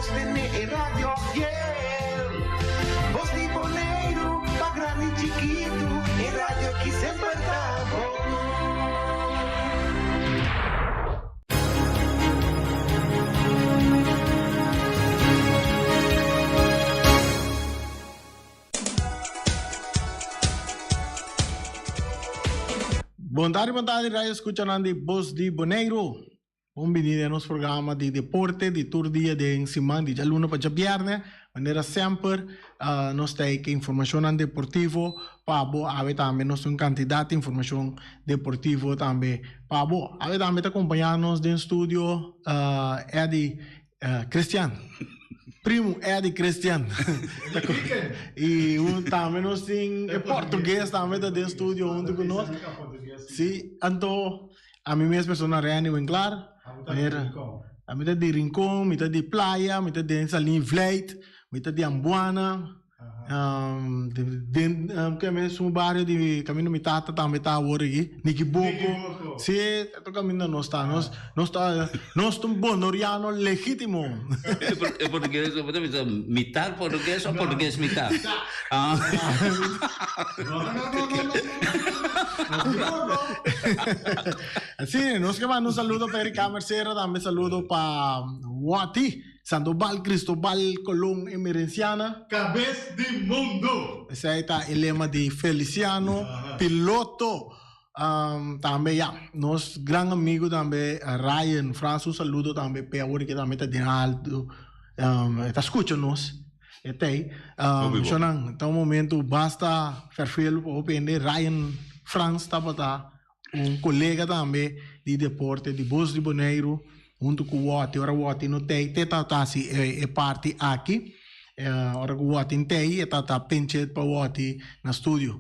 Sostene e radio fiel. Bos di Boneiru, pa grandi i chikitu, e radio ki semper ta bon. Bon tardi, bon tardi, radio escuchanan di Bos di Boneiru. Bon bini den nos programa di deporte di tur dia den siman di djaluna pa djabierne. Manera semper nos ta ke informacionnan deportivo pa bo. Awe tambe nos tin un cantidad di informacion deportivo tambe pa bo. Awe tambe ta acompaña nos den studio Eddy Christian. Primo Eddy Christian. Y tambe nos tin e portugues tambe ta den studio hunto cu nos. Si, anto. Ami mes persona Renny Winklaar. Ami ta di Rincon, mi ta di Playa, mi ta den Salin Vleit, mi ta di Ambuana. Den ke mes un bario di kaminda mi tata tambe ta awor aki, Nikiboko. Si, tur kaminda nos ta. Nos nos ta nos ta un bonoriano legitimo. E portugues bo ta bisa mitar portugues o portugues mitar? No, no, no, no, no, no, no. Sí, nos ke manda un saludo pa Erika Mercera, tambe saludo pa Wati, Sandoval, Cristobal, Colón, Emerenciana. Kabes di mundo! Esei ta e lema di Feliciano, piloto. Tambe ya, nos gran amigo tambe Ryan Frans, un saludo tambe p'e awor ke tambe ta den alto, e ta skucha nos. E tei. Shonnan, ta un momento basta ferfelu pa hopi hende. Ryan Frans tabata un kolega tambe di deporte di Bos di Boneiru huntu ku Wòti. Ora Wòti no tei, te tabata hasi e parti aki. Ora ku Wòti n'tei, e tabata penchet pa Wòti na studio.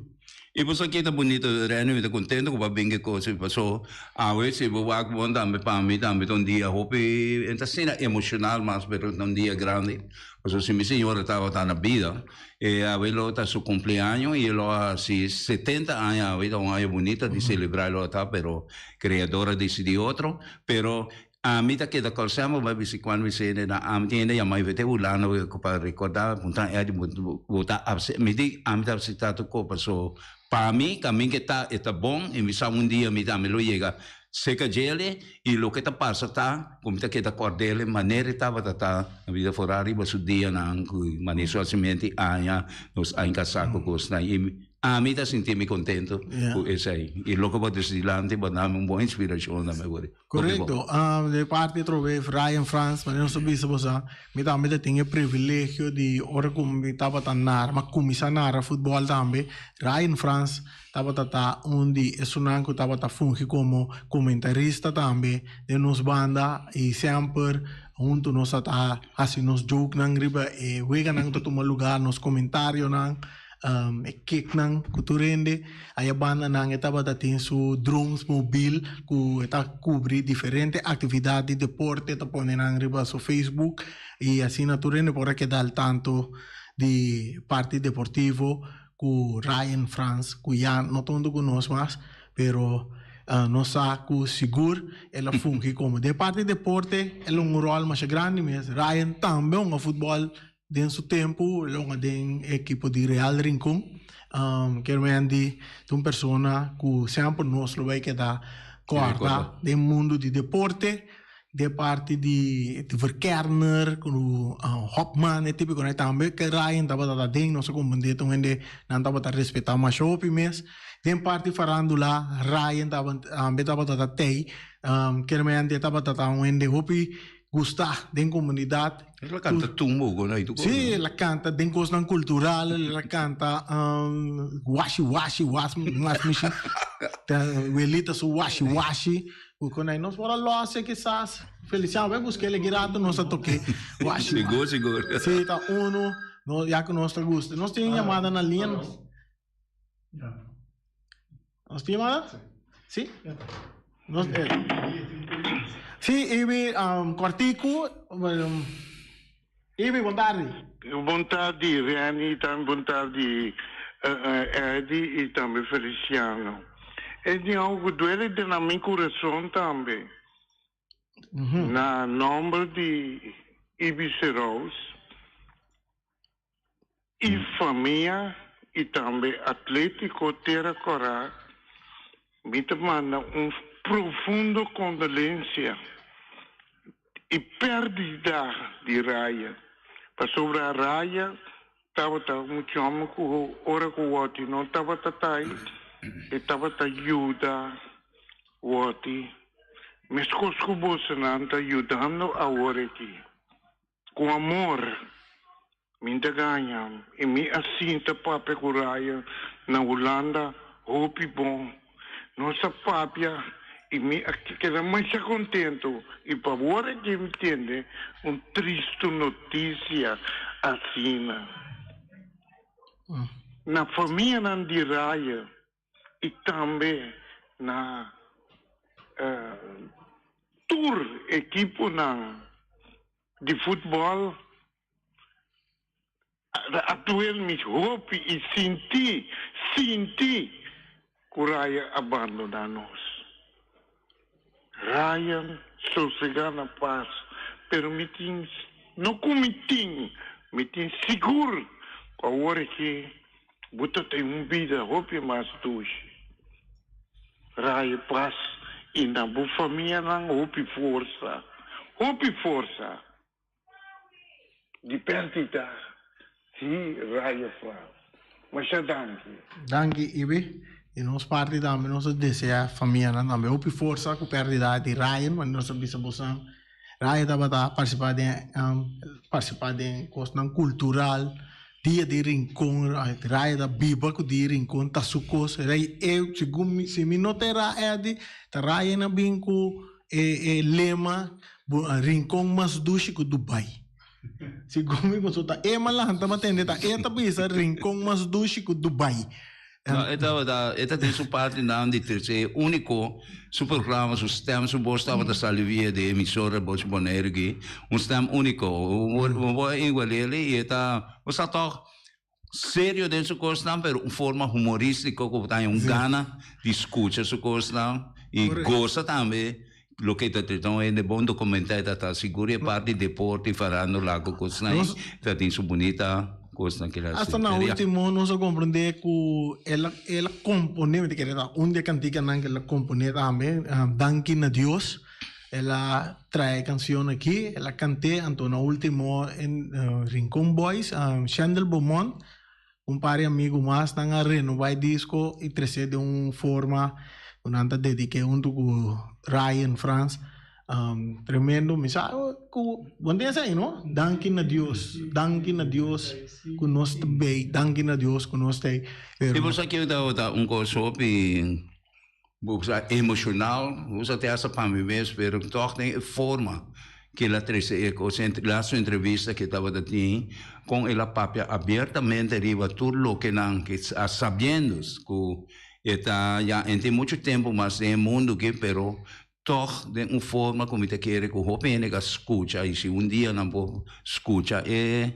I boso aki ta bunito Rene mi ta contento cu bo a bin ke cos ei paso awe si bo wak bon tambe pa mi tambe ta un dia hopi e ta asina emocional mas pero ta un dia grandi paso si mi señora tabata na bida e awe lo ta su cumpleaños y lo a haci setenta aña awe ta un aña bunita di celebra lo ta pero creador a dicidi otro pero Ami ta keda kòrsá bo bai bisi kuan mi sende na ami tin hende yama mi te Hulanda pa rekordá puntra Eddy bo ta abse mi di ami ta absentá tur kos paso pa mi kamin ke ta e ta bon i mi sa un dia mi tambe lo yega seka djele i loke ta pasa ta ku mi ta keda kòrd'el manera e tabata ta na bida forá riba su dianan ku manera su hasimenti aña nos a enkasá ku kosnan i Ami ta sinti mi contento cu esey y loke bo a deci dilanti bo a dami un bon inspiracion tambe por hopi bon. Correcto. Di parti atrobe Ryan Frans, manera nos a bisa bo sa, mi tambe ta tin e privilegio di ora cu mi tabata nara, mi a cuminsa nara futbol tambe, Ryan Frans tabata ta un di esunnan cu tabata fungi como comentarista tambe den nos banda y semper hunto nos a ta haci nos jokenan riba e weganan cu ta tuma lugar, nos comentarionan. E keknan ku tur hende aya bandanan e tabata tin su drones mobil ku e ta kubri diferente aktividat di deporte ta pone nan riba su Facebook i asina tur hende por a keda al tanto di parti deportivo ku Ryan Frans ku ya no ta huntu ku nos mas pero nos sa ku sigur el a fungi komo den parti deporte el a un ròl masha grandi mes Ryan tambe hunga futbòl Den su tempu el hunga den e ekipo di Real Rincon. Kier men di ta un persona ku semper nos lo bai keda kòrda den mundu di deporte, den parti di verkerner ku hopman e tipiko nan tambe ke Ryan tabata ta den nos a komprende ta un hende nan tabata respetá masha hopi mes. Den parti farandula Ryan tambe tabata ta tei kier men di e tabata ta un hende hopi gusta den comunidad. El a canta tumbo con ahí tu Sí, el a canta den cosnan cultural, el a canta washi washi was mas mishi. Welita su washi washi. Con ahí nos por a lose quizás. Feliciano, ve busque el rato nos a toque washi. Sigur, sigur. Sí, ta uno, no, ya que nos ta gusta. Nos tin llamada na línea. Nos tin llamada? Sí. Nos, eh. Sí, Ibi, um, kwartiku. Um, Ibi, bon tardi. Bon tardi, Renny, tambe bon tardi, uh, Eddie y tambe Feliciano. E di algo duele den mi corazón tambe. Na nomber di. Ibi Serous i famia i tambe Atletico Tera Kòrá mi ta manda un profundo kondolensia i pèrdida di Raya pasobra Raya tabata un chòmber ku ora ku Wòti no tabata tai e tabata yuda Wòti meskos ku bosonan ta yudando awor aki. Ku amor mi ta gaña i mi a sinta papia ku Ryan na Hulanda hopi bon. Nos a papia i mi a keda masha kontentu i pa awor aki mi tende un tristu notisia asina. Na famianan di Ryan i tambe na tur ekiponan di futbòl a duel mi hopi i sinti sinti ku Ryan a bandoná nos. Ryan sosegá na pas, pero mi tin, no ku mi tin, mi tin sigur ku awor aki bo ta tin un bida hopi mas dushi. Raya pas i na bo famianan hopi forsa, hopi forsa. Di pèrdida di Raya Frans. Masha danki. Danki Ibi. Di nos parti tambe nos ta desea famianan tambe hopi forsa ku pèrdida di Ryan, manera nos a bisa bosan Ryan tabata partisipa den partisipa den kosnan kultural, dia di Rincon, Ryan ta biba ku dia di Rincon ta su kos, e segun mi si mi no ta era Eddy ta Ryan a bin ku e e lema Rincon mas dushi ku Dubai. Segun mi pasobra ta e malanta mi a tende ta e ta bisa Rincon mas dushi ku Dubai. No, e tabata, e ta den su partinan di tercer unico, su programa, su stem, su bos tabata sali via di emisora Bochi Boneiru aki, un stem unico, un bo a igual'el y e ta, bo sa toch serio den su cosnan pero un forma humoristico cu bo ta haña un gana di scucha su cosnan y goza tambe loke ta trata un hende bon documenta e ta ta sigur e parti deporte y farandula cu cosnan ey ta tin su bunita cosnan ke el a Hasta na ultimo nos a comprende cu el a el a compone mi ta kere ta un di e canticanan ke el a compone tambe Danki na Dios el a trae e cancion aki el a cante anto na ultimo Rincon Boys Shendel Beaumont Un par di amigu mas nan a renobá e disko i tres'é den un forma ku nan ta dedik'é huntu ku Ryan Frans. Tremendo, mi sa ku bo ntende esei no? Danki na Dios, danki na Dios ku nos ta bei, danki na Dios ku nos ta ei. I bo sa kiko tabata un kos hopi Bo sa emocional, bo sa te hasta pa mi mes, pero toch den e forma ke el a trece e cos, laatste entrevista ke tabata tin, con el a papia abiertamente riba tur loke nan ke a sabiendo cu e ta ya en tin mucho tempo mas den e mundo aki, pero toch den un forma cu mi ta kere cu hopi hende ka scucha y si un dia nan por scucha e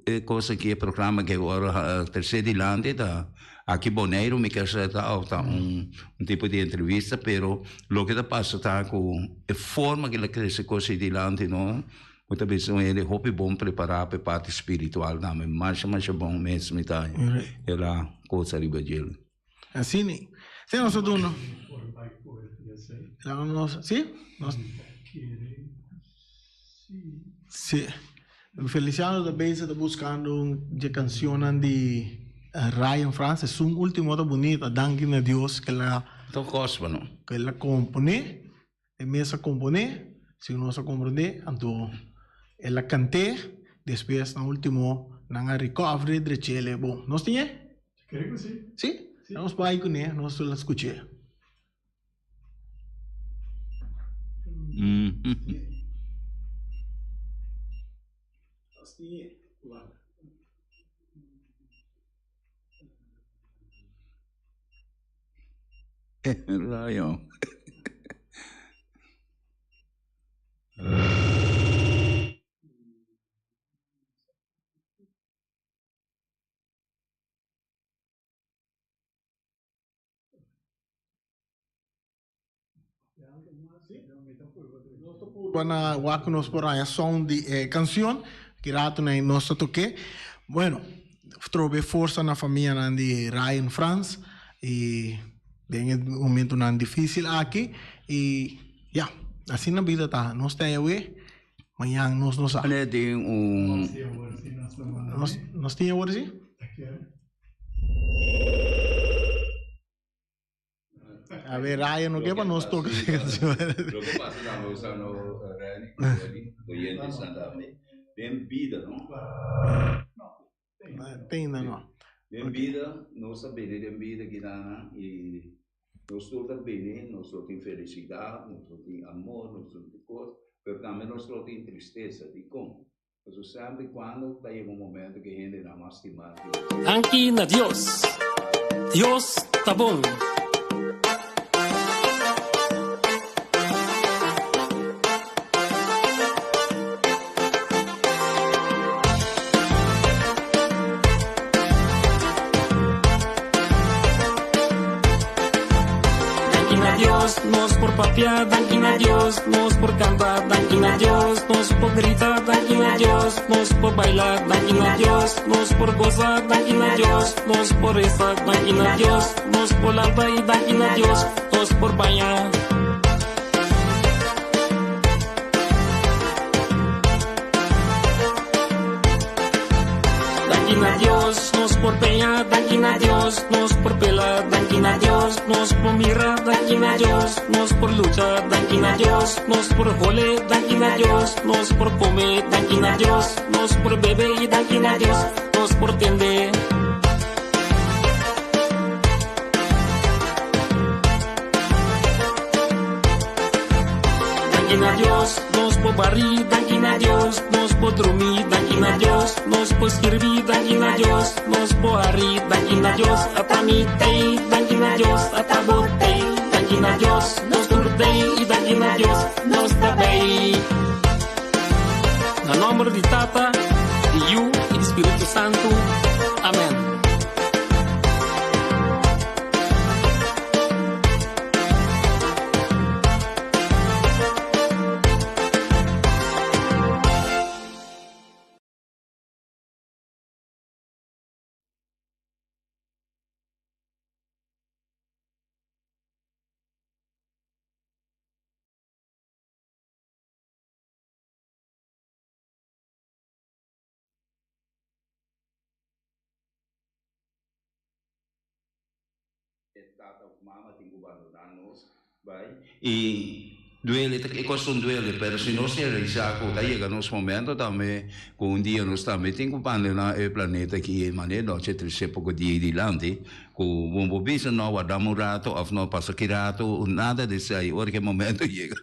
e cos aki, e programa aki awor trece dilanti ta Aki Boneiru mi kier sa ta of ta un tipo di entrevista pero loke ta pasa ta ku e forma ku el a krese kos ei dilanti no bo ta bisa un hende hopi bon prepara pa e parti spiritual tambe masha masha bon mes mi ta el a kosa riba djel. Asina e. Si nos ta duna. Laga nos, si? Nos. Si. Feliciano ta bezig ta buscando un dje cancionnan di Ryan Frans. Esun ultimo ta bunita, Danki na Dios ke la Ta cos bo no. Ke la compone, e mes a compone, si nos a comprende, anto el a cant'e, despues na ultimo nan a recover drech'el. Bon, nos tin e? Creo que si. Si? Nos bai cune, nos la scuch'e. Rayo. Purba na wak ku nos por haña sound di e kanshon. Ki rato nan nos ta tok'é. Bueno, trobe forsa na famianan di Ryan Frans i den e momentunan difísil aki. I ya, asina bida ta. Nos ta awe, mañan nos no sa. Tin un. Nos tin awor si? A ver, Ryan, no ke pa nos toka ese canción. Lo que pasa tambe, usa no Reni, Wendy, oyentes tambe, den bida, no? Tenda no. Den bida, nos ta bini den bida gitana y nos tur ta bini, nos lo tin felicidad, nos lo tin amor, nos lo tin cos, pero tambe nos lo tin tristeza. Dicon? Pasobra semper y cuando ta yega un momento que hendenan mas stima Dios. Danki na Dios. Dios ta bon. Danki na Dios, nos por papia, danki na Dios, nos por canta, danki na Dios, nos por grita, danki na Dios, nos por baila, danki na Dios, nos por goza, danki na Dios, nos por reza, danki na Dios, nos por lanta y danki na Dios, nos por baña. Danki na Dios, nos por peña, danki na Dios, nos por pela, danki na Dios, nos por mira, danki na Dios, nos por lucha, danki na Dios, nos por hole, danki na Dios, nos por come, danki na Dios, nos por bebe y danki na Dios, nos por tende. Danki na Dios, nos por bari, danki na Dios, nos por drumi, danki na Dios, nos por skirbi, danki na Dios, nos por hari, danki na Dios, ata mi tei, danki na Dios, ata bo tei, danki na Dios, nos tur tei, y danki na Dios, nos ta bei. Na nomber di Tata, di Yu y di Spiritu Santu. Amen. E tata of mama tin ku bandoná nos bai i duele ta e kos un duele pero si nos realisá ku ta yega nos momento tambe ku un dia nos tambe tin ku bandoná e planeta aki e manera nochi trese poko dia dilanti ku bo por bisa no wardam un rato of no pasa ki rato nada di esei ora ku e momento yega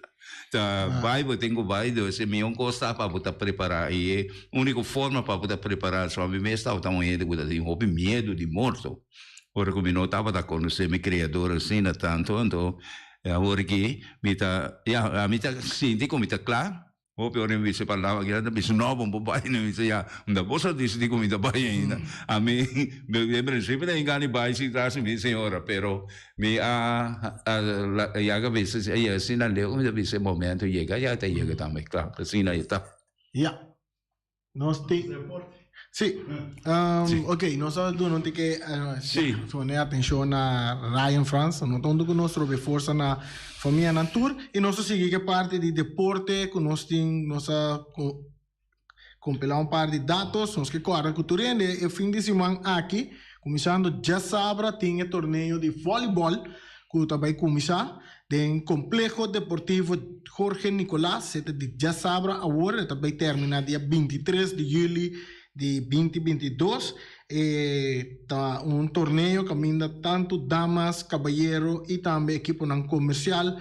ta bai bo tin ku bai dus e mihó kos ta pa bo ta prepará i e úniko forma pa bo ta prepará so ami mes tabata un hende ku ta tin hopi miedu di morto. Ora ku mi no tabata konosé mi Kreador asina tantu, anto awor aki mi ta, ya, ami ta sinti ku mi ta kla. Hopi ora mi bisa e palabra aki, nan ta bisa, No, bo no por bai. Mi bisa, Ya, unda bo sa disidí ku mi ta bai ainda? Ami, den prinsipio ta hinka di bai sin tras di mi señora, pero mi a yaga bisa, ya asina leu mi ta bisa e momento yega, ya ta yega tambe, kla, asina e ta. Ya. Nos tin. Sí. Um, ok, nos a duna un tike uh, Sí. pone atenshon na Ryan Frans. No tonto ku nos trobe forsa na famianan tur. I nos a sigui ke parti di deporte ku nos tin, nos a ko- kompilá un par di datos. Nos ke kòrda ku tur hende e fin di siman aki, kuminsando djasabra, tin e torneo di vòlibòl ku ta bai kuminsá. Den Complejo Deportivo Jorge Nicolas, e ta di djasabra awor, e ta bay termina dia 23 di juli di 2022. E ta un torneo caminda tanto damas, cabayero y tambe ekiponan comercial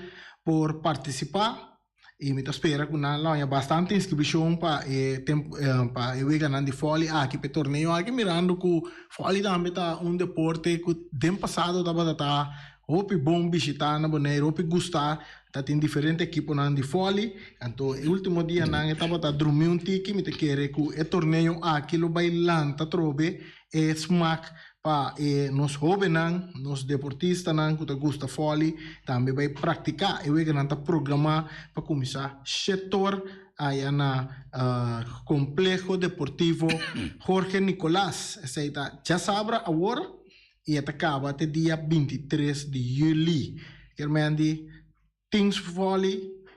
por participa. Y mi ta spera cu nan lo haña bastante inscripcion pa e tempo pa e weganan di volley aki, pa e torneo aki, mirando cu volley tambe ta un deporte cu den pasado tabata ta hopi bon bishita na Boneiru, hopi gusta, ta tin diferente ekiponan di volley. Anto e ultimo dianan e tabata drumi un tiki, mi ta kere cu e torneo aki lo bay lanta atrobe e smaak. pa e nos hóbennan, nos deportistanan ku ta gusta vòli tambe bai praktiká. E weganan ta programá pa kuminsá shetor aya na Kompleho Deportivo Jorge Nicolaas. Esei ta djasabra awor i e ta kaba te dia 23 di yüli. Kier men di Tin su vòli,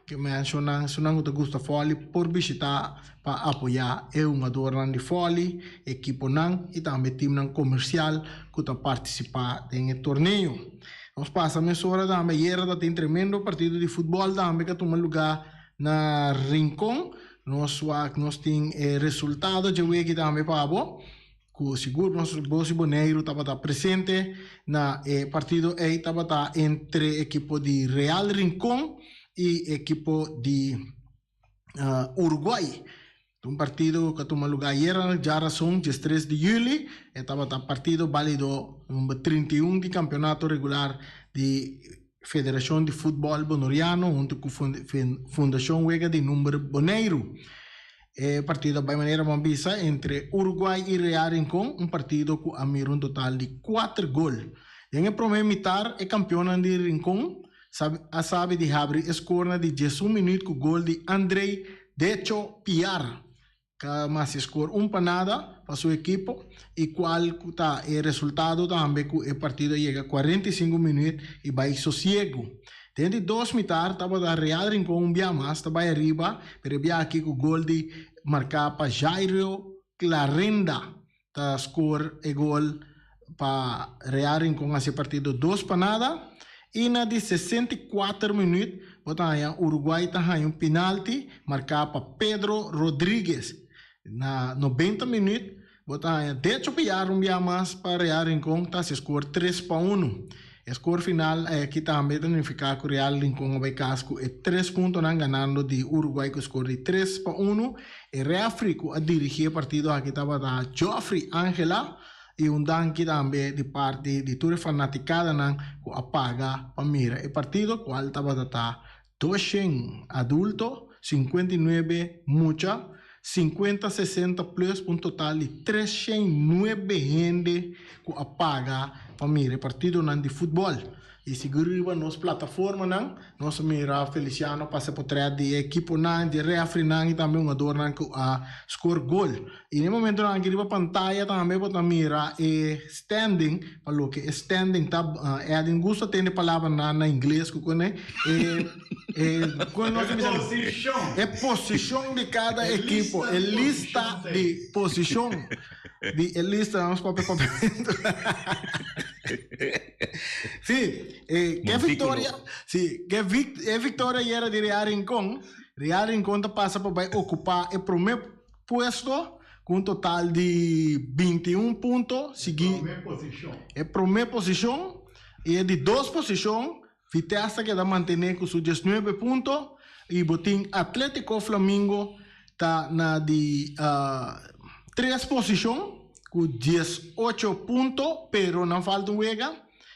ke menshonan esunnan ku ta gusta vòli por bishitá pa apoyá e hungadornan di vòli, ekiponan i tambe timnan komersial ku ta partisipá den e torneo. Nos pasa mesora tambe ayera ta tin tremendo partido di futbòl tambe ku a tuma lugá na Rincon. Nos wak nos tin e resultado dje wiki tambe pa bo. Ku sigur nos Bosi Boneiru tabata presente na e partido ei tabata entre ekipo di Real Rincon i ekipo di Uruguay. Un partido ku a tuma lugá ayera djarason 13 di yüli. E tabata partido bálido number 31 di kampeonato regular di Federashon di Futbòl Bonoriano huntu ku Fundashon Wega di Number Boneiru. E partido a bai manera bo a bisa entre Uruguay i Real Rincon, un partido ku a mira un total di kuater gol. Den e promé mitar e kampionnan di Rincon a sabi di habri e skor na di 11 minüt ku gol di Andrey Decho Piar ka mas e skor un pa nada pa su ekipo i kual ku ta e resultado tambe ku e partido a yega 45 minüt i bai sosiegu. Den di dos mitar tabata Real Rincon un bia mas ta bai ariba, pero e bia aki ku gol di marká pa Jairio Clarenda ta skor e gol pa Real Rincon hasi e partido dos pa nada. I na di 64 minüt bo ta haña Uruguay ta haña un pinalti marká pa Pedro Rodriguez. Na 90 minüt bo ta haña Decho Piar un bia mas pa Real Rincon ta hasi skor 3-1. E skor final aki tambe ta nifiká ku Real Rincon a bai kas ku e tres puntonan ganando di Uruguay ku skor di 3-1. E rèfri ku a dirigí e partido aki tabata Geoffrey Angela i un danki tambe di parti di tur e fanatikadanan ku a paga pa mira e partido kual tabata ta 200 adulto, 59 mucha, 50 60 plus un total di 309 hende ku a paga pa mira e partidonan di futbòl. I sigur riba nos plataformanan nos a mira Feliciano pasa potrèt di e ekiponan, di e rèfrinan i tambe hungadornan ku a skor gol. I na e momentonan aki riba pantaya tambe bo ta mira e standing, pa loke e standing ta. Edwin gusta tende palabranan na ingles ku kune e e kon nos ta bisa? E posishon di kada ekipo, e lista di posishon di e lista, nos papia papiamentu. Sí, e ke victoria, sí, ke vic, e victoria yera di Real Rincon, Real Rincon ta pasa pa bai ocupa e prome puesto cu un total di 21 punto, sigui e prome posicion y e di dos posicion Vitesse ta keda mantene cu su 19 punto y bo tin Atletico Flamingo ta na di tres posicion cu 18 punto, pero nan falta un wega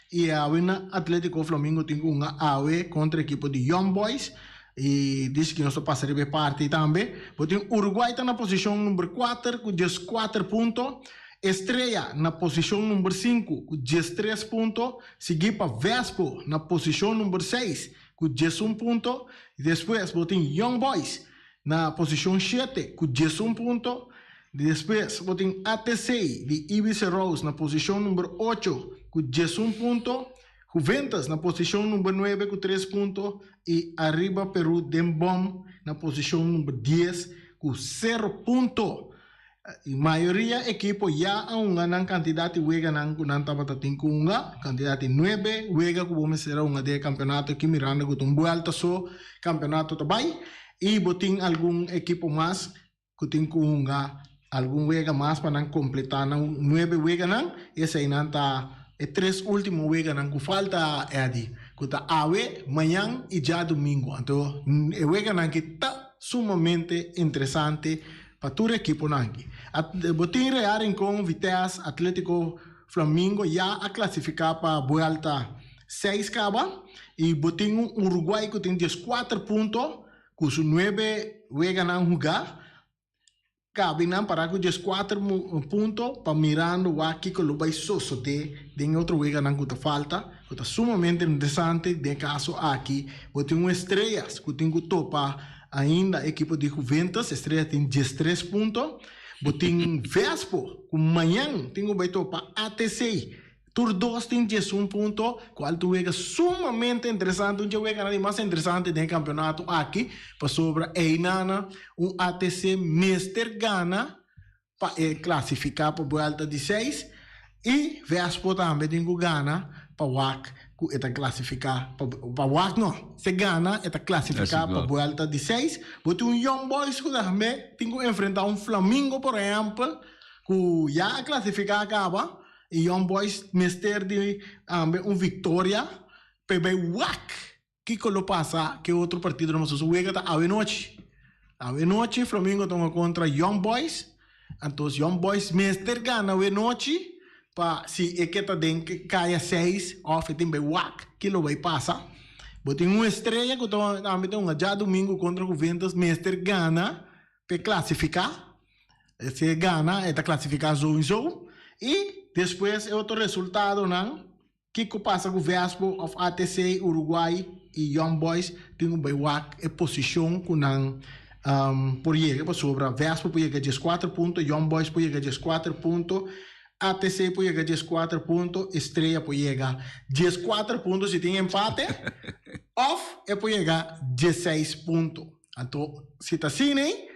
y awe na Atletico Flamingo tin cu hunga awe contra ekipo di Young Boys y dici cu nos ta pasa riba e parti tambe. Bo tin Uruguay ta na posicion number 4 cu 14 punto, Estrella na posicion number 5 cu 13 punto, sigui pa Vespo na posicion number 6 cu 11 punto, despues bo tin Young Boys na posicion 7 cu 11 punto, despues bo tin ATC di Ibis Rose na posicion number 8 cu 11 punto, Juventus na posicion number 9 cu 3 punto y Arriba Peru den bom na posicion number 10 cu 0 punto. E mayoria ekipo ya a hunga nan kantidat di weganan ku nan tabata tin ku hunga, kantidat di nuebe wega ku bo mester a hunga den e kampeonato aki mirando ku ta un buelta so kampeonato ta bai i bo tin algun ekipo mas ku tin ku hunga algun wega mas pa nan kompletá nan nuebe weganan i eseinan ta e tres último weganan ku falta Eddy ku ta awe, mañan i djadumingu. Anto e weganan aki ta sumamente interesante. Pa tur ekiponan aki. Bo tin Real Rincon, Vitesse, Atletico, Flamingo ya a klasifiká pa buelta seis kaba i bo tin un Uruguay ku tin 14 punto ku su nuebe weganan hugá. Cabe nan para cu 14 punto pa mirando wak kico lo bay sosode den e otro weganan cu ta falta, cu ta sumamente interesante. Den e caso aki bo tin un Estrellas cu tin cu topa ainda ekipo di Juventus. Estrellas tin 13 punto. Bo tin Vespo cu mañan tin cu bay topa ATC. Tur dos tin 11 punto, cual ta un wega sumamente interesante, un dje weganan di mas interesante den e campeonato aki, pasobra eynana un ATC mester gana pa e clasifica pa buelta di seis y Vespo tambe tin cu gana pa wak cu e ta clasifica pa, pa wak no, si e gana e ta clasifica pa buelta di seis. Bo tin un Young Boys cu tambe tin cu enfrenta un Flamingo por ehempel cu ya a clasifica caba. E Young Boys mester di tambe un victoria pa e bay wak kico lo pasa ke otro partido no pasobra su wega ta awe nochi. Awe nochi Flamingo ta hunga contra Young Boys antos Young Boys mester gana awe nochi pa si e ke ta den kaya seis of e tin bay wak ki lo bay pasa. Bo tin un Estrella cu ta tambe ta hunga djadomingo contra Juventus mester gana pa e clasifica. Si e gana e ta klasifiká souiso i despues e otro resultadonan kiko pasa ku Vespo òf ATC Uruguay i Young Boys tin ku bai wak e posishon ku nan por yega pasobra Vespo por yega 14 punto, Young Boys por yega 14 punto, ATC por yega 14 punto, Estrella por yega 14 punto si tin empate òf e por yega 16 punto. Anto si ta asina ei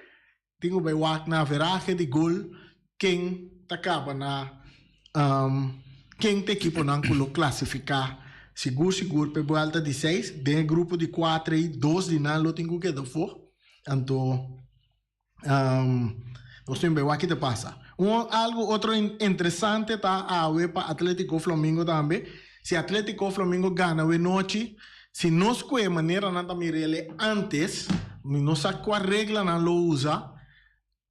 Tin ku bai wak na averahe di gol ken ta kaba na ken ta ekiponan ku lo klasifiká sigur sigur pa e buelta di seis. Den e grupo di kuater ei dos di nan lo tin ku keda afó. Anto nos tin bai wak ki ta pasa. Un algu otro interesante ta awe pa Atletico Flamingo tambe. Si Atletico Flamingo gana awe nochi, si nos kue manera nan ta mir'el antes, mi no sa kua regla nan lo usa,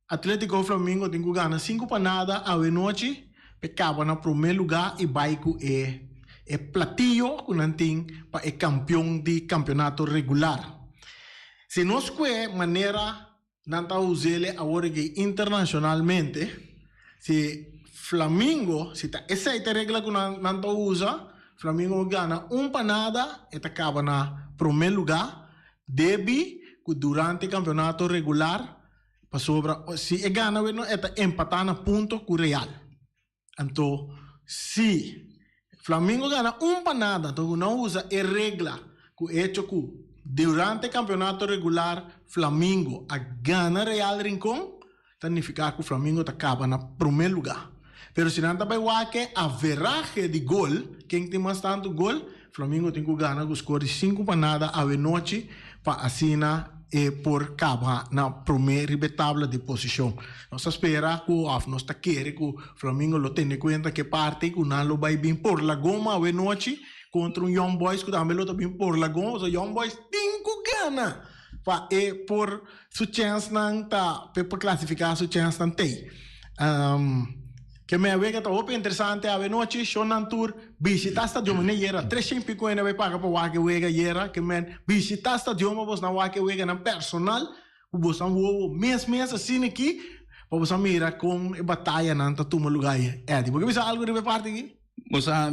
Atletico Flamingo tin ku gana sinku pa nada awe nochi pa e kaba na prome luga i bai ku e e platillo ku nan tin pa e kampion di kampeonato regular. Si nos kue manera Nan ta us'ele awor aki internacionalmente. Si Flamingo, si ta esei ta e regla cu nan nan ta usa, Flamingo gana un pa nada, e ta caba na prome luga, debi cu durante campeonato regular, pasobra si e gana weno e ta empata na punto cu Real. Anto si Flamingo gana un pa nada, anto ku nan usa e regla ku echo ku durante kampeonato regular Flamingo a gana Real Rincon, ta nifiká ku Flamingo ta kaba na promé lugá. Pero si nan ta bai wak e averahe di gol, ken tin mas tantu gol, Flamingo tin ku gana ku skor di sinku pa nada awenochi pa asina e por kaba na promé riba e tabla di posishon. Nos ta spera ku òf nos ta kere ku Flamingo lo tene kuenta ku e parti ku nan lo bai bin por la goma awenochi kontra un Young Boys ku tambe lo ta bin por la goma pasobra Young Boys tin ku gana pa e por su chènsnan ta pa e por klasifiká su chènsnan tei. Ke mei wega ta hopi interesante awenochi shownan tur bishita stadion mane yera tres shen pico hende a bai paga pa wak e wega yera ke men bishita stadion pa bosnan wak e weganan personal ku bosnan wowo mes mes asina aki pa bosnan mira kon e batayanan ta tuma luga ayi. Eddy bo ke bisa algo riba e parti aki? Bo sa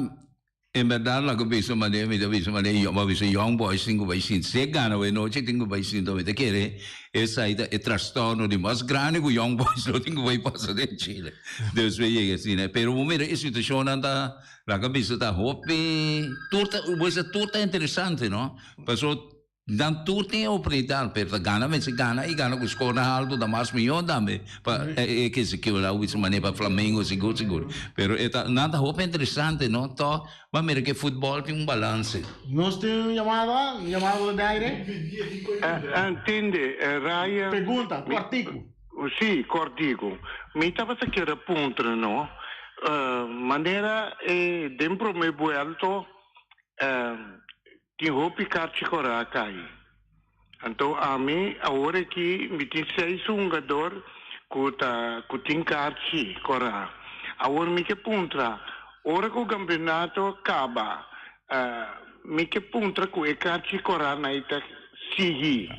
En berdad laga bisa manera mi ta bisa manera yo a bisa young boys tin cu bay sinta si e gana awe nochi tin cu bay sinta mi ta kere esai ta e trastorno di mas grandi cu young boys lo tin cu bay pasa den Chile despues yega asina pero bo mira e situacionnan ta laga bisa ta hopi tur ta bo bisa tur ta interesante no pasobra Nan tur tin e oportunidat, pero ta gana mester gana i gana ku skornan haltu ta mas mihó tambe pa e kese ke la wisa manera pa Flamengo sigur sigur. Pero e ta nan ta hopi interesante no tò bo a mira ke futbòl tin un balanse. Nos tin un yamada, un yamada de aire. Entende, Ryan. Pregunta, kòrtiku. Sí, kòrtiku. Mi tabata kere puntra no, manera e den promé buèlto Tin hopi karchi kora a kai. Anto ami awor aki mi tin seis hungador ku ta ku tin karchi kora. Awor mi ke puntra ora ku kampeonato kaba mi ke puntra ku e karchi kora nan ta sigui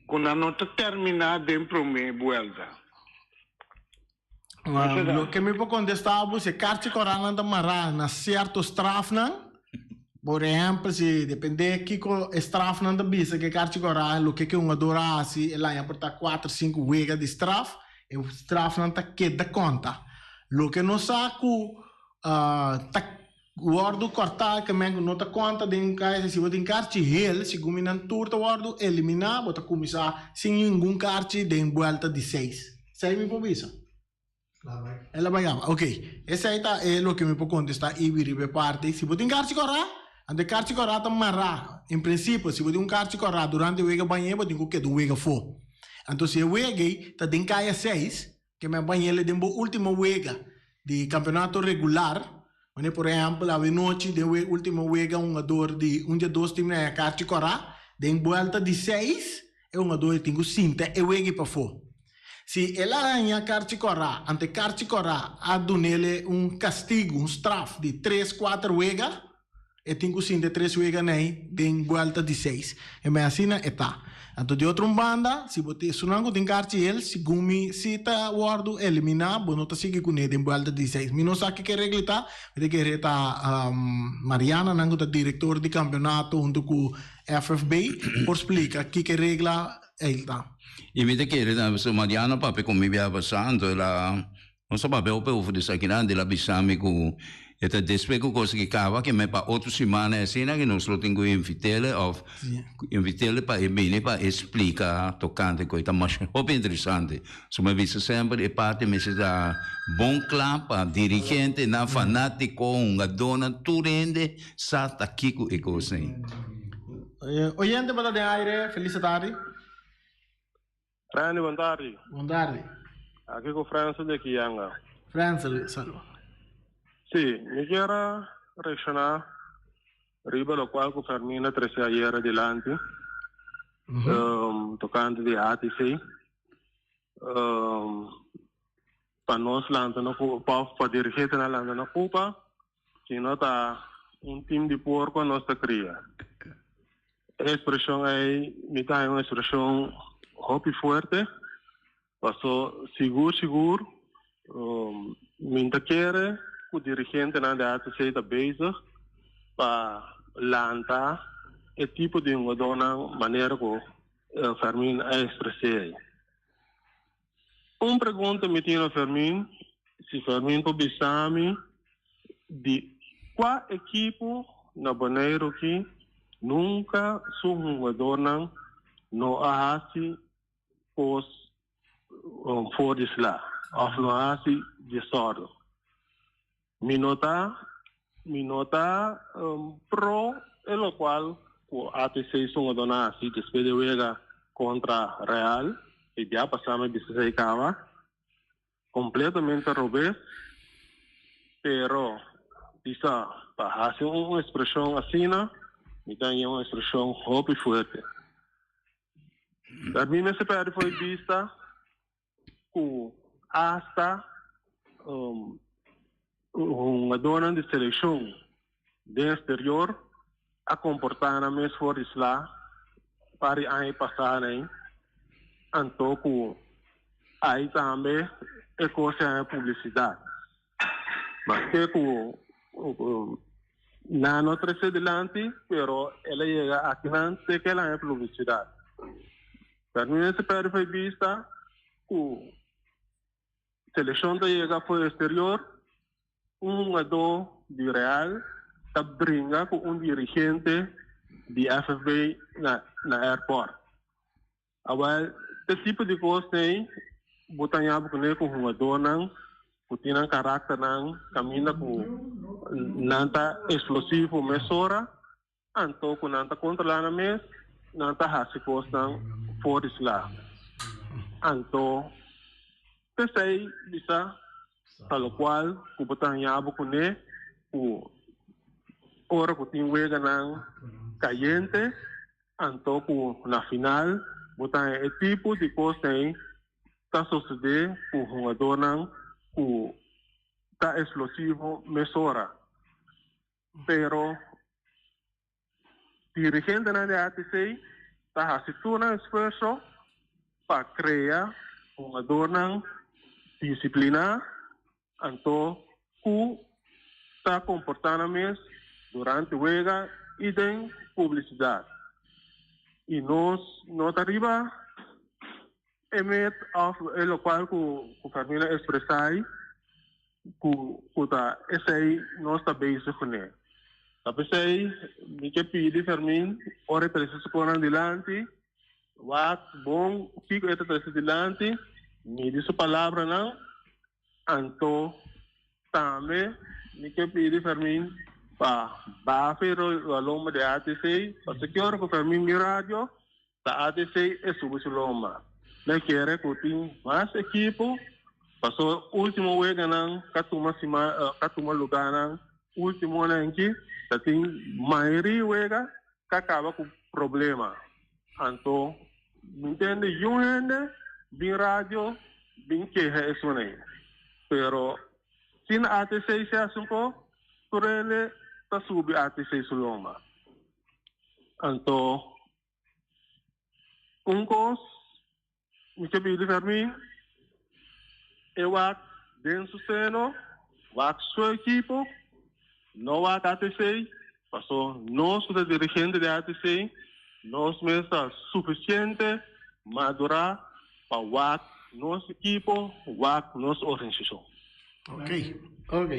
ku nan no ta termina den prome buelta. Loke mi por kontestá bo, si e karchi kòrá nan ta mará na sierto strafnan, por ehèmpel si dependé kiko e strafnan ta bisa ku e karchi kòrá, loke ku e hungador a hasi e laña por ta kuater, sinku wega di straf, e strafnan ta keda konta. Loke nos sa ku ta Wòrdu kòrtá ke men ku no ta konta den kaisa. Si bo tin karchi hel, segun mi nan tur ta wòrdu eliminá, bo ta kuminsá sin ningun karchi den buèlta di seis. Esei mi por bisa? El a bai kaba. Oké. Esei ta e loke mi por kontestá Ibi riba e parti. Si bo tin karchi kòrá, anto e karchi kòrá ta mará. En prinsipio, si bo tin un karchi kòrá durante e wega bañ'é, bo tin ku keda un wega afó. Anto si e wega ei ta den kaya seis, Ke men bañele den bo ultimo wega di campeonato regular, wanneer por ehempel awe nochi den we ultimo wega un hungador di un di dos team na karchi kora, den buelta di seis e hungador e tin ku sinta e wega pafó. Si el a haña karchi kora, anto e karchi kora a dunele un kastigu, un straf di tres, kuater wega, E tin ku sinti e tres wega nei den buelta di seis. E mei asina e ta. Anto di otro un banda, si bo tin esunnan ku tin karchi hel, segun mi si ta wòrdu eliminá, bo no ta sigui kuné den buelta di seis. Mi no sa kiko e regla ta, mi ta kere ta Mariana nan ku ta direktor di kampeonato huntu ku FFB por splika kiko e regla ei ta. I mi ta kere tambe pasobra Mariana papia ku mi biaha pasá, anto el a Nos a papia hopi over di esakinan, el a bisa mi ku e ta despues ku kos aki kaba ke me pa otro simana e asina ke nos lo tin ku invit'el òf invit'el pa e bini pa e splika tokante ku e ta masha hopi interesante. So mi a bisa semper e parti mester ta bon kla pa dirigentenan, fanátiko, hungadónan, tur hende sa ta kiko e kos ei. Oyente bo ta den aire, felis tardi. Randy, bon tardi. Bon tardi. Aki ku Frensel di Kianga. Frensel, saludo. Sí, mi kier a reakshoná riba lokual ku Fermin a trese ayer adilanti tokante di ATC. Pa nos lanta na kupa òf pa dirigentenan lanta na kupa, sino ta un tim di porko nos ta kria. E expresion ei mi ta haña un expresion hopi fuerte, paso sigur sigur mi no ta kere ku dirigentenan di ATC ta bezig pa lanta e tipo di hungadónan manera ku Fermin a expres'é ei. Un pregunta mi tin na Fermin, si Fermin por bisa mi di kua ekipo na Boneiru ki nunka su hungadornan no a hasi kos for di sla òf no a hasi desòrdu. Mi no ta mi no ta pro e lokual ku ATC su hungadornan hasi despues di wega kontra Real e bia pasá mi bisa esei kaba kompletamente robes pero bisa pa hasi un ekspreshon asina mi ta haña un ekspreshon hopi fuerte. Mi mester pèrdè for di bista ku asta hungadónan di selekshon den eksterior a komportá nan mes for di sla par di aña pasá nan, anto ku ai tambe e kos a haña publisidat. Maske ku nan no trese dilanti, pero el a yega akinan te ku el a haña publisidat. Pero mi mester pèrdè for e bista ku selekshon ta yega for eksterior, un hungadó di Real ta bringa ku un dirigente di FFB na na airport. Awèl, te tipo di kos ei bo ta haña bo kuné ku hungadónan ku tin nan karakternan kaminda ku nan ta eksplosivo mesora. Anto ku nan ta kontrolá nan mes, nan ta hasi kosnan for di sla. Anto, p'esei bisa ta lokual ku bo ta haña bo kuné ku ora ku tin weganan kayente, anto ku na final bo ta haña e tipo di kos ei ta sosodé ku hungadónan ku ta eksplosivo mesora. Pero dirigentenan di ATC ta hasi tur nan esfuerso pa krea hungadornan disipliná. Anto ku ta komportá nan mes durante wega i den publisidat. I nos no ta riba e met òf e lokual ku ku Fermin a ekspresá ei ku ku ta esei nos ta bezig kuné. Ta p'esei mi ke pidi Fermin ora e trese su konan dilanti wak bon kiko e ta trese dilanti, midi su palabranan. Anto tambe mi ke pidi Fermin pa baha e lomba di ATC, pasobra ki ora ku Fermin bin radio ta ATC e subi su lomba. Mi kere ku tin mas ekipo pasobra ultimo weganan ka tuma sima ka tuma luganan ultimonan aki ta tin mayoria wega ka kaba ku problema. Anto mi ntende yun hende bin radio bin keha esun ei. Pero sin ATC si hasi un ko, tur hende ta subi ATC su lomba. Anto un kos Mi ke pidi Fermin e wak den su seno, wak su ekipo, no wak ATC, paso nos ku ta dirigente di ATC, nos mes ta sufisiente madurá pa wak nos ekipo, wak nos organisashon. Ok, ok.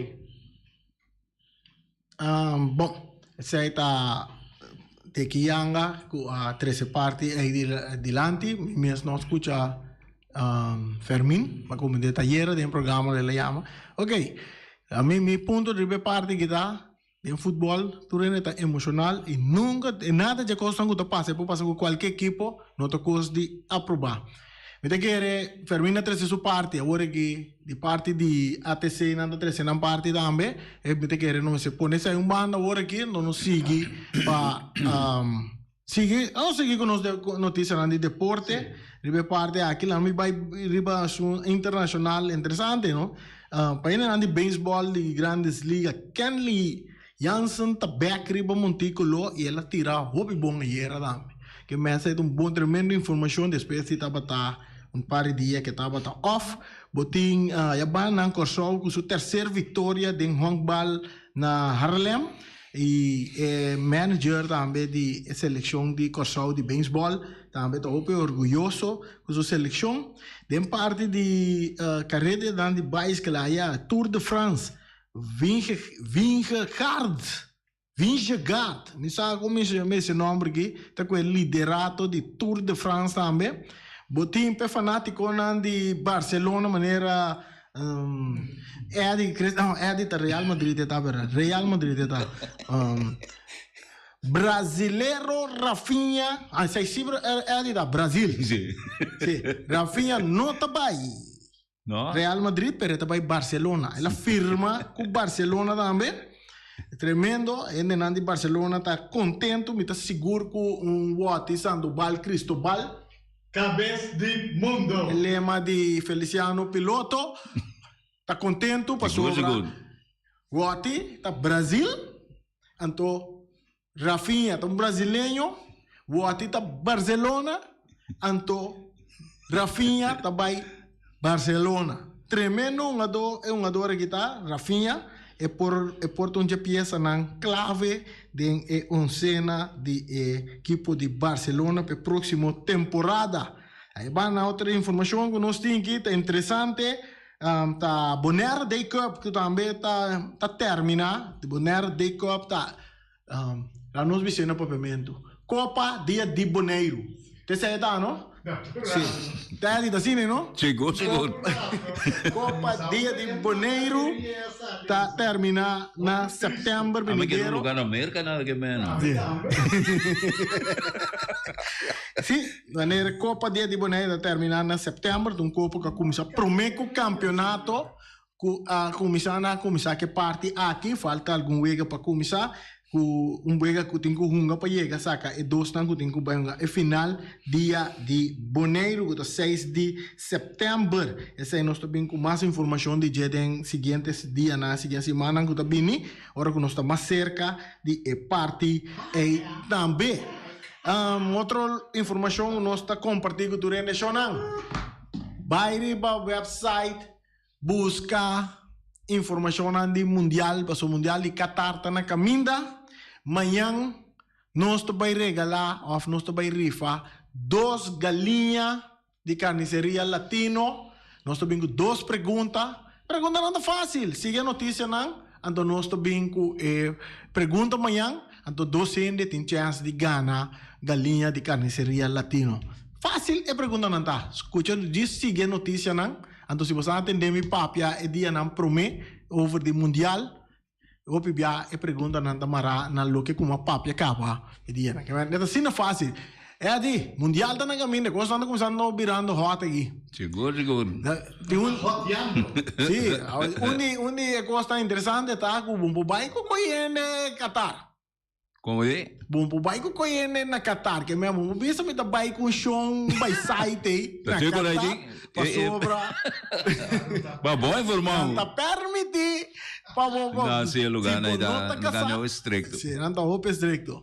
Bon, esei ta Teki Yanga ku a trese parti ei dilanti. Mi mes no a skucha Fermin, ma komo detayera den programa el a yama. Ok, ami mi punto riba e parti aki ta, den futbòl tur hende ta emoshonal i nunka, nada dje kosnan ku ta pasa, e por pasa ku kualke ekipo, no ta kos di aprobá. Mi ta kere Fermin a trese su parti awor aki di parti di ATC nan ta trese nan parti tambe e mi ta kere no mester pone esei un banda awor aki no nos sigui pa sigui nos sigui ku nos notisianan di deporte riba e parti aki laga mi bai riba asun internashonal interesante no pa hendenan di beisbòl di grandes liga Kenley Jansen ta bek riba Monticulo y el a tira hopi bon ayera tambe. Ke mester ta un bon tremendo informacion despues di tabata un par di dia ke tabata off. Bo tin ya ban nan Corsou cu su tercer victoria den honkbal na Haarlem y e manager tambe di e seleccion di Corsou di baseball tambe ta hopi orguyoso cu su seleccion. Den parti di carredanan di bicycle aya Tour de France Vingegaard, Vingegaard, mi sa kon mi mester nomber aki, ta ku e liderato di Tour de France tambe. Bo tin p'e fanatikonan di Barcelona manera Eddy, no Eddy ta Real Madrid e ta bera, Real Madrid e ta. Brasilero Rafinha, ah esei si Eddy ta Brasil. Si, Rafinha no ta bai. No. Real Madrid, pero e ta bai Barcelona. El a firma ku Barcelona tambe. Tremendo, hendenan di Barcelona ta contento, mi ta sigur ku un Wati Sandoval Cristobal. Kabes di mundo. E lema di Feliciano Piloto ta contento Sigur, pasobra sigur. Wati ta Brazil, anto Rafinha ta un brasileño, Woti ta Barcelona, anto Rafinha ta bai Barcelona. Tremendo hungadó e hungador aki ta, Rafinha, e por e por ta un dje piesanan clave den e oncena di e ekipo di Barcelona pa e proximo temporada. Ahí ban na otro informacion cu nos tin aki ta interesante, ta Bonaire Day Cup cu tambe ta ta termina, Bonaire Day Cup ta Laat nos bis'é na papiamentu. Kopa Dia di Boneiru. Te esei ta, no? Sí. Ta di ta asina, no? Sigur, sigur. Kopa Dia di Boneiru ta terminá na sèptèmber Ami ke benidero. lugar na Merka nada ke meno. Sí. Sí, wanneer Kopa Dia di Boneiru ta terminá na sèptèmber, ta un kopa ku a kuminsá promé ku kampionato Ku a kuminsá nan a kuminsá ku e parti aki, falta algun wega pa kuminsá, ku un wega ku tin ku hunga pa yega saka e dosnan ku tin ku bai hunga e final dia di Boneiru ku ta seis di sèptèmber. Esei nos ta bin ku mas informashon di dje den siguiente dianan, siguiente simannan ku ta bini, ora ku nos ta mas serka di e parti ei tambe. Otro informashon ku nos ta kompartí ku tur hende shownan, bai riba wèpsait. Buska. informashonnan di mundial, pasobra mundial di Qatar ta na kaminda. Mañan nos ta bai regalá òf nos ta bai rifa dos galiña di Carniceria Latino. Nos ta bin ku dos pregunta. Preguntanan ta fásil. Sigui e notisianan, anto nos ta bin ku e pregunta mañan, anto dos hende tin chèns di gana galiña di Carniceria Latino. Fásil e preguntanan ta. Skucha djis sigui e notisianan, anto si bo sa atendé mi papia e dianan promé over di mundial, Hopi bia e preguntanan ta mará na loke ku a papia kaba e dianan. Ke men, e ta asina fásil. Eddy, mundial ta na kaminda, kosnan ta kuminsando birando hòt aki. Sigur, sigur. Tin un. Sí, un di, un di e kosnan interesante ta ku bo por bai ku koyende Qatar. Como di? Bo por bai ku koyende na Qatar. Ke men, bo por bisa mi ta bai ku un shon bai saite na Qatar pasobra. Ba bon informá. Nan ta permití pa bo. No, si e lugar nan ta lugar nan estricto. Si, nan ta hopi estricto.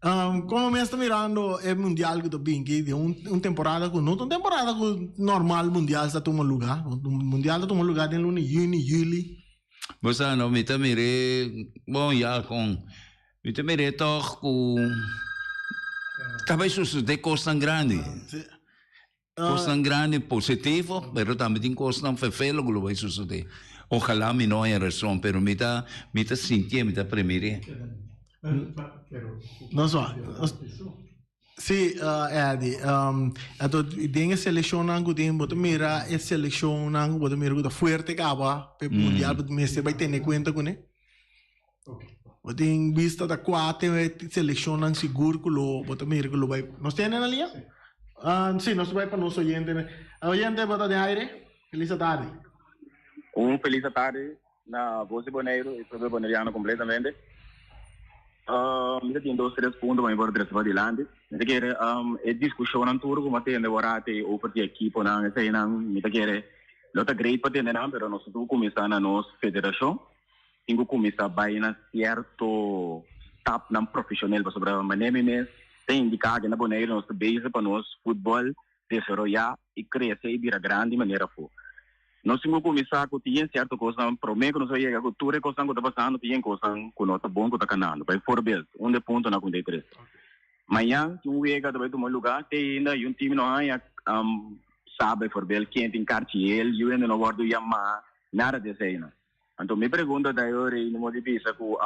Como mi esta mirando e mundial ku ta binki di un temporada ku no ta un temporada ku normal mundial sa tuma lugar. Mundial ta tuma lugar den luna juni, juli. Bo sa no, mi ta mir'é, bon ya kon, mi ta mir'é tòg ku ta bai sosodé kosnan grandi. Kosnan grandi positivo, pero tambe tin kosnan ferfelo ku lo bai sosodé. Ojalá mi no haña rason, pero mi ta mi ta sintié, mi ta premir'é. No sa. Sí, Eddy. Anto den e seleccionnan cu tin, bo ta mira e seleccionnan cu bo ta mira cu ta fuerte caba p'e mundial, bo mester bay tene cuenta cune. Bo tin bista ta cua tin e seleccionnan sigur cu lo bo ta mira cu lo bay. Nos tene na liña? Sí, nos ta bay pa nos oyente. Oyente, bo ta den aire? Feliz atardi. Un feliz atardi Na Voz di Boneiru y pueblo boneriano completamente. Mi ta tin dos tres punto pa mi por trece padilanti. Mi ta kere e discusionnan tur cu mi a tende awor ate over di equiponan eseinan mi ta kere lo ta great pa tende nan pero nos tin cu cuminsa na nos federacion tin cu cuminsa bay na cierto stapnan profesional pasobra manera mi mes ta indica aki na Boneiru nos ta bezig pa nos futbol desaroya y crece y bira grandi manera afo. Nos tin ku kuminsá ku tin sierto kosnan promé ku nos a yega ku tur e kosnan ku ta pasando tin kosnan ku no ta bon ku ta kanando. Baivoorbeeld, un de puntonan ku mi ta trese. Mañan tin un wega ta bai tuma lugá te ainda i un tim no haña sa baivoorbeeld ken tin karchi el, yu hende no wòrdu yamá, nada di eseinan. Anto mi pregunta ta e ora ei no moti bisa ku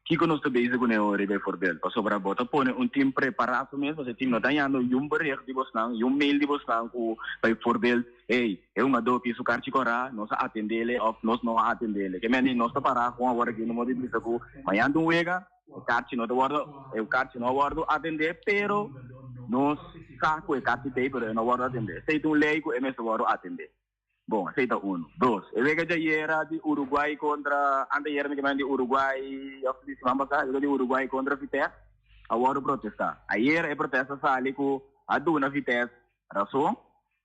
kiko nos ta bezig kuné ora ei bijvoorbeeld? Pasobra bo ta pone un tim prepará su mes, pasobra e tim no ta hañando yun bericht di bosnan, yun mail di bosnan ku bijvoorbeeld, hey, e hungadó ki su karchi kòrá, nos a atendele òf nos no a atendele. Ke mende nos ta pará kon awor aki no moti bisa ku mañan ta un wega, e karchi no ta wòrdu, e karchi no a wòrdu atendé, pero nos sa ku e karchi t'ei pero e no a wòrdu atendé. Esei ta un lei ku e mester wòrdu atendé. Bon, esei ta unu. Dos, e wega djayera di Uruguay kontra, anteayera mi ke manda di Uruguay, òf di siman pasá, e wega di Uruguay kontra Vitesse a wòrdu protestá. Ayera e protesta sali ku a duna Vitesse rason,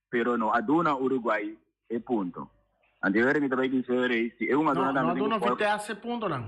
pero no a duna Uruguay e punto. Anteayera mi ta bai bisa rei si e hungadónan No, no tambe a tin ku duna fòl. Vitesse e puntonan.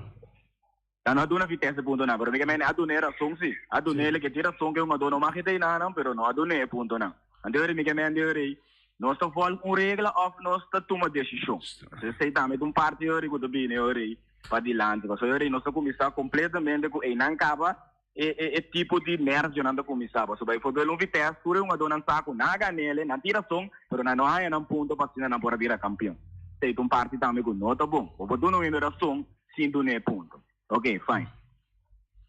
Nan no a duna Vitesse puntonan, pero mi ke mende a dun'é rason si. A dun'é loke tin rason ke hungadó no mag hita einanan, pero no a dun'é e puntonan. Anto mi ke mende rei, nos ta vòlg un regla òf nos ta tuma desishon? Pasobra esei tambe ta un parti ku ta bini rei padilanti. Pasobra rei nos ta kuminsá kompletamente ku einan kaba e e e tipo di nèrvionan ta kuminsá. Pasobra baivoorbeeld un Vitesse tur e hungadónan sa ku nan a gan'é, nan tin rason, pero nan no haña nan punto pa asina nan por a bira kampion. Esei ta un parti tambe ku no ta bon. Bo por duna un hende rason sin dun'é punto. Ok, fine.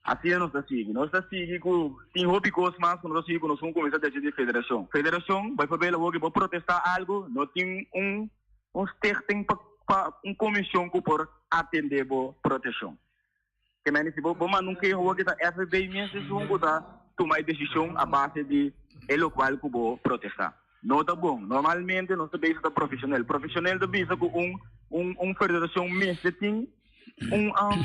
Asina nos ta sigui. Nos ta sigui ku tin hopi kos mas ku nos ta sigui ku nos un kuminsá dechi di federashon. Federashon, baivoorbeeld awor ku bo protestá algu, no tin un un stichting pa pa un komishon ku por atendé bo proteshon. Ke mende si bo bo manda un keho awor ku ta FFB mes esun ku ta tuma e desishon a base di e lokual ku bo protestá. No ta bon. Normalmente nos ta bisa ta profesional. Profesional ta bisa ku un un un federacion mester tin un um,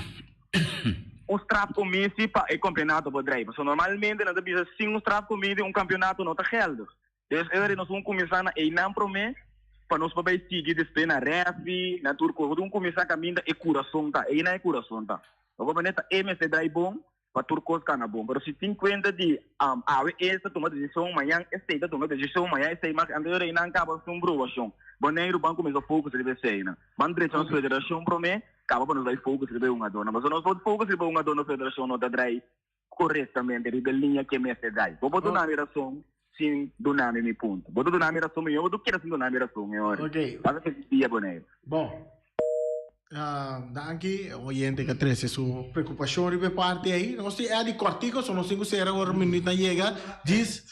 un strafcommissie pa e campeonato por drai. Pasobra normalmente nan ta bisa sin un strafcommissie un campeonato no ta geldig. Dus e ora nos un cuminsa na einan prome pa nos por bay sigui despues na refi, na tur cos. Un cuminsa caminda e curason ta. Einan e curason ta. Bo comprende? Ta e mester drai bon. pa tur kos kana bon. Pero si tin kuenta di awe es ta tuma desishon, mañan esei ta tuma desishon, mañan esei mas, anto e reinan kaba su brobashon. Boneiru ban kuminsá focus riba eseinan. Ban drecha nos federashon promé, kaba pa nos bai focus riba e hungadónan. Pasobra nos por focus riba e hungadó nos federashon no ta drai korektamente riba e liña ke mester drai. Bo por duna mi rason sin duna mi mi punto. Bo ta duna mi rason mihó, bo ta keda sin duna mi rason e ora. Pasa felis dia Boneiru. Bon. Danki oyente ke trese su preokupashon riba e parti ei. Nos tin Eddy kòrtiku so nos tin ku sera ora minütnan yega. Djis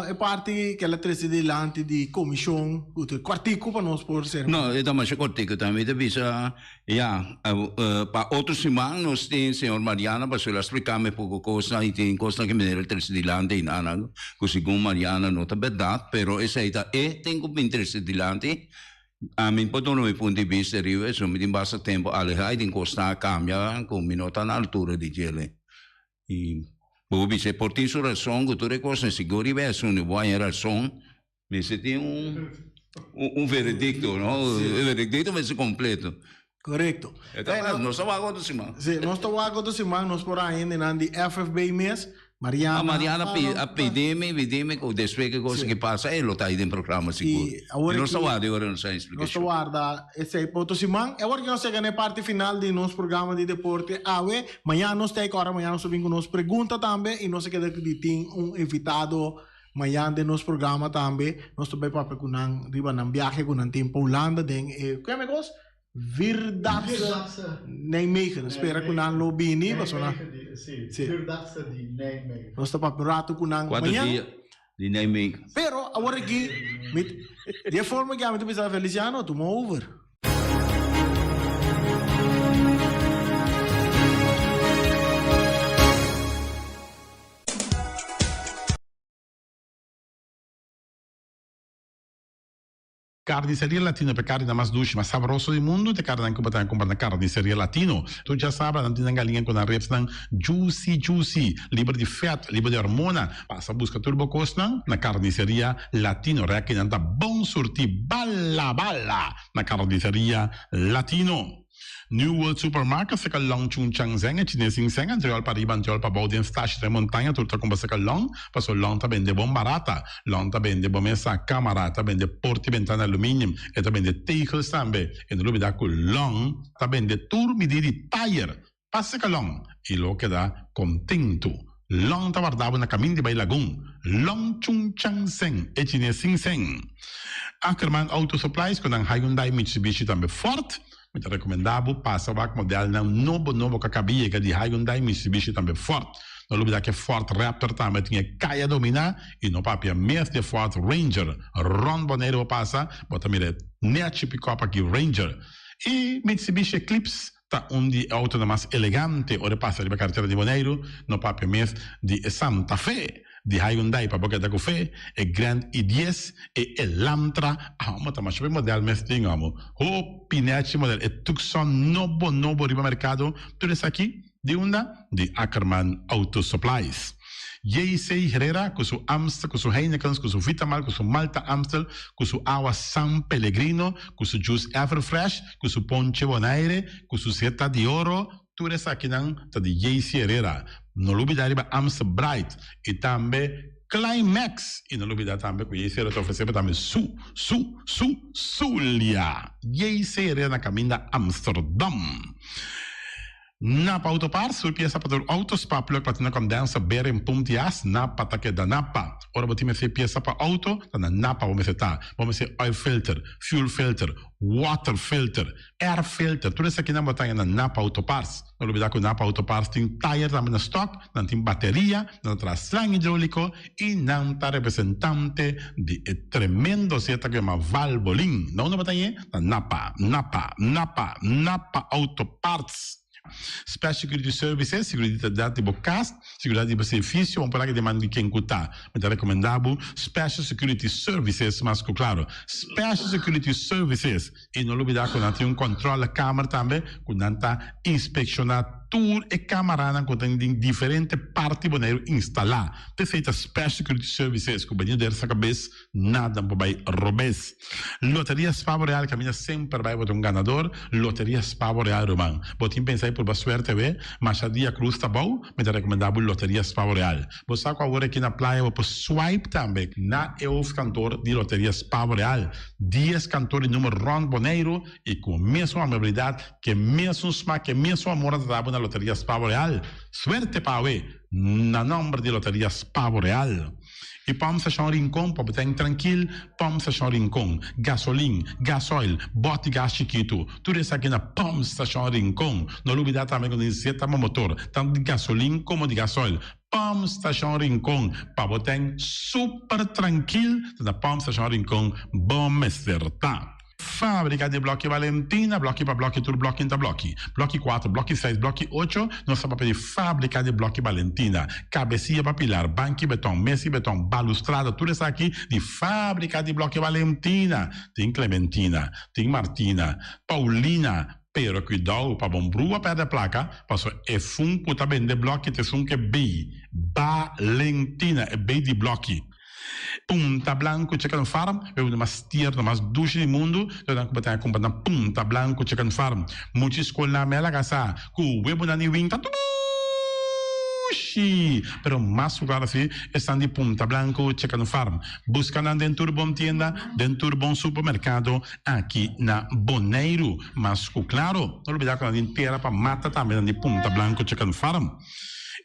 e parti ke el a trese dilanti di komishon ku tur kòrtiku pa nos por sera. No, e ta masha kòrtiku tambe. Mi ta bisa ya pa otro siman nos tin señor Mariana pasobra el a splika mi poko kosnan i tin kosnan ke meneer a trese dilanti einan ku segun Mariana no ta bèrdat pero esei ta e tin ku bin trese dilanti. Ami por duna mi punto di bista riba eso, mi tin basta tempo alehá i tin kosnan a kambia ku mi no ta na altura di djele. I bo por bisa e por tin su rason ku tur e kosnan, sigur riba e asuntu bo haña rason, mester tin un un veredikto, no? E veredikto mester kompleto. Korekto. E ta nos ta wak otro siman. Si, nos ta wak otro siman, nos por haña hendenan di FFB mes. Mariana. Ah, Mariana a pidi mi, pidi mi cu despues cu cosa ki pasa e lo ta ahi den programa sigur. Y awor Y nos ta aki warda e ora nos a nos ta explicacion. warda esey pa otro siman. E awor ki nos yega na e parti final di nos programa di deporte awe. Mañana nos ta ey ora mañana nos ta bin cu nos pregunta tambe y nos a keda di tin un invitado mañana den nos programa tambe. Nos ta bay papia cu nan riba nan biahe cu nan tin pa Hulanda den e, cu e cos? Vierdaagse Nijmegen. Spera ku nan lo bini pasobra Sí, Vierdaagse di Nijmegen. Nos ta papia un rato ku nan Kuater mañan. dia di Nijmegen. Pero awor aki mi di e forma ku ami ta bisa Feliciano tuma over. Carniceria Latino pa e carninan mas dushi, mas sabroso di mundu, ta e carninan cu bo ta cumpra na Carniceria Latino. Tur djasabra nan tin nan galiña cu nan ribsnan juicy juicy, liber di vet, liber di hormona. Pasa busca tur bo cosnan na Carniceria Latino. Rekinan ta bon surti bala bala na Carniceria Latino. New World Supermarket seka long Chung Chang Zeng e chines sin seng antriol pa riba antriol pa bou den stashi den montaña tur ta kumpra seka long paso long ta bende bon barata long ta bende bo mesa kamara ta bende porti bentana aluminium e ta bende tegels tambe e no lubida ku long ta bende tur midi di tayer pa seka long i lo keda kontentu long ta warda bo na kamin di bai lagun long Chung Chang Zeng e chines sin seng Ackerman Auto Supplies ku nan Hyundai Mitsubishi tambe Ford Mi ta rekomendá bo pasa wak modelnan nobo nobo ku a kaba yega di Hyundai, Mitsubishi tambe Ford. No lubidá ku e Ford Raptor tambe tin e kaya dominá i no papia mes di e Ford Ranger. Rònt Boneiru bo pasa, bo ta mira e nèchi pikòp aki Ranger. I Mitsubishi Eclipse ta un di e outonan mas elegante ora e pasa riba karetera di Boneiru, no papia mes di e Santa Fe. Di Hyundai pa bo keda ku fe, e Grand i dies, e Elantra, amo ta masha hopi model mes tin amo. Hopi nechi model, e Tucson nobo nobo riba merkado, tur esaki di unda? Di Ackerman Auto Supplies. JC Herrera ku su Amstel, ku su Heinekens, ku su Vitamal, ku su Malta Amstel, ku su awa San Pellegrino, ku su juice Everfresh, ku su ponche Bonaire, ku su Zeta di Oro, Tur esakinan ta di JC Herrera. No lubida riba Amstel Bright y tambe Climax. Y no lubida tambe cu JC Herrera ta ofrece bo tambe su, su, su, Zulia. JC Herrera na caminda Amsterdam. Napa Auto Parts, tur pieza pa tur auto, spark plug, platina condenser, bearing, pump di as, Napa ta keda Napa. Ora bo tin mester pieza pa auto, ta na Napa bo mester ta. Bo mester oil filter, fuel filter, water filter, Air filter, tur esakinan bo ta haña na Napa Auto Parts. No lubida ku Napa Auto Parts tin tayer tambe na stock, nan tin bateria, nan ta traha slang hidroliko i nan ta representante di e tremendo zeta ku yama Valvoline. Na unda bo ta hañ'é? Na Napa, Napa, Napa, Napa Auto Parts. Special Security Services, Seguridat di bo kas, seguridat di bo servicio, bo por laga deman di ken ku ta. Mi ta rekomendá bo Special Security Services mas ku klaro. Special Security Services. I no lubidá ku nan tin un kòntròlekamer tambe ku nan ta inspekshoná. tur e camaranan cu ta den diferente parti Boneiru instala. P'esey ta Special Security Services cu benido der sa cabes nada por bay robes. Loteria Spa Boreal caminda semper bay bo ta un ganador. Loteria Spa Boreal ruman. Bo tin pensa y purba suerte awe? Masha dia cruz ta bou, mi ta recomenda bo Loteria Spa Boreal. Bo sa cu awor aki na playa bo por swipe tambe na e hoofdkantoor di Loteria Spa Boreal. Dies kantoor di numer rond Boneiru y cu mesun amabilidad, ke mesun smak, ke mesun amor nan ta dabo na Loteria Spa Boreal. Suerte pa awe na nomber di Loteria Spa Boreal. Y Pump Station Rincon pa bo ta en trankil, Pump Station Rincon, gasolin, gasoil, bot di gas chikitu, tur esaki na Pump Station Rincon. No lubida tambe cu nos zeta bo motor, tanto di gasolin como di gasoil. Pump Station Rincon, pa bo ta en super trankil, ta na Pump Station Rincon bo mester ta. Fábrika di Blòki Valentina, blòki pa blòki tur blòki ta blòki. Blòki kuater, blòki seis, blòki ocho, nos ta papia di Fábrika di Blòki Valentina. Kabesia pa pilar, banki beton, mesa di beton, balustrada, tur esaki di Fábrika di Blòki Valentina. Tin Clementina, tin Martina, Paulina, pero kuidou pa bon brua pèrdè plaka, pasobra e fun ku ta bende blòki ta esun ku e bei Valentina, e bei di blòki. Punta Blanco Chicken Farm, e un mas tierno, mas dushi di mundu, lo nan ku bo ta kumpra na Punta Blanco Chicken Farm. Mucha skolnan me a laga sa ku webonan di winta dushi, pero mas ku klaro si esnan di Punta Blanco Chicken Farm. Buska nan den tur bon tienda, den tur bon supermerkado aki na Boneiru. Mas ku klaro, no lubida ku nan tin tera pa mata tambe nan di Punta Blanco Chicken Farm.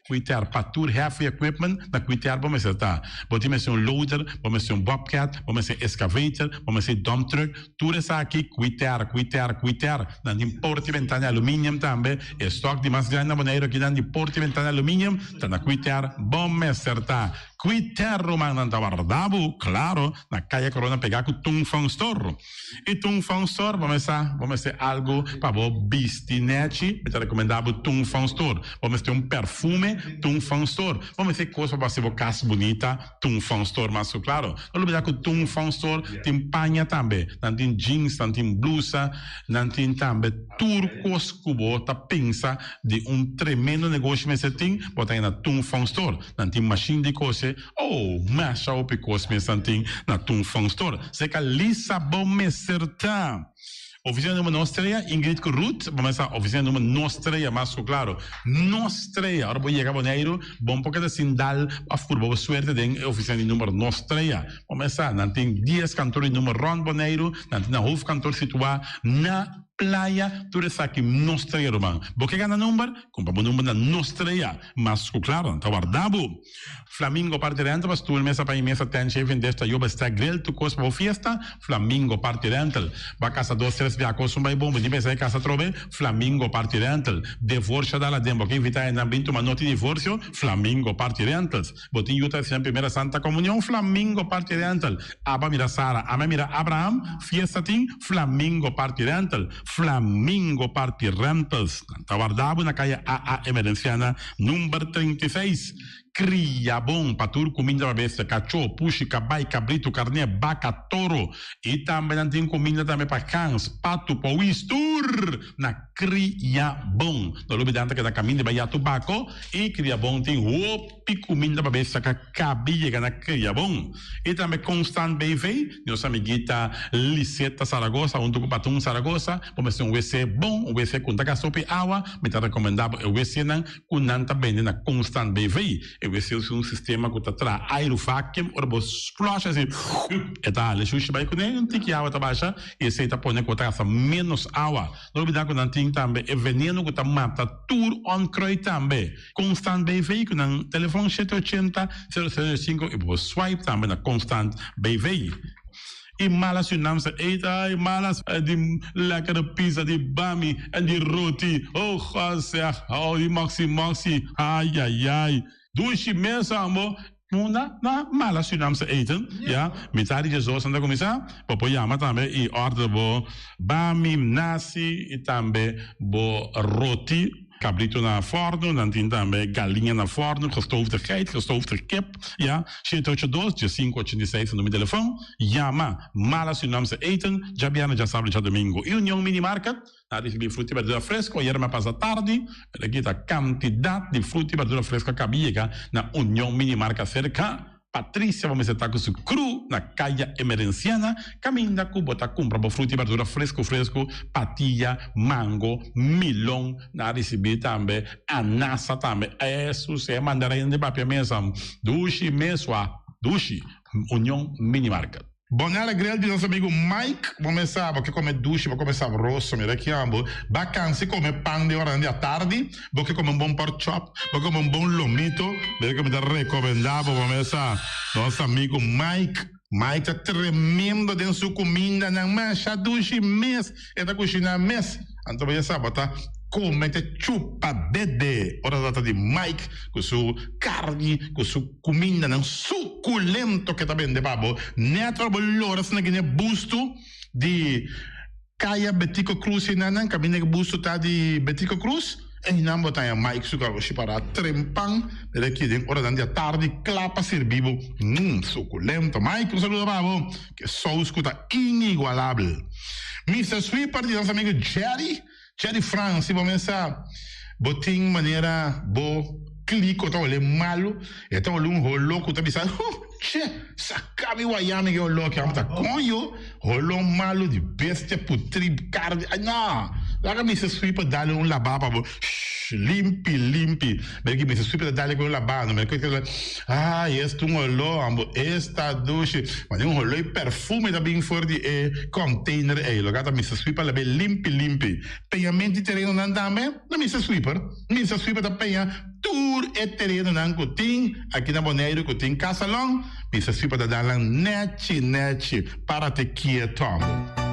Kuiter pa tur heavy equipment na kuiter bo mester ta. Bo tin mester un loader, bo mester un bobcat, bo mester excavator, bo mester dump truck, tur esaki kuiter, kuiter, kuiter. Nan tin porta y ventana aluminium tambe. E stock di mas grandi na Boneiru aki nan di porta y ventana aluminium ta na kuiter bo mester ta. Kuiter ruman nan ta warda bo, claro, na Kaya Corona pega ku Tung Fong Store. I Tung Fong Store bo mester bo mester algu pa bo bisti nechi, mi ta rekomendá bo Tung Fong Store. Bo mester un perfume, Tung Fong Store. Bo mester kos pa bo hasi bo kas bunita, Tung Fong Store mas ku klaro. No lubidá ku Tung Fong Store tin paña tambe. Nan tin jeans, nan tin blusa, nan tin tambe tur kos ku bo ta pensa di un tremendo negoshi mester tin, bo ta haña na Tung Fong Store. Nan tin mashin di kose. Oh, masha hopi kos mes nan tin na Tung Fong Store. Seka Lisa bo mester ta. Oficina number nos trea, Ingrid ku Ruth, bo mester sa oficina number nos trea mas ku klaro. Nos trea, ora bo yega Boneiru, bon por keda sin dal of purba bo suerte den e oficina di number nos trea. Bo mester sa, nan tin dies kantor di number rond Boneiru, nan tin nan hoofdkantoor situa na Playa, tur esaki nos trea ruman. Bo ke gana number? Kumpra bo number na nos trea. Mas ku klaro, nan ta warda bo. Flamingo Party Rental pa stoel, mesa pa i mesa, tent, shaving dish, tayoba, stack, grill, tur kos pa bo fiesta. Flamingo Party Rental. Bo a kasa dos, tres bia kos un bai bon, bo tin pensa e kasa atrobe? Flamingo Party Rental. Devorsio dal aden, bo ke invita hendenan bin tuma noti divorsio? Flamingo Party Rentals. Bo tin yu ta hasi nan primera Santa Comunion? Flamingo Party Rental. Aba mira Sara, ame mira Abraham, fiesta tin? Flamingo Party Rental. Flamingo Party Rentals. Nan ta warda bo na kaya AA Emerenciana number 36. Kria bon pa tur kuminda pa bestia, kachó, pushi, kabai, kabritu, karné, baka, toro. I tambe nan tin kuminda tambe pa gans, patu, powis, tur na Kria bon. No lubida nan ta keda kaminda bai ya tubako i Kria bon tin hopi kuminda pa bestia ka kabi yega na Kria bon. I tambe Constant BV, nos amiguita Liseta Saragoza huntu ku Patun Saragoza, bo mester un wc bon, un wc ku no ta gasta hopi awa, mi ta rekomenda bo e wcnan ku nan ta bende na Constant BV. E wc usa un sistema ku ta traha airu vacuum, ora bo flush asi e ta hala e shushi bai kuné, un tiki awa ta basha i esei ta pone ku bo ta gasta ménos awa. No olbida ku nan tin tambe e veneno ku ta mata tur onkruid tambe. Constant BV ku nan telefon shete ochenta, sero sero sinku i bo por swipe tambe na Constant BV. I malas yu nam sa eet ay malas di lekkere pizza di bami en di roti oh God zeg oh di moxi moxi ayayay dushi mes ambo Munda na mala Surinaamse eten, ya. Mitad di diesdos nan ta kuminsá. Bo por yama tambe i order bo bami, nasi i tambe bo roti. Cabrito na forno, nan tin tambe galiña na forno, gestoofde geit, gestoofde kip, ya. Shete ocho dos, diesinco ochenta i seis ta numero di telefon. Yama Mala Surinaamse Eten, djabièrnè, djasabra i djadomingo. I Union Mini Market, nan a ricibi fruta i berdura fresco ayera mi a pasa tardi, pero aki ta cantidad di fruta i berdura fresco a caba yega na Union Mini Market cerca. Patricia bo mester ta ku su kru na Kaya Emerenciana kaminda ku bo ta kumpra bo fruta i berdura fresku fresku, patia, mango, milon, nan a risibí tambe anasa tambe, esus e mandarin di papia mesa dushi mesua dushi, Union Mini Market. Bonella Grill di nos amigo Mike, bo mes sa bo ke come dushi, bo come sabroso, mira ki ambo, ba cansi come pan den oranan di atardi, bo ke come un bon pork chop, bo ke come un bon lomito, mira ke mi ta recomenda bo, bo mes sa, nos amigo Mike, Mike ta tremendo den su cumindanan, masha dushi mes e ta cushina mes. Anto bo ya sa bo ta come te chupa dede ora ta trata di Mike cu su carni cu su cumindanan suculento ke ta bende pa bo. Net ora bo lora asina gine busto di Caya Betico Cruz enanan caminda ke busto ta di Betico Cruz einan bo ta haña Mike su garoshi para trempan mira aki den oranan di atardi cla pa sirbi bo. Mmm suculento Mike un saludo pa bo. Ke sous ku ta inigualabel. Mister Sweeper di nos amigo Jerry, Jerry Frans, si bo mesa bo tin manera bo kliko ta hole malu, e ta hole un holo ku ta bisa, huh, che, saka mi waya mi ke holo aki, amo ta koño, holo malu di bestia putri karni, ay no, laga Mister Sweeper dale un laba pa bo, shh, limpi, limpi. Mira ki Mister Sweeper ta dale ku un laba, no, mira ku Ay, esta un oló, ambo, esta dushi. Ma den un oló y perfume ta bin for di e container ey. Loke ta Mister Sweeper la bay limpi limpi. Peñamento di terenonan tambe na Mister Sweeper. Mister Sweeper ta peña tur e terenonan cu tin aki na Boneiru cu tin casalon. Mister Sweeper ta dal nan nechi nechi. Parate kieto, ambo.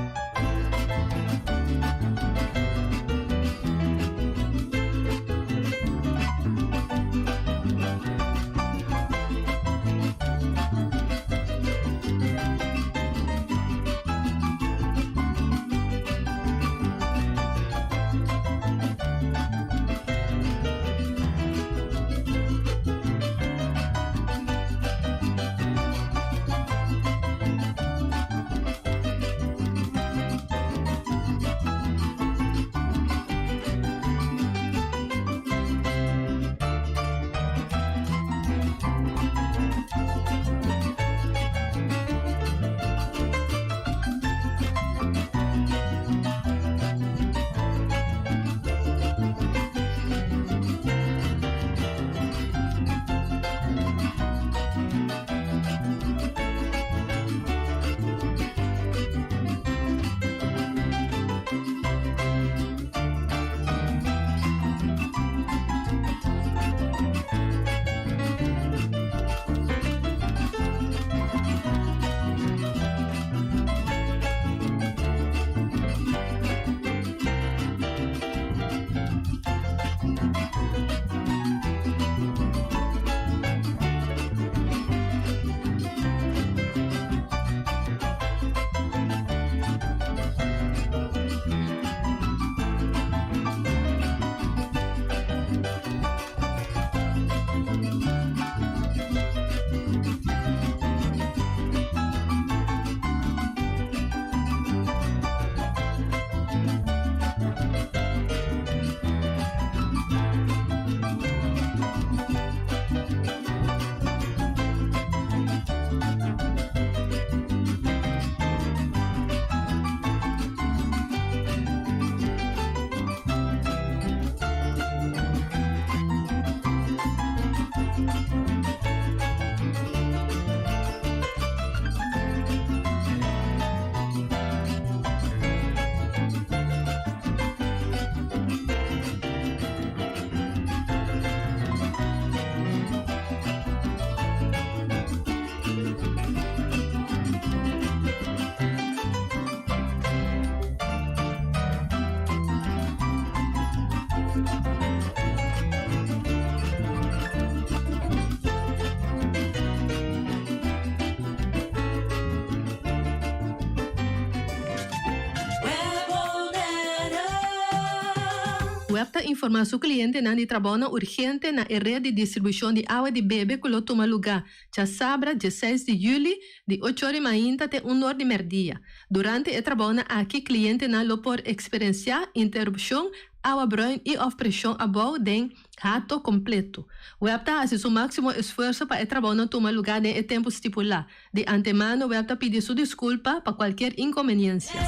Web ta informá su klientenan di trabounan urgente na e ret di distribushon di awa di bebe ku lo tuma lugá djasabra dieseis di yüli di ocho or di mainta te un or di mèrdia. Durante e trabounan aki klientenan lo por eksperensiá interupshon, awa bruin i òf preshon abou den Hato kompleto. Web ta hasi su máksimo esfuerso pa e trabounan tuma lugá den e tempu stipulá. Di antemano web ta pidi su diskulpa pa kualkier inkonbeniensia.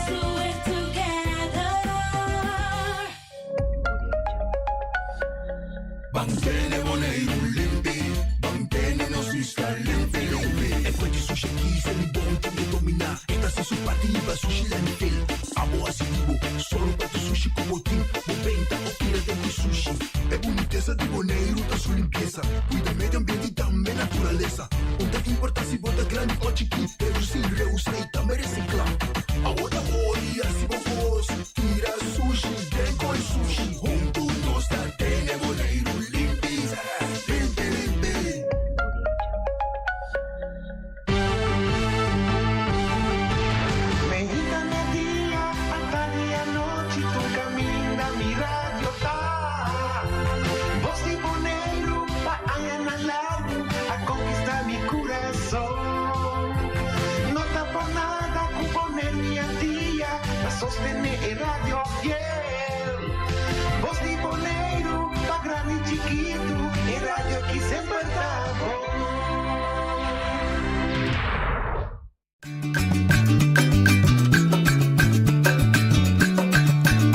Ban tene Boneiru limpi, ban tene nos isla limpi limpi. E kue di sushi aki se mi bon tin e dominá. E ta hasi su parti riba sushi landfill. Abo hasi di bo, solo pa tu sushi ku bo tin. Bo benta o tira den ku sushi. E bunitesa di Boneiru ta su limpiesa. Kuida medio ambiente i tambe naturalesa. Un ta importá si bo ta grandi o chikí. Redusí, reusá i tambe resiklá. Abo ta hori hasi bo kos. Tira sushi den koi sushi. Huntu nos ta tene Boneiru limpi. Limpi limpi. Meinta media, atardi anochi, tur kaminda mi radio ta. Bos di Boneiru pa añanan largu a konkistá mi kurason. No ta por nada ku Boneiru i Antia ta sostené e radio fiel. Bos di Boneiru pa grandi i chikitu, e radio ki semper ta bon.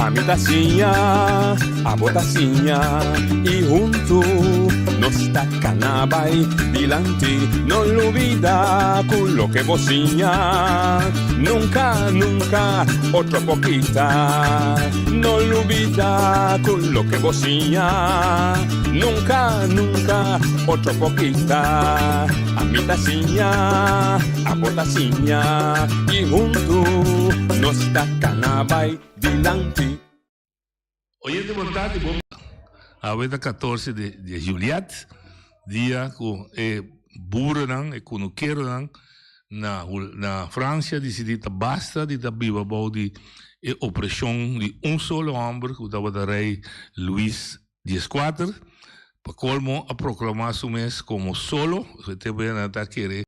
Ami ta siña, abo ta siña i huntu nos ta kana bai dilanti. No lubida ku loke bo siña nunka, nunka otro por kita. No lubida ku loke bo siña nunka, nunka otro por kita. Ami ta siña, abo ta siña i huntu nos ta kana bai dilanti. Oyente bon tardi bon. Awe ta 14 di di Juliet, dia ku e burenan, e kunukeronan na na Francia disidi ta basta di ta biba bou di e opreshon di un solo homber ku tabata rei Luis Dieskuater, pa kolmo a proklamá su mes komo solo, e tempu ei nan ta kere.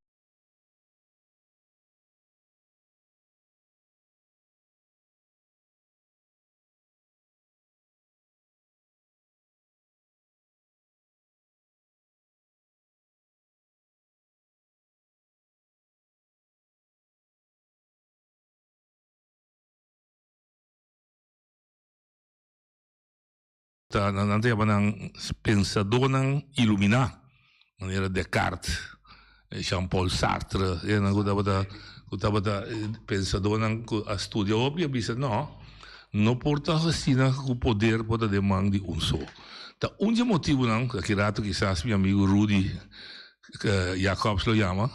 Ta nan ta yama nan pensadónan iluminá, manera Descartes, Jean-Paul Sartre, esnan ku tabata ku tabata pensadónan ku a studia hopi a bisa no, no por ta asina ku poder por ta den man di un so. Ta un di e motibunan, aki rato kisas mi amigu Rudy Jacobs lo yama,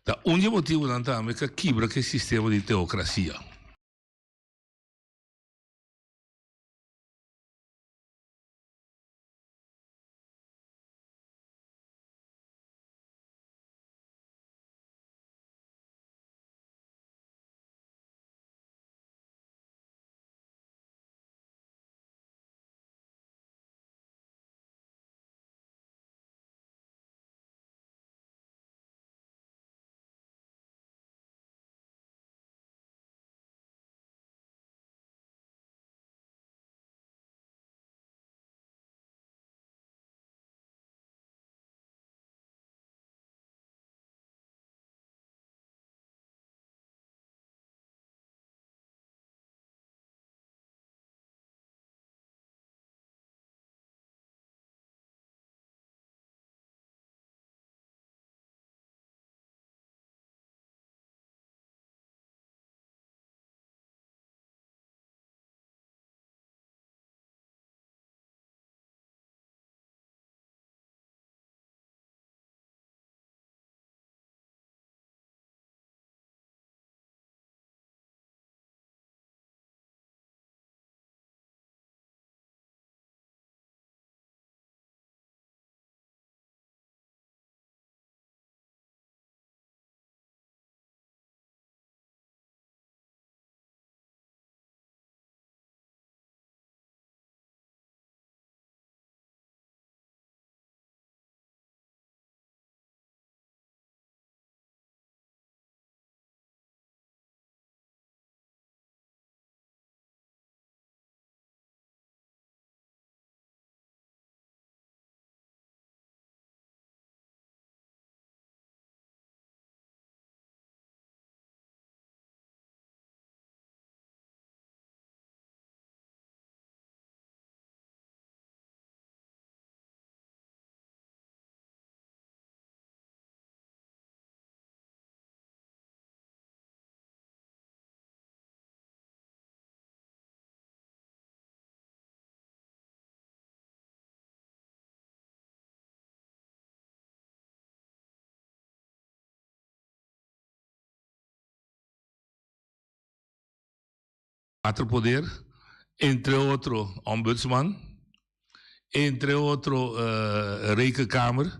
ta un di e motibunan tambe ku a kibra ku e sistema di teokrasia. Cuatro poder, entre otro Ombudsman, entre otro Rekenkamer,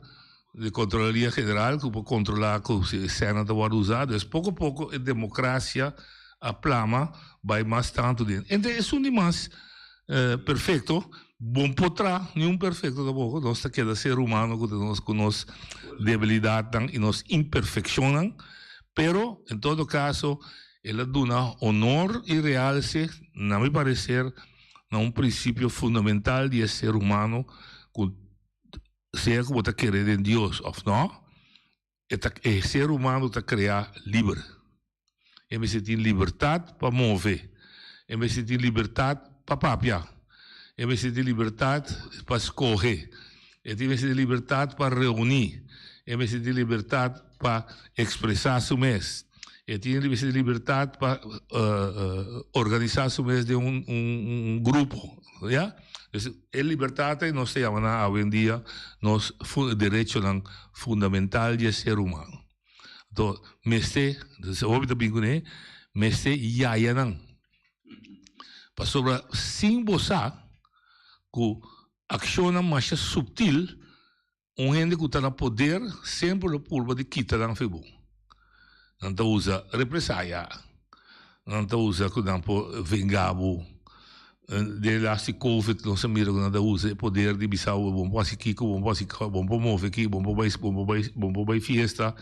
de Controlaria General, cu por controla cu si e sena ta wordo usa. Dus poco poco e democracia a plama bay mas tanto den. Entre esun di mas perfecto, bon por tra, niun perfecto tampoco, nos ta keda ser humano cu ta nos cu nos debilidadnan y nos imperfeccionnan, pero en todo caso El a duna honor i realse, na mi parecer, na un principio fundamental di e ser humano cu sea cu bo ta kere den Dios of no, e ta e ser humano ta crea liber. E mester tin libertad pa move, e mester tin libertad pa papia, e mester tin libertad pa scoge, e tin mester tin libertad pa reuni, e mester tin libertad pa expresa su mes. E tin mester tin libertad pa organisa su mes den un un grupo, ya. Dus e libertad ei nos ta yama nan awendia nos derechonan fundamental di e ser humano. Anto mester, hopi ta bin kuné, mester yaya nan. Pasobra sin bo sa ku akshonnan masha subtil Un hende ku ta na poder semper lo purba di kita nan fe bon. Nan ta usa represaya, nan ta usa ku nan por venga bo. Den e laatste covid nos a mira ku nan ta usa e poder di bisa bo bon por hasi kiko, bon por hasi kiko, bon por move aki, bon por bai, bon por bai, bon por bai fiesta.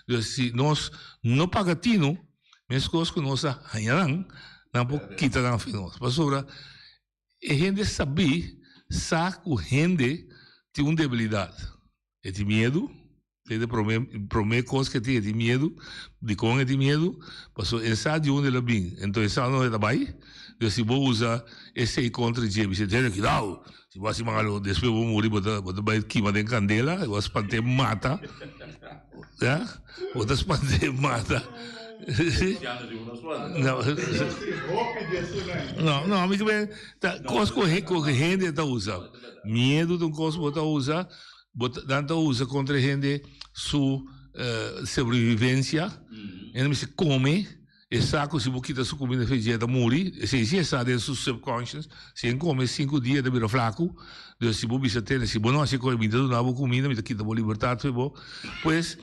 Dus si nos no paga tinu, meskos ku nos a haña nan, nan por kita nan fe nos. Pasobra E hende sabí sa ku hende tin un debilidat. E tin miedu, e ta e promé promé kos ku e tin, e tin miedu. Dikon e tin miedu? Pasobra e sa di unda el a bin, enton e sa unda e ta bai. Enton si bo usa esei kontra dje, bis'é, Tene kidao! Si bo hasi malu, despues bo muri bo ta bo ta bai kima den kandela, bo a spant'é mata. Ya, bo ta spant'é mata. No, no, no, mi ke ta kos ku ku hende ta usa. Miedu ta un kos bo ta usa, bo ta nan ta usa kontra hende su sobrevivencia. Hende mester kome. E sa ku si bo kita su kumida fe dje e ta muri, esei si e sa den su subconscious, si e kome sinku dia e ta bira flaku, dus si bo bisa tene si bo no hasi koe mi ta duna bo kumida mi ta kita bo libertat fe bo, pues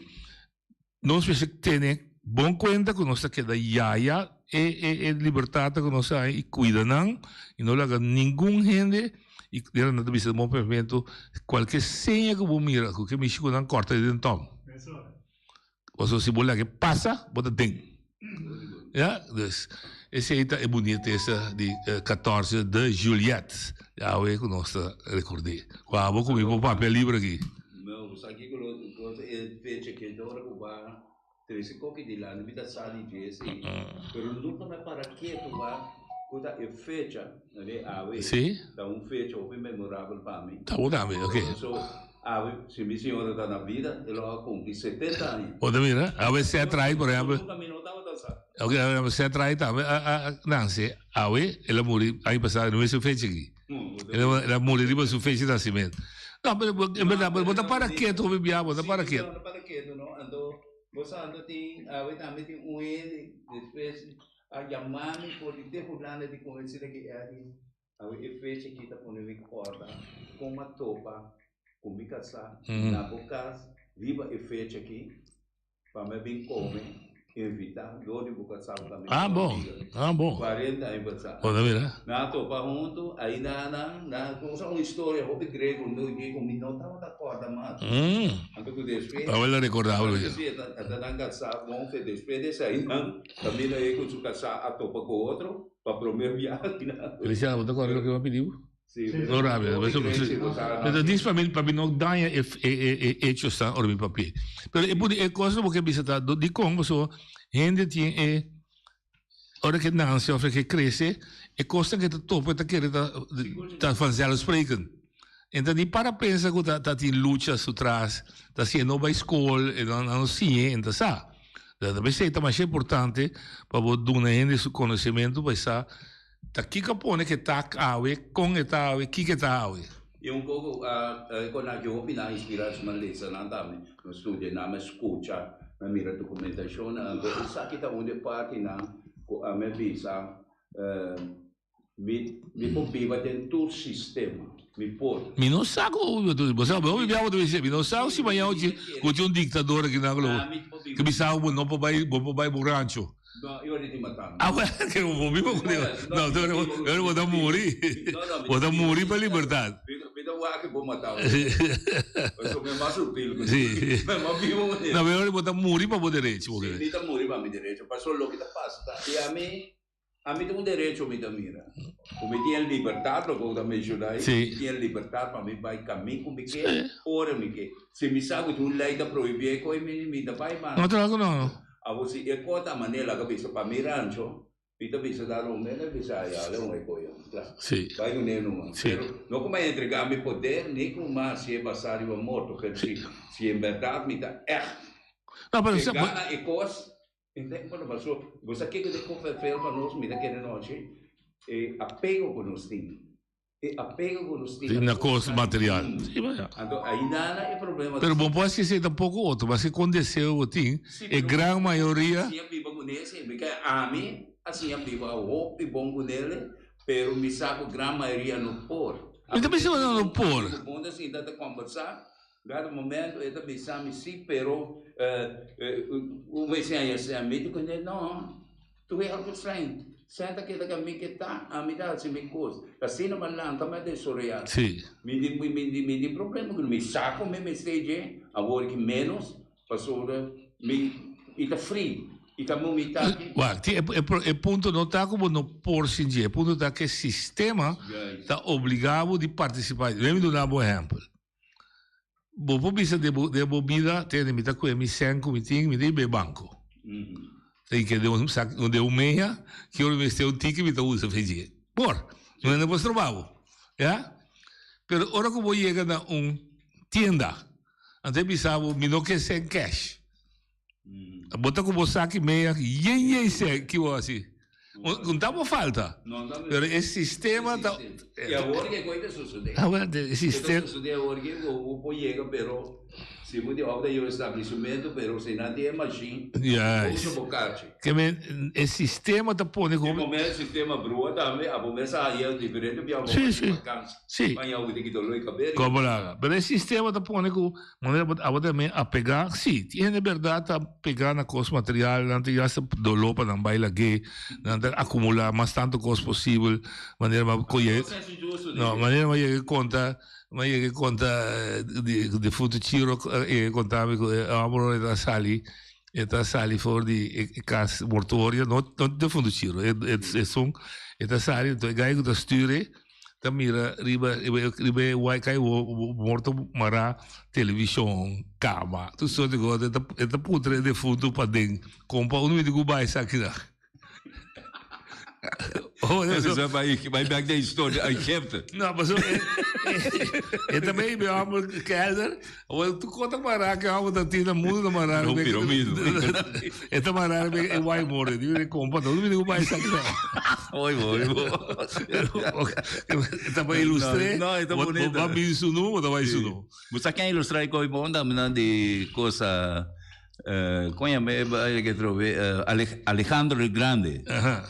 nos mester tene bon kuenta ku nos ta keda yaya e e e libertatnan ku nos a haña i kuida nan i no laga ningun hende i nan ta bisa den bon pensamentu kualke seña ku bo mira ku ke mishi ku nan kòrta den tòm. Pasobra si bo laga e pasa, bo ta den. Ya, dus esei ta e bunitesa di 14 de Juliet. Awe ku nos ta rekord'é. Ku abo ku mi por papia liber aki. No, bo sa kiko lo cosa e fecha ke ta ora ku ba trese koki dilanti mi ta sa di dje esei. Pero nunka mi a para ketu ba ku ta e fecha de awe. Si. Ta un fecha hopi memorabel pa mi. Ta bo tambe, oke. So, Awe, si mi señora ta na bida, e lo a cumpli 70 aña. Bo ta mira? Awe Seth Wright, por ehempel. Nunca mi no tabata sa. Ok, Seth Wright tambe a a nanse. Awe, el a muri aña pasado, no mes su fecha aki. El a muri riba su fecha di nacimento. No, pero en berdad, bo ta para keto hopi bia, bo ta para keto. Si, bo ta para keto, no. Anto, bo sa anto tin, awe tambe tin un hende, despues a yama mi for di te Hulanda di con esaki Eddie. Awe e fecha aki ta pone mi kòrda kon a topa ku mi kasá na bo kas riba e fecha aki pa mi a bin kome invitá dor di bo kasá ku ta mi amiga kuarenta aña pasá. Nan a topa huntu ainda nan nan a un historia hopi grego ku mi no tabata kòrda mas. Anto ku despues a ta nan kasá bon fe despues di esei nan kaminda e ku su kasá a topa ku otro. Pa prome biaha kina. Feliciano, bo ta kòrda loke mi a pidi bo? Si. No rabia. Pero dis pa mi, pa mi no daña e e e hechosnan ora mi papia. Pero e pudi e kos ku bo ke bisa ta dikon pasobra hende tin e ora ke nanse òf ke krese e kosnan ke ta topa e ta kere ta ta vanzelfsprekend. E ta ni para pensa ku ta ta tin lucha su tras, ta si e no bai skol, e no no siña, e ta sa. Ta p'esei ta masha importante pa bo duna hende su konosementu pa e sa ta kiko a pone ku e ta awe, kon e ta awe, kiko e ta awe. I un poko kon nan hopi nan inspirá su nan lesa nan tambe, nan studia nan, nan skucha, nan mira dokumentashonnan. Anto esaki ta un di e partinan ku ami a bisa. Mi mi por biba den tur sistema. Mi por. Mi no sa ku bo sa bo biba bo ta bisa mi no sa si mañana ku tin un diktador aki nan lo ke bisa bo no por bai bo por bai bo rancho. No, yo di mata mi. Ah well ke bo biba ku no no bo ta muri bo ta muri pa libertad. Mi ta wak bo mata mi. Pasobra mi mas sutil ku Si. Mi mas biba ku No pero bo ta muri pa bo derecho. Si mi ta muri pa mi derecho pasobra loke ta pasa ta i ami Ami tin un derecho mi ta mira. Ku mi tin e libertat loke bo ta menshoná ei, mi tin e libertat pa mi bai kamin ku mi ke, ora mi ke. Si mi sa ku tin un lei ta prohibí e kos mi mi ta bai mas. No traha ku no. Awor si e kos ta manera laga bisa pa mi rancho, mi ta bisa ta Romeo ta bisa aya ale un e kos ya. Kla. Bai kuné numa. Pero no ku mi a entregá mi poder ni ku mi a hasié basá riba morto, pero si si en bèrdat mi ta ègt pegá na e kos, Entende? Bueno, paso, bo sa kiko ta konferfel pa nos, mi ta kere nochi, e apego ku nos tin. E apego ku nos tin na kos material. Sí, vaya. Anto, ainda na e problema. Pero bo por hasi esei tampoko otro, maske kon deseo bo tin, e gran mayoria. Ami a siña biba kuné, sí, mi ke ami a siña biba hopi bon kunele, pero mi sa ku gran mayoria no por. Mi ta bisa ku nan no por. Bo ta sinta ta kombersá, Dado momento e ta bisa mi si pero un vez aña se mi di kuné no tu e algo sèn sèn ta keda ku mi ke ta ami ta hasi mi kos asina mi a lanta mi a desaroyá mi di mi di mi di problema ku mi sa ku mi mester dje awor ki ménos pasobra mi mi ta free i ta mi ta aki. Wak ti e punto no ta ku bo no por sin dje e punto ta ku e sistema ta obliga bo di partisipá mi duna bo ehèmpel. Bo por bisa den bo den bo bida tende mi ta kue mi sèn ku mi tin mi ta hiba e banko. Ta ke den un sak den un meha ki ora mi mester un tiki mi ta usa fe dje. Por, no hende por stroba bo. Ya? Pero ora ku bo yega na un tienda anto e bisa bo mi no ke sèn cash. Bo ta ku bo saki meya yen yen sèn ki bo hasi? Un ta bo falta. Pero e sistema ta. E awor ke koi ta sosode. Awor e sistema. Ta sosode awor ke bo por yega pero si bo di òf ta yu establishmento pero si nan tin e mashin bo usa bo karchi. Ke men e sistema ta pone ku. Di momento e sistema brua tambe abo mes a haña diferente biaha bo bai di vakansi. Paña bo tin ki doló di kabes. Komo laga. Pero e sistema ta pone ku. Manera bo tabata tambe apegá, sí, tin hende bèrdat ta pegá na kos material, nan tin hasta doló pa nan bai lag'é, nan ta akumulá mas tantu kos posibel, manera bo a yega, no, manera bo a yega konta, bo a yega konta di difuntu Chiro a yega konta mi ku e hòmber ora e ta sali, e ta sali for di e kas mortuorio, no difuntu Chiro, esun, e ta sali, anto e gai ku ta stür e. Ta mira riba riba e wai kai wo morto mará televishon, kama, tur sort di kos. E ta puntra e defuntu paden, kompa unu mi di ku bai esaki nan. Bai bai bek den historia Egypte. No, pasobra e ta bay mi homber kelder, awor tur kos ta mará ke homber ta tin na mundu ta mará. No piramide. E ta mará riba e wai morto. Di mi kompa unu mi di ku bai esaki nan. Oi bo, oi bo. Ta pa ilustré. No, e ta bonito. Bo ba bin sunu, bo ta bai sunu. Bo sa ken ilustrá e koi bon tambe di cosa kon yama e bai ke trobe Alejandro el Grande.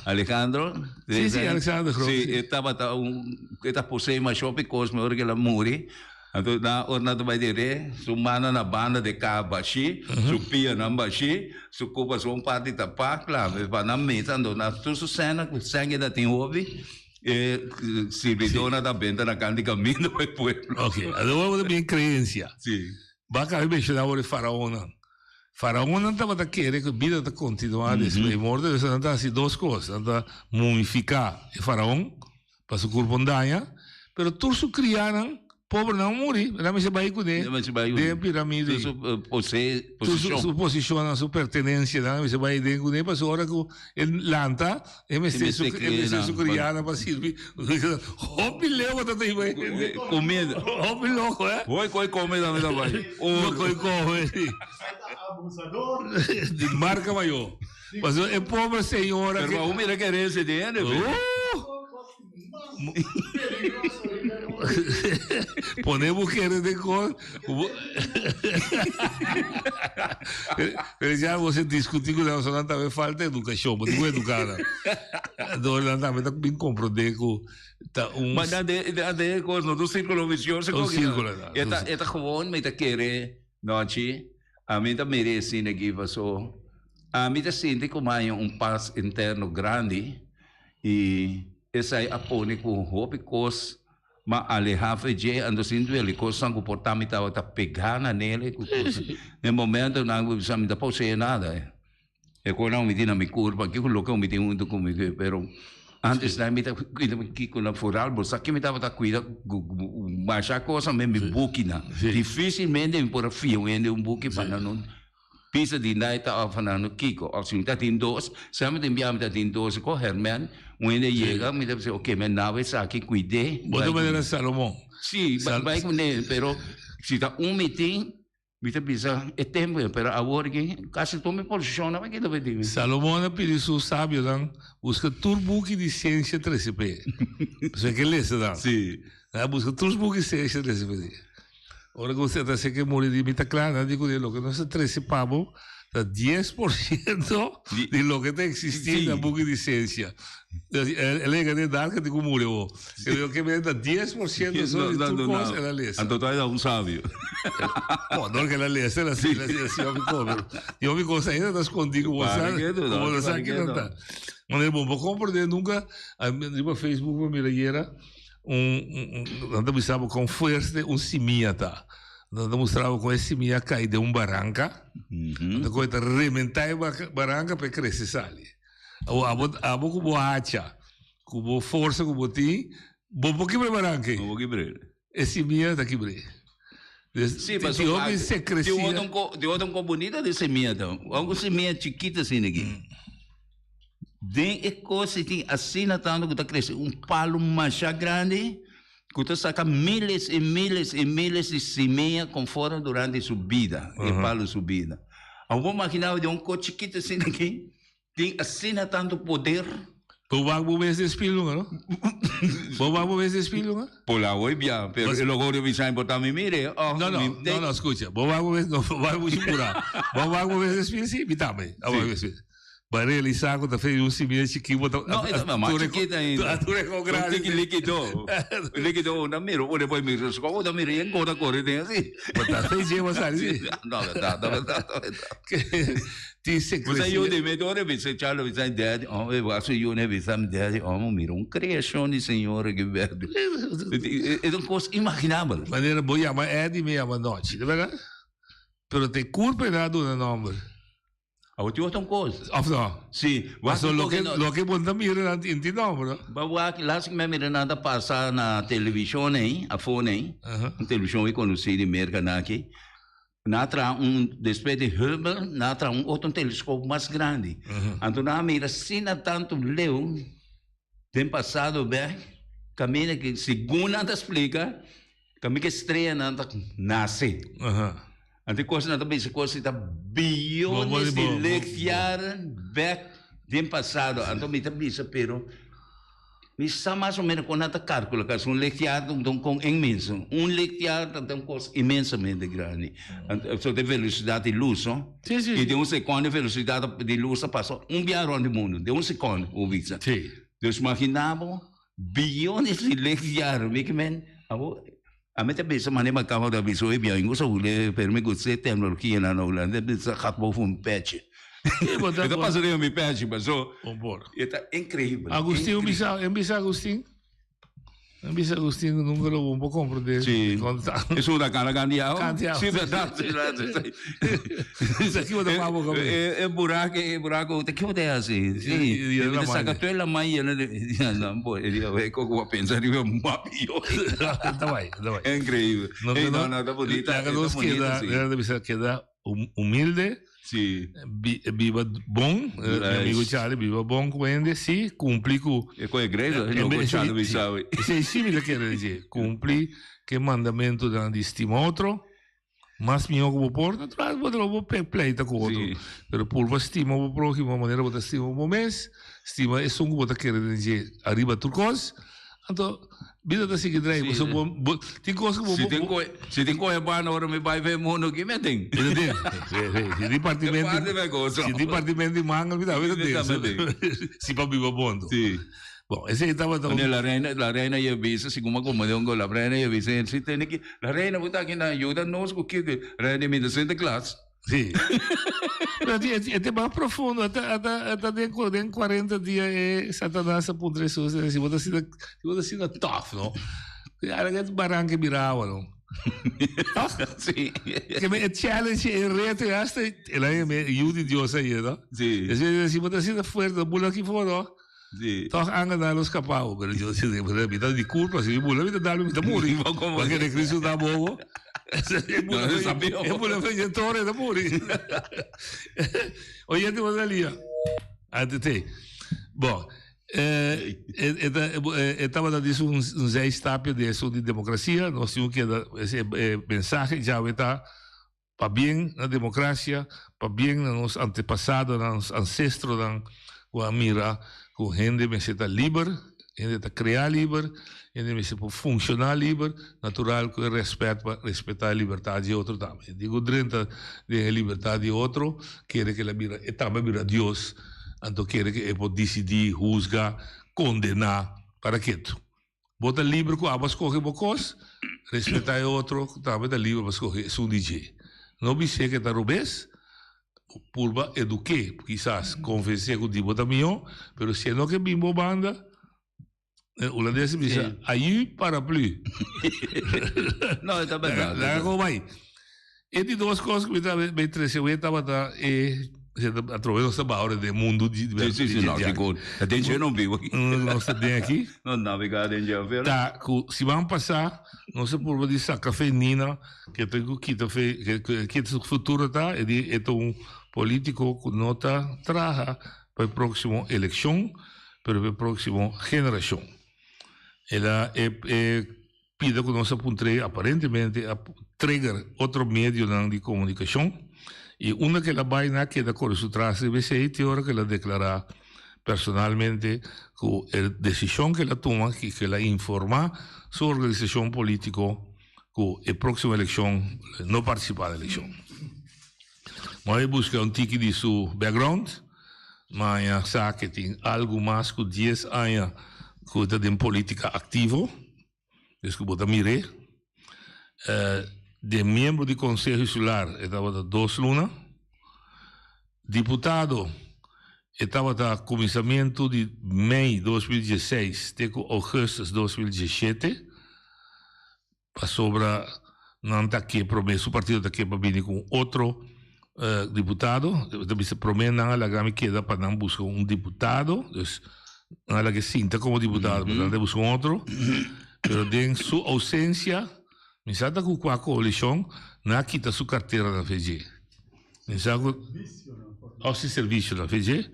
Alejandro. Sí, sí, Alexander Groot. Sí, e tabata un e ta posee masha hopi kos mehor ke el a muri. Anto nan ora nan ta bai dere, su mannan na banda de kaha bashí, su pianan bashí, su kupa su un parti tapá, kla, pa nan mesa, anto nan tur su sènnan ku sèn ke ta tin hopi, e sirbidónan ta benta na kant di kaminda pa e pueblo. Ok, awor bo ta bin kreensia. Sí. Bo a kaba di menshoná awor e faraonnan. Faraonnan tabata kere ku bida ta kontinuá despues di morto, entonces nan ta hasi dos kos, nan ta mumifiká e faraon, Pa su kurpo no daña, pero tur su krianan pobernan a muri, nan mester bai kuné den e piramide. Tur su posishon. Su posishonnan, su pertenensianan a mester bai den kuné, pasobra ora ku e lanta, e mester su krianan pa sirbi. Hopi leu bo ta tin bai. Komida. Hopi loko, eh? Hoi koi kome tambe ta bai. No koi kome, si. Abusador. Di marka mayor. Pasobra e pober señora Pero aún mira ke herencia di hende, pe. Oh! Pone bo kere den kos. Pero ya bo se discuti ku nan, nan tambe falta edukashon, bo tin ku eduká nan. Anto nan tambe ta bin komprondé ku ta un. Ma nan de de kos no ta un sirkulo visioso. Un sirkulo no. E ta e ta gewoon mi ta kere nochi ami ta mira e sine aki paso ami ta sinti ku mi haña un pas interno grandi i esei a pone ku hopi kos Ma alehá fe dje, anto sin duele kosnan ku por ta mi tabata pegá na nele ku kos. Den momentonan ku bisa mi ta posee nada. E konan ku mi tin na mi kurpa, kiko loke ku mi tin huntu ku mi, pero antes nan mi ta kuida mi kiko na foral, bo sa ke mi tabata kuida ku masha kos mi bukinan. Difisilmente mi por a fia un hende un buki pa nan no Pisa di nai ta of nan no kiko of si mi ta tin dos semper tin bia mi ta tin dos ko hermen un hende yega mi ta bisa ok men nau esaki cuide Bo ta manera Salomon. Si bai cune pero si ta un mi tin mi ta bisa e tempo pero awor aki casi tur mi posicion nan mi kita pidi mi. Salomon a pidi su sabionan busca tur buki di ciencia trece p'e. Pasobra e ke lesa nan. Si. Nan a busca tur buki di ciencia trece p'e. Ora ku usted ta hasi ke muri di mi ta kla, nan di ku loke nos a trese pa bo ta 10% di loke ta eksistí na buki di siensia. El a yega na edat ke tin ku muri awor. E loke mi ta 10% so di tur kos el a lesa. Anto ta un sabio. Bo, dor ke el a lesa, el a siña hopi kos. Pero tin hopi kos ainda ta skondí ku bo sa, ku bo no sa kinan ta. Manera bo no por komprendé nunka, riba Facebook mi a mira ayera. Un, nan ta bisa bo kon fuerte un simia ta. Nan ta mustra bo kon e simia kai den un baranka. Nan ta kohe ta rementa e baranka pa e krese sali. Abo, abo, abo ku bo hacha, ku bo forsa ku bo tin, bo por kibra e baranka ei. Bo por kibra. E simia ta kibr'é. Sí, Tin hopi secrecia. Tin otro un ko bunita di semia ta. Un semia chikito asina aki. Den e kos ei tin asina tantu ku ta krese un palu masha grandi ku ta saka miles i miles i miles di simia konforme durante su bida, e palu su bida. Awor bo magina bo den un kos chikito asina aki Tin asina tantu poder. Bo wak bo mes den spil lunga no? Bo wak bo mes den spil lunga? Por la hoy bia, pero e logo de bisa importa mi mire. Oh, no, no, no, no, escucha. Bo wak bo mes, no, bo wak mucho pura. Bo wak bo mes den spil, si, mi tambe. A wak mes spil. Ba realisa cu ta fe un simia chiki bo ta. No, e ta mas chikita ainda. A ture con grandi. Un tiki likido. Likido, una miro, una poi miro, una miro, y engorda corre den así. Bo ta fe lleva sali, si. No, verdad, no, verdad, no, verdad. Tin secrecia. Bo sa yu di mi tur e bisa Charlo bisa mi daddy oh e wak su yu ne bisa mi daddy oh mi mira un creacion di Señor aki berde. E ta un cos imaginabel. Manera bo yama Eddie mi yama Nochi, ta berdad? Pero te culpa e na duna nomber. Awor tin otro un cos. Of no? Si. Paso loke loke bo ta mira nan tin tin nomber no? Ba wak las mi a mira nan ta pasa na television ei afo nei un television e conoci di Merca nan aki. Nan a traha un, despues di Hubble, nan a traha un otro telescoop mas grandi. Anto nan a mira asina tantu leu den pasado bek, kaminda ke segun nan ta splika, kaminda ke streanan ta nase. Anto e kos nan ta bisa kos ta biyones di lichtjaren bek den pasado. Anto mi ta bisa pero. Mi sa mas o menos kon nan ta kalkula kasi un lichtjaar ta un kon inmenso. Un lichtjaar ta un kos inmensamente grandi. So den velosidat di lus no. Sí, sí. I den un sekondo e velosidat di lus ta pasa un bia rònt di mundu. Den un sekondo bo bisa. Sí. Dus magina bo biyones di lichtjaar. Mi ke men abo ami ta bisa manera mi a kaba ta bisa oye bia mi gusta hule pero mi gusta e teknologia nan na Hulanda mi ta gat boven un pechi. Sí, bo ta E ta pasa riba mi pechi paso. Bo por. E ta increibel. Agustin un bisa, un bisa Agustin. Un bisa Agustin nunca lo bo por comprende. Sí. Con ta. Eso ta cana candiao. Candiao. Sí, verdad. Sí, verdad. Sí. Sa ki bo ta pabo kami. E, e buraco, e buraco, te ki bo ta hasi? Sí. Y- y E la ta saca mano. todo la man llena de no, bo, e dia, e coco a pensa riba mapi. Ta bai, ta bai. Increíble. No, Ey, no, no, no, ta bonita. Laga e ta nos bonita, keda, sí. laga bisa keda humilde. Sí. Biba bon, mi amigo Charlie, biba bon ku hende, sí, kumpli ku. E ku e iglesia, no ku Charlie mi sabi. Sí, sí mi ta kere disi, kumpli ku e mandamentunan di stima otro, mas mihó ku bo por, natural bo ta bo pleita ku otro, pero purba stima bo próhimo manera bo ta stima bo mes, stima esun ku bo ta kere den dje ariba tur kos, anto. Bida ta sigui drei, Sí. so bo, bo, tin kos ku bo, Si bo, tin bo, koe, si tin koe bana ora mi bai ve mundo ki me tin. Mi ta tin. Sí, sí. Si tin partimento, Parte me gozo. si tin partimento di mangel, mi tambe ta Mi tin. tambe tin. Si pa biba bondo. Sí. Bon, esei tabata un Wanneer la reina, la reina ye bisa, segun mi como de un go, la reina ye bisa, si tene ki, la reina bo ta aki na yuda nos ku kiko, reina mi ta Sinterklaas. Sí. Pero e, e, e mas profundo, ata, ata, ata den, den 40 dia e Satanás a puntra Jesús, si bo ta asina, si bo ta asina tough, no? Ara que baranque birawa, no? Sí. Que me challenge e reto e hasta el ahí me yu di Dios ahí, no? Sí. Es si bo ta asina fuerte, bula aquí for, no? Sí. Toch anga na los capao, pero yo si de mi ta di culpa, si mi bula mi ta dal mi ta muri. Porque de Cristo ta bobo. No, no sabía. E bula fe torre ta muri. Oyente bom dia. ATT. Bom, eh, eh, estaba dice un, un zijstapje de eso de democracia, nos tin que ese eh, mensaje ya está Pabien na democracia, pabien na nos antepasadonan, nos ancestronan cu a mira cu hende mester ta liber, hende ta crea liber, hende mester por funciona liber, natural cu e respet pa respeta e libertad di otro tambe. Di cu drenta den e libertad di otro, kere cu el a bira, e tambe a bira Dios, anto kere cu e por dicidi, huzga, condena, para ketu. Bo ta liber ku abo a skohe bo kos, respetá e otro ku tambe ta liber pa skohe esun di dje. No bis'é ke ta robes, purba eduk'é, kisas konvens'é ku di bo ta mihó, pero si e no ke bin bo banda, e hulandes ta bisa, ayu paraplu. No, e ta bèrdat. Laga ku bo bai. E di dos kos ku mi ta bay trese awe tabata e atrobe nos ta baho den mundu di Sí, sí, sí, no, sigur. Ta den dje no bibo aki. Nos ta den aki. Nos navega den dje afer. Ta ku siman pasá nos a purba di saka fe Nina ke ta ku kita fe ke kita su futuro ta e di e ta un politiko ku no ta traha pa e próksimo elekshon pero pa e próksimo generashon. El a e e Pida ku nos a puntr'é aparentemente a trigger otro medionan di komunikashon i unda ku el a bai nan a keda kore su tras riba esei te ora ku el a deklará personalmente ku e desishon ku el a tuma i ku el a informá su organisashon polítiko ku e próksimo elekshon lo no partisipá na elekshon. Bo a buska un tiki di su background, maña sa ku e tin algu mas ku dies aña ku e ta den polítika aktivo. Des ku bo ta mir'é, den miembro di Konseho Insular e tabata dos luna, diputado e tabata kuminsamentu di mei 2016 te ku ougùstus 2017, pasobra nan ta ke promé, su partido ta ke pa bini ku un otro diputado, ta bisa promé nan a laga mi keda pa nan buska un diputado, dus nan a laga sinta komo diputado, pero nan ta buska un otro, pero den su ousensia, mi sa ta ku kua koalishon, nan a kita su kartera na VG. Mi sa ku, òf si servisio na VG,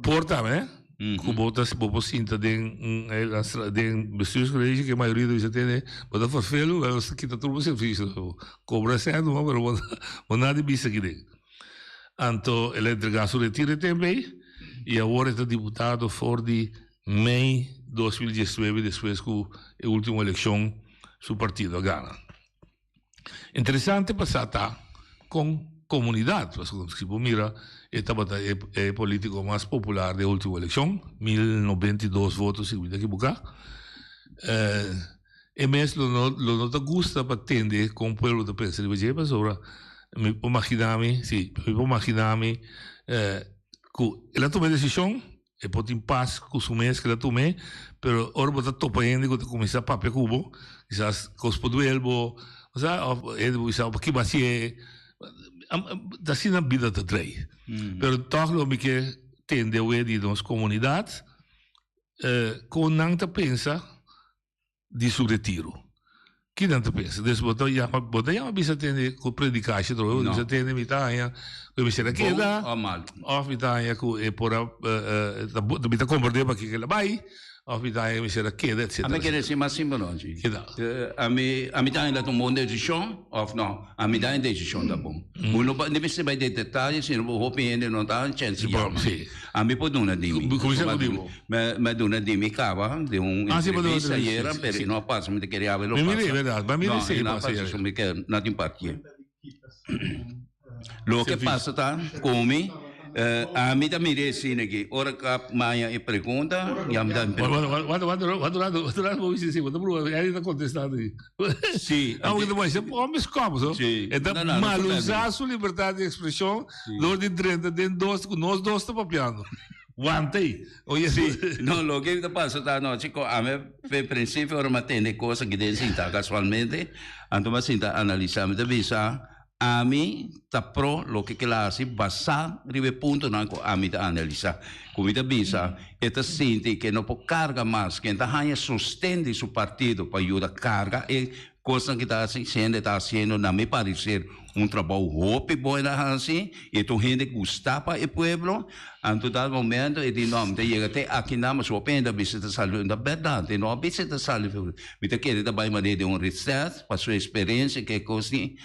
por tambe, eh? Ku bo ta bo por sinta den un den bestuurscollege ku e mayoria ta bisa tene bo ta vervelu bo ta kita tur bo servisio kobra sèn numa pero bo bo nada di bisa aki den. Anto el a entrega su retiro e tempu ei i awor e ta diputado for di mei 2019 despues ku e ultimo elekshon su partido a gana. Interesante pa sa ta con comunidad, pasobra si bo mira e tabata e e politico mas popular den ultimo eleccion, 1092 voto si mi ta ekiboca. E mes lo no lo no ta gusta pa tende con pueblo ta pensa riba dje pasobra mi por magina mi, si, mi por magina mi cu el a tuma e decision. E por tin pas ku su mes kila tum'é, pero ora bo ta topa hende ku ta kuminsá papia ku bo, kisas kos por duel bo, osea, òf hende por bisa bo p'aki bo hasié, ta asina bida ta drei. Pero tòg lo mi ke tende awe di nos komunidat, kon nan ta pensa di su retiro. Ki nan ta pensa? Des bo ta yama, bo ta yama bisa tende ku predikashi atrobe, bo ta bisa tende mi ta haña ku e mester a keda, Bon o mal. of mi ta haña ku e por a, mi ta komprende pakiko el a bai, Of mi ta haña mester a keda, etcetera. Ami kere si mas simpel no, Angie. Ami, ami ta haña ta un bon decision of no? Ami ta haña decision ta bon. Bo no no mester bai den detaye sino bo hopi hende no ta haña chance di yama. Ami por duna di mi. Cuminsa cu di bo. Mi a duna di mi caba den un entrevista ayera pero e no a pasa mi ta kere awe lo pasa. Mi mira, verdad. Mi mira no, e no a pasa so mi ke no tin partie. Loke pasa ta ku mi, ami ta mira e sine aki. Ora ku a maña e pregunta, ya mi ta. Wanta, wanta, wanta un rato, wanta un rato bo bisa si, bo ta prueba, Eddie ta kontestando ahi. Si. Ah, porque ta bai, se hombre es kòp, so. Si. E ta mal usa su libertad di ekspreshon dor di drenta den dos ku nos dos ta papiando. Wanta ei. Oye, si. No, loke ta pasa ta anochi ku ami fe prinsipio ora mi a tende kos aki den sinta kasualmente, anto mi a sinta analisa, mi ta bisa, Ami ta pro loke kel a hasi basá riba e puntonan ku ami ta analisá. Ku mi ta bisa, e ta sinti ku e no por karga mas, ku e ta haña sosten di su partido pa yuda karga e kosnan ku e ta hasi, si hende ta hasiendo na mi parecer un trabou hopi bon el a hasi i e ta un hende gustá pa e pueblo, anto dado momento e di no, mi ta yega te akinan, mas hopi hende a bisa ta sali, ta bèrdat, e no a bisa ta sali, mi ta kere ta bai manera di un reset pa su eksperensia ke kos di.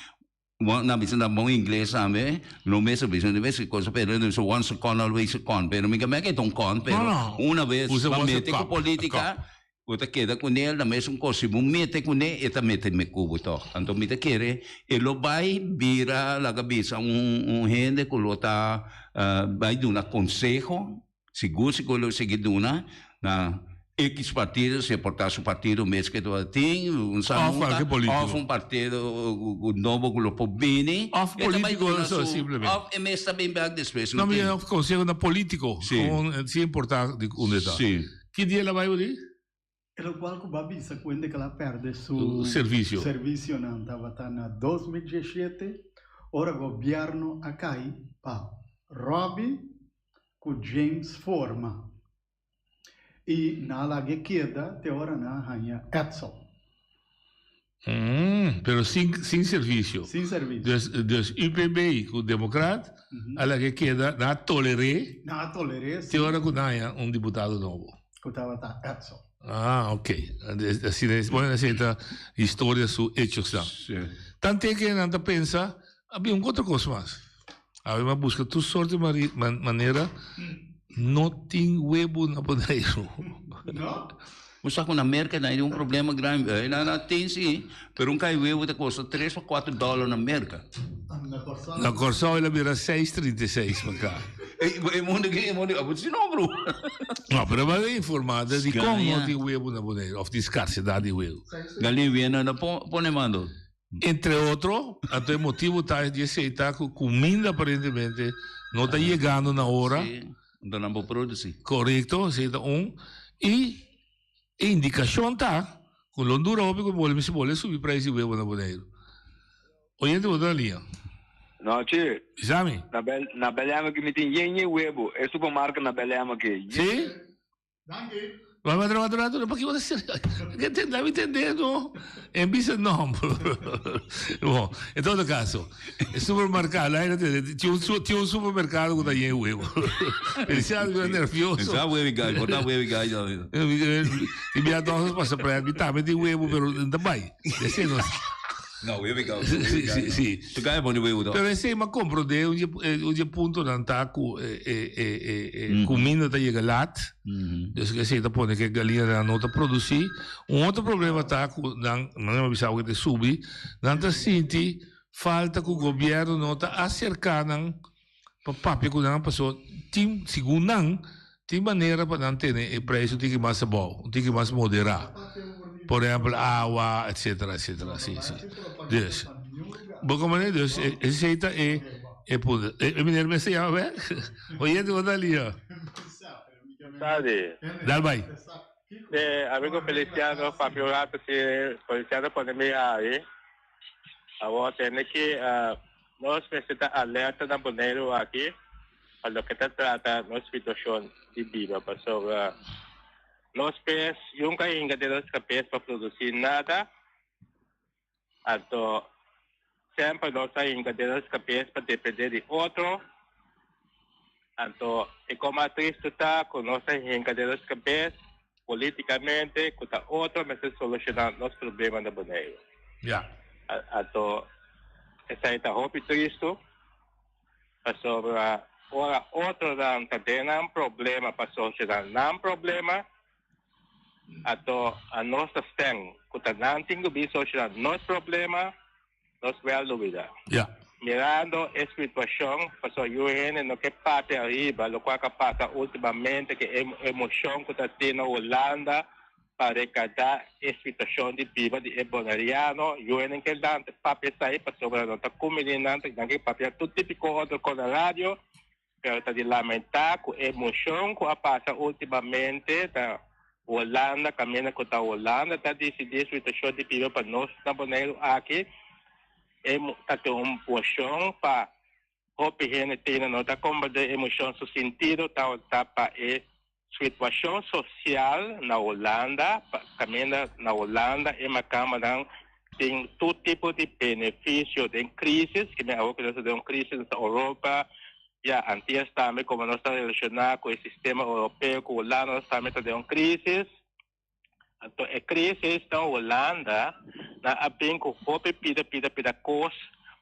Bon, nan bisa na bon ingles tambe, no mester bisa no mester cosa, pero nan bisa once a con always a con, pero mi ka mester ta un con, pero No, no. una vez Usa bo once a mete cu cop, a politica, cop. bo ta keda cu nel, na mesun cos, si bo mete cu ne, e ta mete me cu bo toch. Anto mi ta kere e lo bay bira, laga bisa, un un hende cu lo ta bay duna conseho, Sigur sigur lo sigui duna na X partido si e por ta su partido mes ke ta tin un Of sa nunca cualkier politico. of un partido nobo ku lo por bini Of e ta bai politico duna so su simplemente. of e mes ta bin bek despues No no mi tin. of conseho na politico Si. gewoon sin importa di unda e ta. Si. Ki dia el a bai bo di? E locual cu bo a bisa cu hende cu a perde su Servicio. servicionan tabata na 2017 ora gobierno a cay pa Robbie cu James forma y nan a laga e keda te ora nan a haña Edsel. Mm, pero sin, sin servicio. Sin servicio. Dus, dus UPB cu Democraat a laga e keda, nan a toleré. Nan a toleré, si. Te ora cu nan haña un diputado nobo. Cu tabata Edsel. Ah, ok. Asina es. Bueno, asina ta historia su hechosnan. Sí. Tante que nan ta pensa, a bin un otro cos mas. Awe mi a busca tur soort di mari, man, manera, no tin webu na Boneiru. No? Bo sa ku na Merka nan tin un problema grandi. Eh, nan nan tin si, pero un kai webu ta kosta tres pa kuater dòler na Merka. Na Kòrsou el a bira seis trinta i seis pa ka. E, e mundu ki, e mundu, abo si no, bro. No, pero bo a informá de dikon no Gaña. tin webu na Boneiru, òf tin skarsedat di webu. Galin viene na pone mando. Entre otro, anto e motibu ta di esei ta ku kuminda aparentemente no ta yegando na ora. Sí, anto nan por produci. Korekto, esei ta un. I e indikashon ta ku lo dura hopi ku bolbe si bolbe subi preis di webo na Boneiru. Oyente bo ta na liña. Nochi. Bisami. Na Bel na Belém aki mi tin yen yen webo. E supermarket na Belém aki. Sí? Danki. Wak wak wak wak paki wak seri la mi tende no en bisa nomber bon en todo caso e supermercado la hende tende tin un tin un supermercado ku ta yen huevo Feliciano bira nervioso Sa huevo y gallo por ta huevo y gallo mi bira dos pasa por mi tambe tin huevo pero no ta bai esei no No, huevo y gallo Sí, sí, sí. Tu gallo pone huevo to. Pero esei m'a comprende un dje puntonan ta cu e cuminda ta yega laat. Dus esei ta pone cu e galinanan no ta produci. Un otro problema ta cu nan, nan a bisa bo cu ta subi, nan ta sinti falta cu gobierno no ta acerca nan pa papia cu nan pasobra tin, segun nan, tin manera pa nan tene e prijs un tiki mas abou, un tiki mas modera. Por ehempel awa, etcetera, etcetera, si, si. Dus, bo comprende? Dus esey ta e e punto. E meneer mester yama bek? Oyente bo ta lia. Tardi. Dal bai. Eh, amigo Feliciano, papia un rato si Feliciano pone mi hari. Awor tende ki nos mester ta alerta na Boneiru aki pa loke ta trata nos situashon di biba pasobra nos pes yunka hinga den nos kabes pa produsi nada anto semper nos a hinga den nos kabes pa depende di otro anto e kos mas tristu ta ku nos a hinga den nos kabes. Políticamente, ku ta otro mester solushoná nos problema na Boneiru. Ja. Anto esei ta hopi tristu, pasobra ora otronan ta den nan problema pa solushoná nan problema, anto anos ta sten ku ta nan tin ku bin solushoná nos problema. Nos wèl lubidá. Ja. Mirando e situashon, pasobra yu hende no ke papia ariba lokual ka pasa últimamente ku e emoshon ku ta tin na Hulanda pa rekadá e situashon di biba di e boneriano, yu hende ke lanta papia esei pasobra no ta kumbiní nan, nan ke papia tur típiko otro kos na radio, Pero ta di lamentá ku e moshon ku a pasa últimamente ta Hulanda, kaminda ku ta Hulanda ta disidí situashon di biba pa nos na Boneiru aki, e ta tin un moshon pa hopi hende tene no ta komprendé e moshon su sintido tabata pa e situashon sosial na Hulanda, kaminda na Hulanda e makambanan tin tur tipo di benefisio den krisis, ki men awor ku nos ta den un krisis na Europa, ya Antias tambe komo nos ta relashoná ku e sistema europeo ku Hulanda nos tambe ta den un krisis. Anto e krisis na Hulanda nan a bin ku hopi pida pida pida kos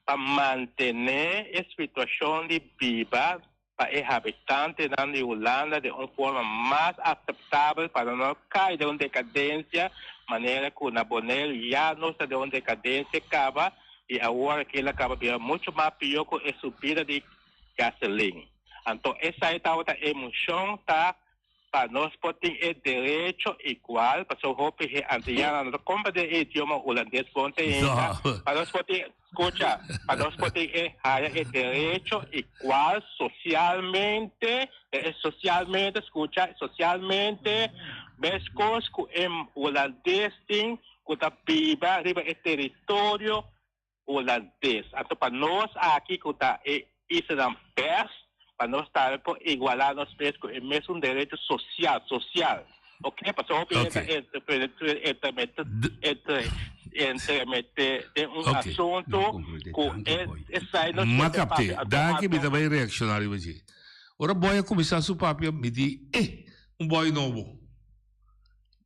pa mantené e situashon di biba pa e habitantenan di Hulanda den un forma mas akseptabel pa nan no kai den un dekadensia manera ku na Boneiru ya nos ta den un dekadensia kaba i awor aki el a kaba bira muchu mas pió ku e subida di gasolin. Anto esei tabata e mushon ta Pa nos por tin e derecho igual, pasobra hopi he antiano no ta comprende e idioma hulandes bon te ainda, pa nos por tin, scucha, pa nos por tin e haya e derecho igual socialmente, e socialmente, scucha, socialmente, mescos cu e hulandes tin cu ta biba riba e teritorio Hulandes. Anto pa nos aki ku ta e islanan bes, pa nos tambe por igualá nos mes ku e mesun derecho sosial, sosial. Ok, pasobra hopi hende ta entremeté den un asuntu ku e esei no M'a mester kapt'é. papia. Danki, mi ta bai reakshoná riba dje. Ora Boy a kuminsá su papia, mi di, Eh, un boy nobo.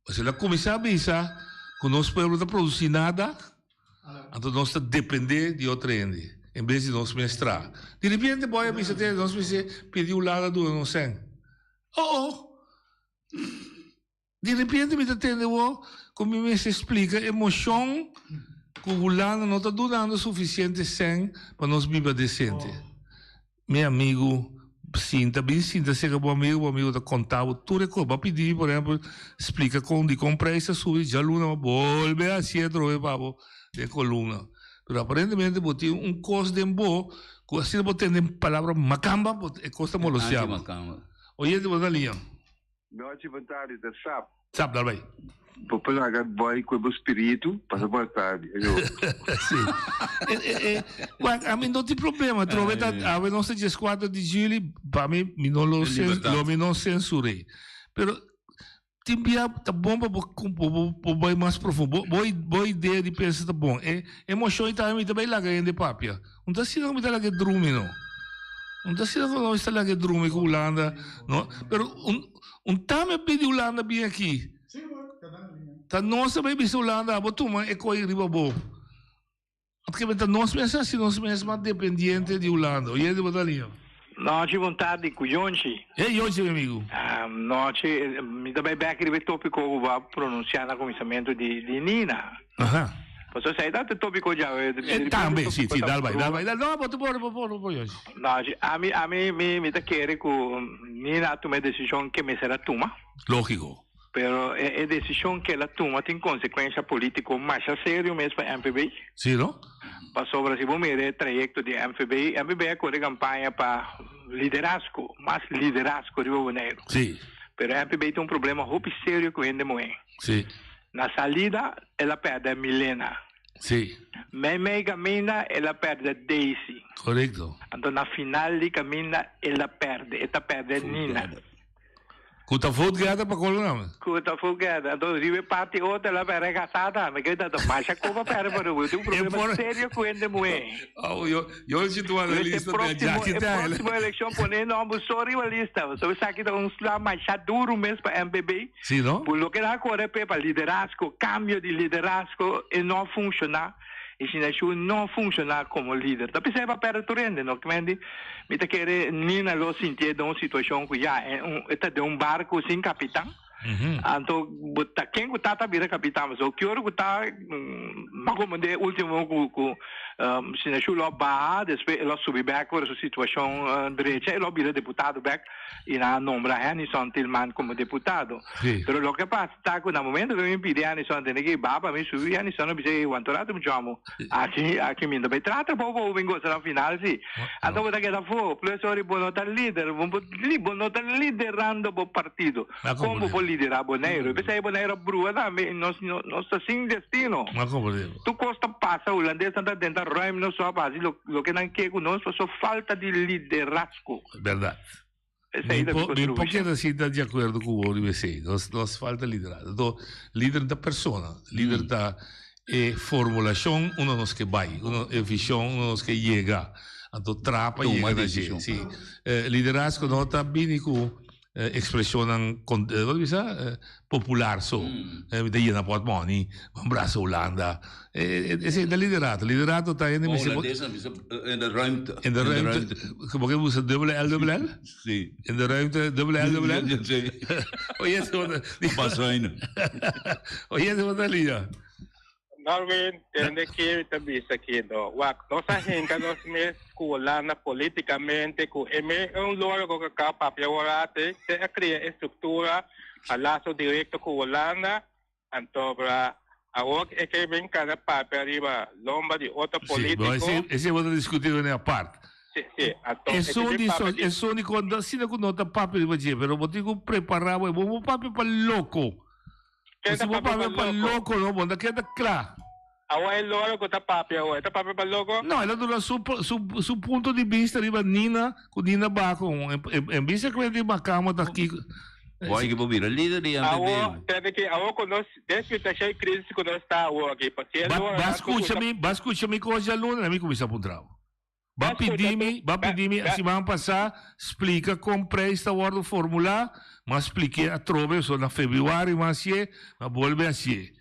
Pasobra el a kuminsá bisa ku nos pueblo ta produsí nada. Anto nos ta dependé di otro hende en bes di nos mes traha. Di repente boy a bisa te nos mester pidi Hulanda duna nos sèn. Oh oh! Di repente mi ta tende wou ku mi mester splika e moshon ku Hulanda no ta dunando sufisiente sèn pa nos biba desente. Mi amigu sinta bin sinta serka bo amigu, bo amigu ta konta bo tur e kos. Bo a pidi mi por ehempel splika kon dikon preis a subi djaluna bo bolbe hasi atrobe pa bo den kolumna. Pero aparentemente bo tin un kos den bo ku asina bo tende palabra makamba bo e kos ta molosia bo. Oyente bo ta liña. Nochi bon tardi ta sap. Sap dal bai. Bo por laga boy cu bo spiritu pasa bo tardi ayo. Si. Wak ami no tin problema trobe ta awe nos ta dieskuater di juli pa mi mi no lo lo mi no censur'e pero tin bia ta bon pa bo bo bai mas profundo bo bo idea di pensa ta bon e emocion tambe mi ta bai laga hende papia. Un ta asina ku mi ta laga e drumi no. Un ta asina ku nos ta laga e drumi ku Hulanda no. Pero un un tame a pidi Hulanda bin aki. Ta nos a bai bisa Hulanda abo tuma e koi riba bo. Paske ta nos mes a hasi nos mes mas dependiente di Hulanda. Oyente bo ta liña. Nochi bon tardi ku Yonchi. Hey Yonchi mi amigu. Nochi, mi ta bai bek riba e topiko ku bo a pronunsiá na kuminsamentu di di Nina. Aha. Pasobra esei ta e topiko djawe. E tambe, si, si, dal bai, dal bai. No, bo ta por, bo por, bo por Yonchi. Nochi, ami, ami, mi, mi ta kere ku Nina a tuma e desishon ke mester a tuma. Lógiko. Pero e desishon ku el a tuma tin konsekuensha polítiko masha serio mes pa MVB. Sí, no? Pasobra si bo mira e trayekto di MVB, MVB a kore kampaña pa liderazgo, mas liderazgo riba Boneiru. Sí. Pero MVB tin un problema hopi serio ku hende muhé. Sí. Na salida el a pèrdè Milena. Sí. Meimei kaminda el a pèrdè Daisy. Korekto. Anto na final di kaminda el a pèrdè, e ta pèrdè Nina. Ku ta vote getter pa kolo nan. Ku ta vote getter. Anto riba e parti otro el a pèrdè kasá tambe. Ke ta masha kopa pèrdè pa Rubio. Tin un problema serio ku hende muhé. Oh, yo, yo si tu analista de Jackie E próximo elekshon pone e nòmber so riba lista. So esaki ta un sla masha duru mes pa MPB. Si, no? Por loke nan a kore p'e pa liderazgo, kambio di liderazgo e no a funshoná. I Shinashu no funshoná komo lider. Ta p'esei pa pèrdè tur hende, no? Kmendi, mi ta kere Nina lo sintié den un situashon ku ya e un e ta den un barku sin kapitan. Anto bo ta ken ku ta ta bira kapitan pasobra ki ora ku ta ma komand'é ultimo ku ku Shinashu lo a baha despues e lo a subi bèk ora su situashon drecha e lo a bira deputado bèk. I nan a nombra Hennyson Tilman komo deputado. Pero loke a pasa ta ku na momento ku mi pidi Hennyson tene ke ba pa mi subi, Hennyson a bisa, Ey, wanto rato mi chòmo? Aki, aki mi no ta bai trata bo pa bo bin gosa na final si. Anto bo ta keda afó. Plus ora bo no ta lider, bo bo no ta liderando bo partido. Kon bo por lidera Boneiru? P'esei Boneiru a brua tambe i nos nos ta sin destino. Tur kos ta pasa, hulandesnan ta denta ruim nos so pa hasi loke nan ke ku nos pasobra falta di liderazgo. Berdad. Esei ta mi Mi por contribucion. keda sinta di acuerdo cu bo riba esei. Nos, nos falta liderazgo. Anto, lider ta persona. Lider ta e formulacion unda nos ke bai, unda, e vision unda nos ke yega. Anto tra pa Tuma yega na dje. decision. Si. Eh, liderazgo no ta bini cu Expresionnan con wat bisa popular so. Mi ta yena portmoni, mi brasa Hulanda. Esei ta liderato. Liderato ta hende mester. Holandesnan bisa in de ruimte. In de ruimte. Bo ke usa dubbele L dubbele L? Si. In de ruimte dubbele L dubbele L? Si. Oye ese bo ta. Bazuinen. Oye ese bo ta lia. Norwin, tende ki ta bisa ki no. Wak, nos a hinka nos mes ku Hulanda politikamente ku e me un loro ku ka papia awor ate, te a kria e struktura pa laso direkto ku Hulanda, anto bra awor e ke bin kana papia riba lomba di otro Sí, politiko. bo, ese bo ta diskuti wene apart. Sí, sí, anto e ke Esun bin di papia di. esun di kon asina ku no ta papia riba dje, pero bo tin ku prepara bo, bo bo papia pa loko. Ken Si ta bo papia papia pa pa loko? loko no, bo ta keda kla. Awor e loro ku ta papia awor, e ta papia pa loko? No, el a duna su su su punto di bista riba Nina, ku Nina baha ku un. En bista ku e di Makamba ta kiko. Boy ki bo bira lider di MPB. Awor, tende ki awor ku nos den situashon i krisis ku nos ta awor aki, pa si e Ba loro ba nan ku skucha ta. mi, ba skucha mi kos djaluna, na mi kuminsá puntra bo. Ba Ba skucha pidi tu, mi, ba ba pidi mi ba. siman pasá splika kon preis ta wòrdu formulá, m'a splik'é atrobe, so na febrüari m'a hasié, m'a bolbe hasié.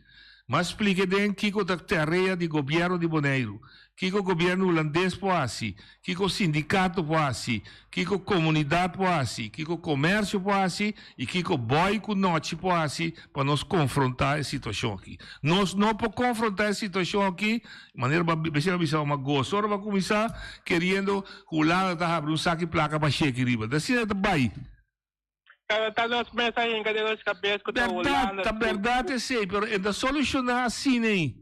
M'a splik'é den kiko ta tarea di gobièrnu di Boneiru, kiko gobièrnu hulandes por hasi, kiko sindikato por hasi, kiko komunidat por hasi, kiko komersio por hasi i kiko bòi ku nòchi por hasi pa nos konfrontá e situashon aki. Nos no por konfrontá e situashon aki manera bo a besi a bisa bo ma goso ora bo a kuminsá keriendo ku Hulanda ta habri un saki plaka pa sheki riba. Ta asina ta bai. Pero ta nos mes a hinka den nos kabes ku ta Bèrdat, Hulanda ta su. bèrdat esei, pero e ta solushoná asina ei.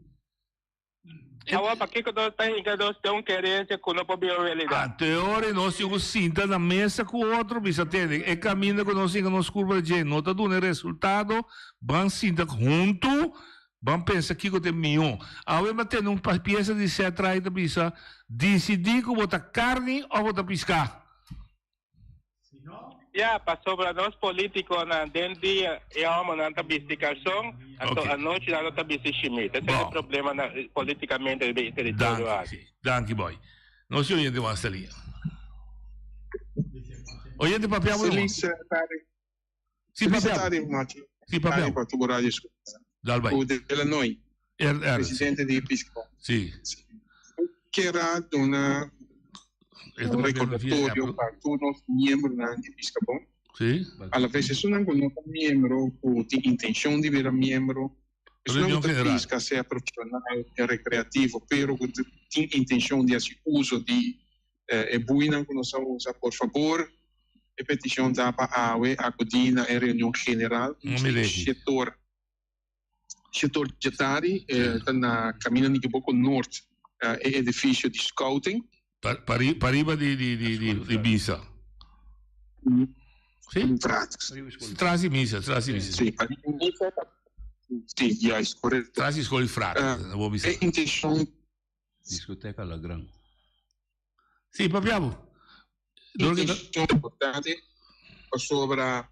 Awor pakiko nos ta hinka nos den un kerensia ku no por bira realidat? A teori nos tin ku sinta na mesa ku otro bisa tende e kaminda ku nos hinka nos kurpa dje no ta duna e resultado, ban sinta huntu, ban pensa kiko ta e mihó. Awe mi a tende un piesa di Seth Wright ta bisa, disidí ku bo ta karni òf bo ta piská. Ya, pasobra nos politiconan den dia e homonan ta bisti calzon, anto anochi nan lo ta bisti shimit. Esei e problema na politicamente riba e territorio aki. Danki boy. Nos tin oyente mas ta liña. Oyente papia bo no? Feliz tarde. Si Feliz papia. tarde machi. Si papia. Tarde pa tubo radio escucha. Dal bai. Ku Delanoy. Er, er. Presidente di Pisco. Si. Kera duna un recordatorio pa tur nos miembronan di Piscabon. Si. A la vez esunnan ku no ta miembro ku tin intencion di bira miembro, esunnan ku ta pisca sea profesional, recreativo, pero ku tin intencion di haci uso di e buinan ku nos a usa, por fabor e peticion ta pa awe acudi na e reunion general setor Setor Jetari ta na Camino Nikiboko Noord, e edificio di Scouting. Pariba di misa. Si? Tras di misa, tras di misa. Si, pariba di misa. Si, juist, correcto. Tras di skol di frater, na bo bisa. E intencion. Discoteca La Gran. Si, papia bo. Intencion importante pasobra.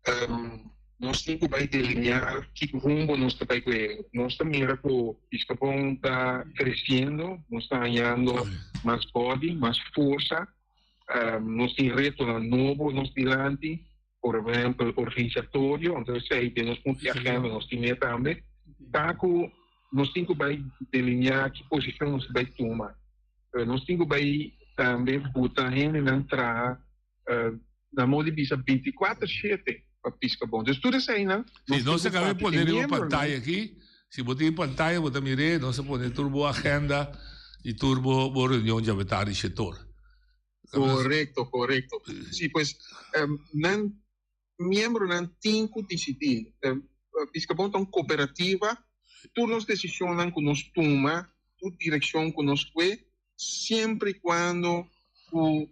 Um, nos tin ku bai delinear kiko rumbo nos ta bai kue. Nos ta mira ku Piskabon ta kresiendo, nos ta hañando mas body, mas forsa. Um, nos tin retonan nobo nos dilanti, por ehempel organisatorio, anto esei den nos punto di agenda nos tin tambe. Ta ku nos tin ku bai delinear ki posishon nos ta bai tuma. Nos tin ku bai tambe buta hendenan traha na modo di bisa binticuater shete pa pisca bon. Dus tur eseinan Si, nos nos tin a ku caba di papia pone e riba miembronan. pantaya aki. Si bo tin pantaya bo ta mir'é, nos a pone tur bo agenda y tur bo bo reunion djabetar di shetor. Correcto, correcto. Si, pues nan miembronan tin ku disidí. Piskabon ta un kooperativa, tur nos desishonnan ku nos tuma, tur direkshon ku nos kue, siempre i kuando ku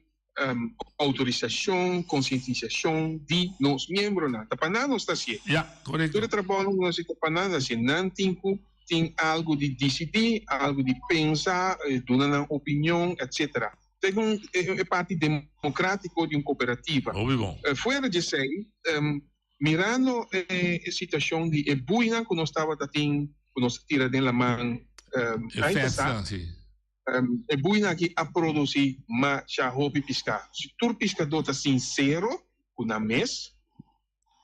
outorisashon, konsientisashon di nos miembronan. Ta pa nan nos ta hasié. Ya, korekto. Tur e trabounan ku nos hasi ta pa nan ta hasié. Nan tin ku tin algu di disidí, algu di pensa, duna nan opinion, etsetera. Ta un e parti democratico di un cooperativa. Hopi bon. Fuera di esey, mirando e situacion di e buinan cu nos tabata tin, cu nos a tira den laman E aña pasa, fetsnan, si. e buinan aki a produci masha hopi pisca. Si tur piscador ta sincero cu nan mes,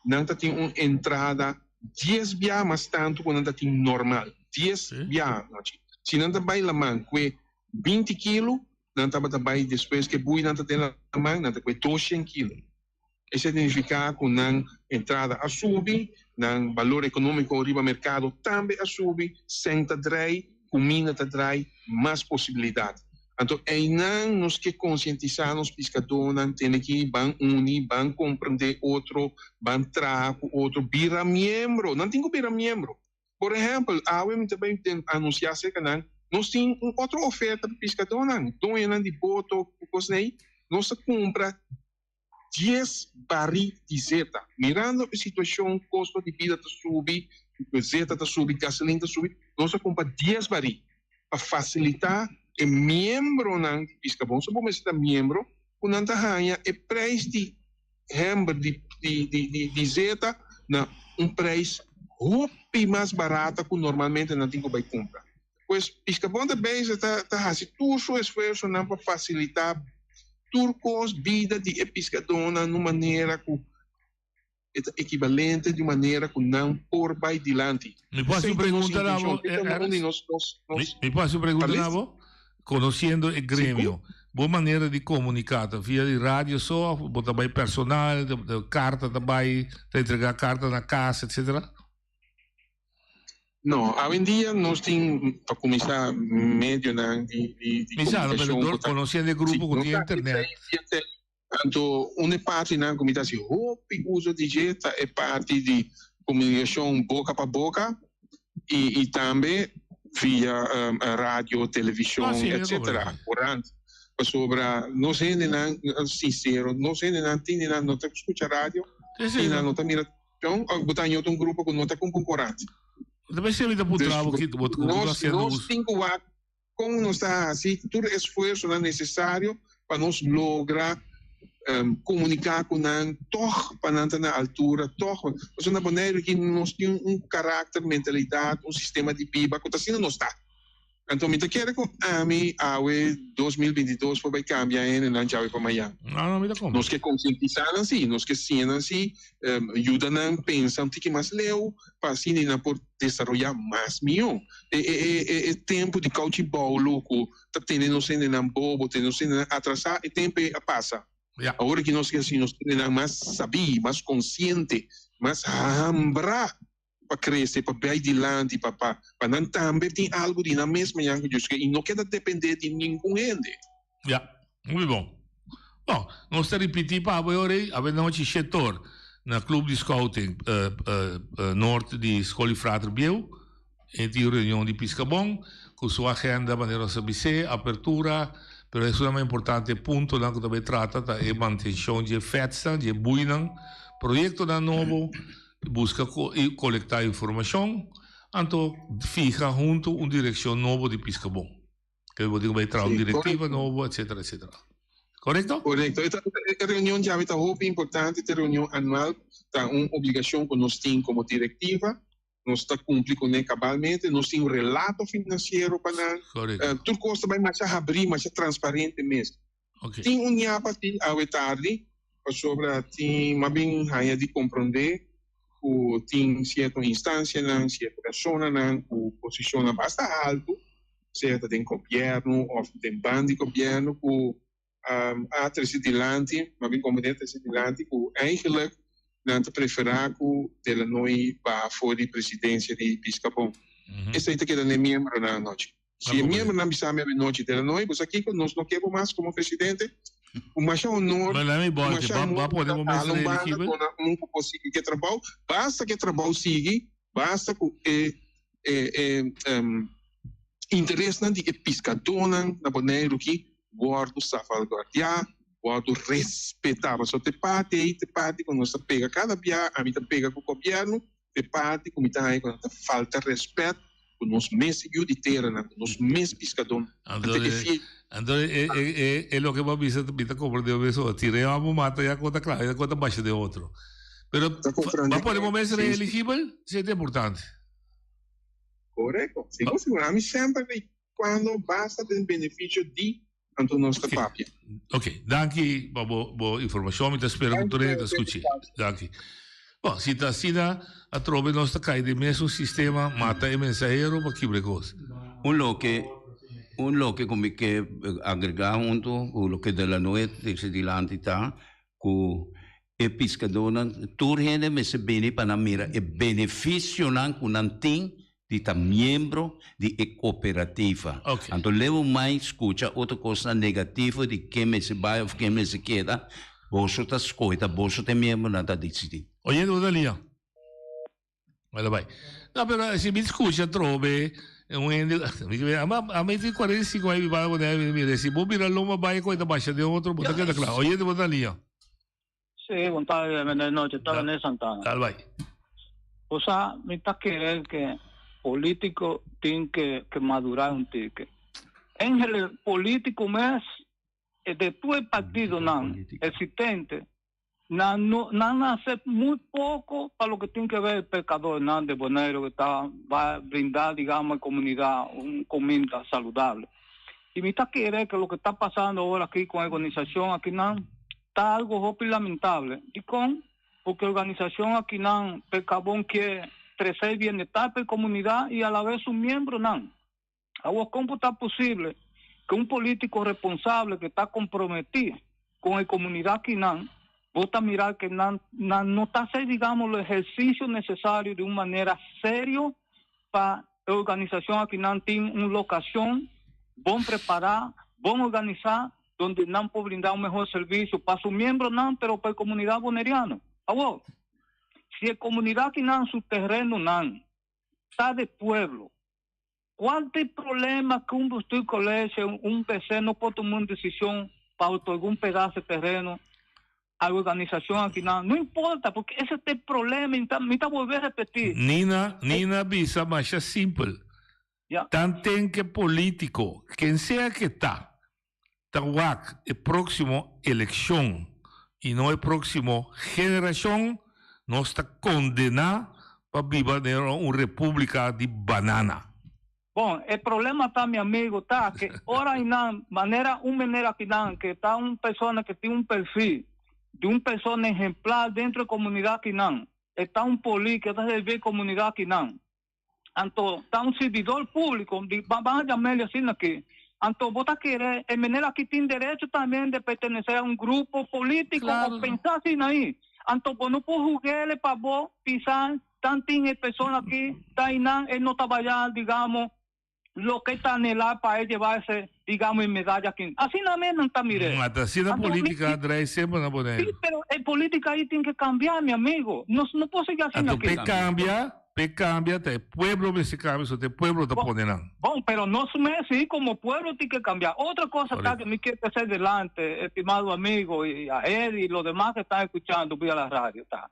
nan ta tin un entrada dies bia mas tantu ku nan ta tin normal. Dies bia, nochi. Si nan ta bai laman kue binti kilo, nan tabata bai despues ku e bui nan ta den laman, nan ta kue doshen kilo. Esei ta nifiká ku nan entrada a subi, nan balor ekonómiko riba merkado tambe a subi, sèn ta drai, kuminda ta drai, mas posibilidat. Anto einan nos ke konsientisá nos piskadónan tene ki ban uni, ban komprendé otro, ban traha ku otro, bira miembro. Nan tin ku bira miembro. Por ehèmpel, awe mi ta bai anunsiá serka nan, nos tin un otro oferta pa piskadónan, doñonan di boto ku kosnan ei, nos ta kumpra dies barí di zeta. Mirando e situashon, kosto di bida ta subi, zeta ta subi, gasolin ta subi, nos a kumpra dies barí pa fasilitá e miembronan di Piskabon. So bo mester ta miembro ku nan ta haña e preis di hèmber di di zeta na un preis hopi mas barata ku normalmente nan tin ku bai kumpra. Pues Piskabon ta bezig ta ta hasi tur su esfuersonan pa fasilitá tur kos bida di e piskadónan un manera ku e ta ekibalente di un manera ku nan por bai dilanti. Mi por hasi Esei un ta nos pregunta na intenshon. bo, Esei ta un Ernst? di nos nos Mi, nos mi por hasi un pregunta Tal na bes? bo? Konosiendo e Si ku? gremio, bo manera di komuniká ta via di radio so òf bo ta bai personal, karta ta bai, ta entregá karta na kas, etsetera? No, awendia nos tin pa kuminsá medionan di di di Mi sa, no, pero komunikashon dor ku ta konosiendo e si grupo ku nos tin ta internet. via tele anto un e partinan ku mi ta hasi hopi uso di dje ta e parti di komunikashon boka pa boka i i tambe via radio, Ah, televishon, si, mi a etsetera, komprende. korant. Pasobra nos hendenan, sinsero, nos hendenan tin di nan no ta skucha radio, Sí, sí, tin nan no. no ta mira Jon, of bo ta ñota un grupo ku no ta kumpa un korant. Ta pensé mi ta puntra bo ki bo ta Nos, hasiendo nos uso. tin ku wak kon nos ta hasi tur esfuersonan nesesario pa nos logra komuniká ku nan tòg pa nan ta na altura tòg. Pasobra na Boneiru aki nos tin un karakter, mentalidat, un sistema di biba ku ta asina nos ta. Anto mi ta kere ku ami awe 2022 por bai kambia hendenan djawe pa mañan. No, no, mi ta komprende. Nos ke konsientisá nan sí, nos ke siña nan sí, yuda nan pensa un tiki mas leu pa asina nan por desaroyá mas mihó. E e e e tempu di kouchi boulo ku ta tene nos hendenan bobo, tene nos hendenan atrasá, e tempu ei a pasa. Ja. Awor ki nos ke hasi nos hendenan mas sabí, mas konsiente, mas hambrá pa crece, pa bay dilanti, pa pa pa nan tambe tin algo di nan mes mañan cu Dios ke y no keda depende di ningun hende. Ja, muy bon. Bon, nos ta ripiti pa abo e ora ei, awe nochi shetor na Club di Scouting Noord di Skol di Frater Bieu, e tin reunion di Piscabon cu su agenda manera nos a bis'é, apertura, pero esunnan mas importante e puntonan cu ta bay trata ta e mantencion dje fetsnan, dje buinan, proyectonan nobo, Buska i kolektá informashon, anto fiha huntu un direkshon nobo di Piskabon. Ke bo tin ku bai traha un direktiva nobo, etsetera, etsetera. Korekto? Korekto. E, e reunion djawe ta hopi importante, e reunion anual ta un obligashon ku nos tin komo direktiva. Nos ta kumpli kuné kabalmente, nos tin un relato finansiero pa nan. Korekto. Tur kos ta bai masha habrí, masha transparente mes. Okay. Tin un ñapa tin awe tardi, pasobra tin mas bin haña di komprondé ku tin sierto instansianan, sierto personanan ku posishonnan basta haltu, sea ta den gobièrnu òf den ban di gobièrnu ku a trese dilanti, mas bin komprondé a trese dilanti ku eigenlijk nan ta preferá ku Delanoy baha for di presidensia di Piskabon. Esei ta keda n'e miembronan anochi. Si e miembronan bisa mi avenochi de la noe, bo sa kiko? Nos no ke bo mas komo presidente. Ku masha honor, ku masha amor, bo ta hala un banda duna un ku por sigui ku e trabou. Basta ku e trabou sigui, basta ku e e e interesnan di e piskadónan na Boneiru ki wòrdu salvaguardiá, wòrdu respetá. Pasobra te parti ei, te parti ku nos ta pega kada bia, ami ta pega ku gobièrnu, E parti ku mi ta haña ku nan ta falta rèspèt ku nos mes yu di teranan, ku nos mes piskadónan. Anto e anto e e e e loke bo a bisa mi ta komprendé bo mes ora. Tira e hòmber mata ya kos ta kla, ya kos ta basha den otro. Pero bo a pone bo mes reeligibel? Esei ta importante. Korekto. Sigur sigur. Ami semper di kuando basta den benefisio di anto nos ta papia. Ok, danki pa bo bo informacion, mi ta spera cu tur hende ta scuchi. Danki. Bon, si ta asina, atrobe nos ta cay den mesun sistema, mata e mensahero pa kibra e cos. Un loke, un loke cu mi ke agrega hunto cu loke Delanoe trece dilanti ta cu e piscadornan, tur hende mester bini pa nan mira e beneficionan cu nan tin di ta miembro di e cooperativa. Anto leu mai scucha otro cosnan negativo di ken mester bai of ken mester keda, boso ta scoge, ta boso ta e miembronan ta dicidi. Oye bo ta lia. Ela bai. No, pero si mi scucha atrobe un hende, ami tin 45 aña biba na Bonaire, mi mira, si bo bira lomba bai cu e ta basha den otro, bo ta keda cla. Oye bo ta lia. Sí, bon tarde, buenas noches, ta René Santana. Dal bai. O sea, mi ta kere que político tin que, que madurar un tique. Engel político mes eh, de todo el partido nan existente, nan no nan hace muy poco para lo que tiene que ver el pescador nan de Bonaire que está va a brindar digamos a la comunidad un comida saludable. Y mi ta kere que lo que está pasando ahora aquí con la organización aquí nan Ta algo hopi lamentable. Dikon? Porque organisashon akinan Pekabon ke trese e bienestar pa e komunidat i alabes su miembronan. Awor kon por ta posible ku un politiko responsable ke ta komprometí kon e komunidat akinan bo ta mira ke nan nan no ta hasi digamos lo ehersisio nesesario di un manera serio pa e organisashon akinan tin un lokashon bon prepará, bon organisá donde nan por brinda un mehor servicio pa su miembronan pero pa e comunidad boneriano. Awor, si e comunidad kinan su terrenonan ta de pueblo, cual ta e problema cu un bestuur college, un PC no por tuma un decision pa otorga un pedazo de terreno a e organisacion akinan? No importa, porque ese ta e problema y mi ta bolbe repeti. Nina, Nina bisa masha simpel. Tanten ke politico, ken sea ke ta, ta wak e proximo eleccion y no e proximo generacion, nos ta condena pa biba den un republica di banana. Bon, e problema ta, mi amigo, ta ke ora einan, manera un meneer akinan, ke ta un persona ke tin un perfil di un persona ehemplar dentro e comunidad akinan, e ta un poli ke ta servi e comunidad akinan, Anto ta un sirbidor públiko, di ban a yam'el asina aki. Anto bo ta kere e meneer aki tin derecho tambe de pertenesé a un grupo polítiko o pensa asina ahí. Anto bo no por hug'el pa bo bisa tan tin e persona aki ta einan e no ta baya digamo loke ta anhelá pa e lleva ese digamo e medaya aki. Asina mes nan ta mir'é. Mata asina Anto mi polítika draai semper na Boneiru. Sí, pero e polítika ahí tin ke kambia mi amigo. Nos no por sigui asina Anto aki. p'e kambia P'e cambia ta e pueblo mester cambia, so ta e pueblo ta pone nan. Bon, pero nos mes si como pueblo tin ke cambia. Otro cosa ta ke mi kier trece delante, estimado amigo y a Eddie y los demas ke estan escuchando via la radio ta,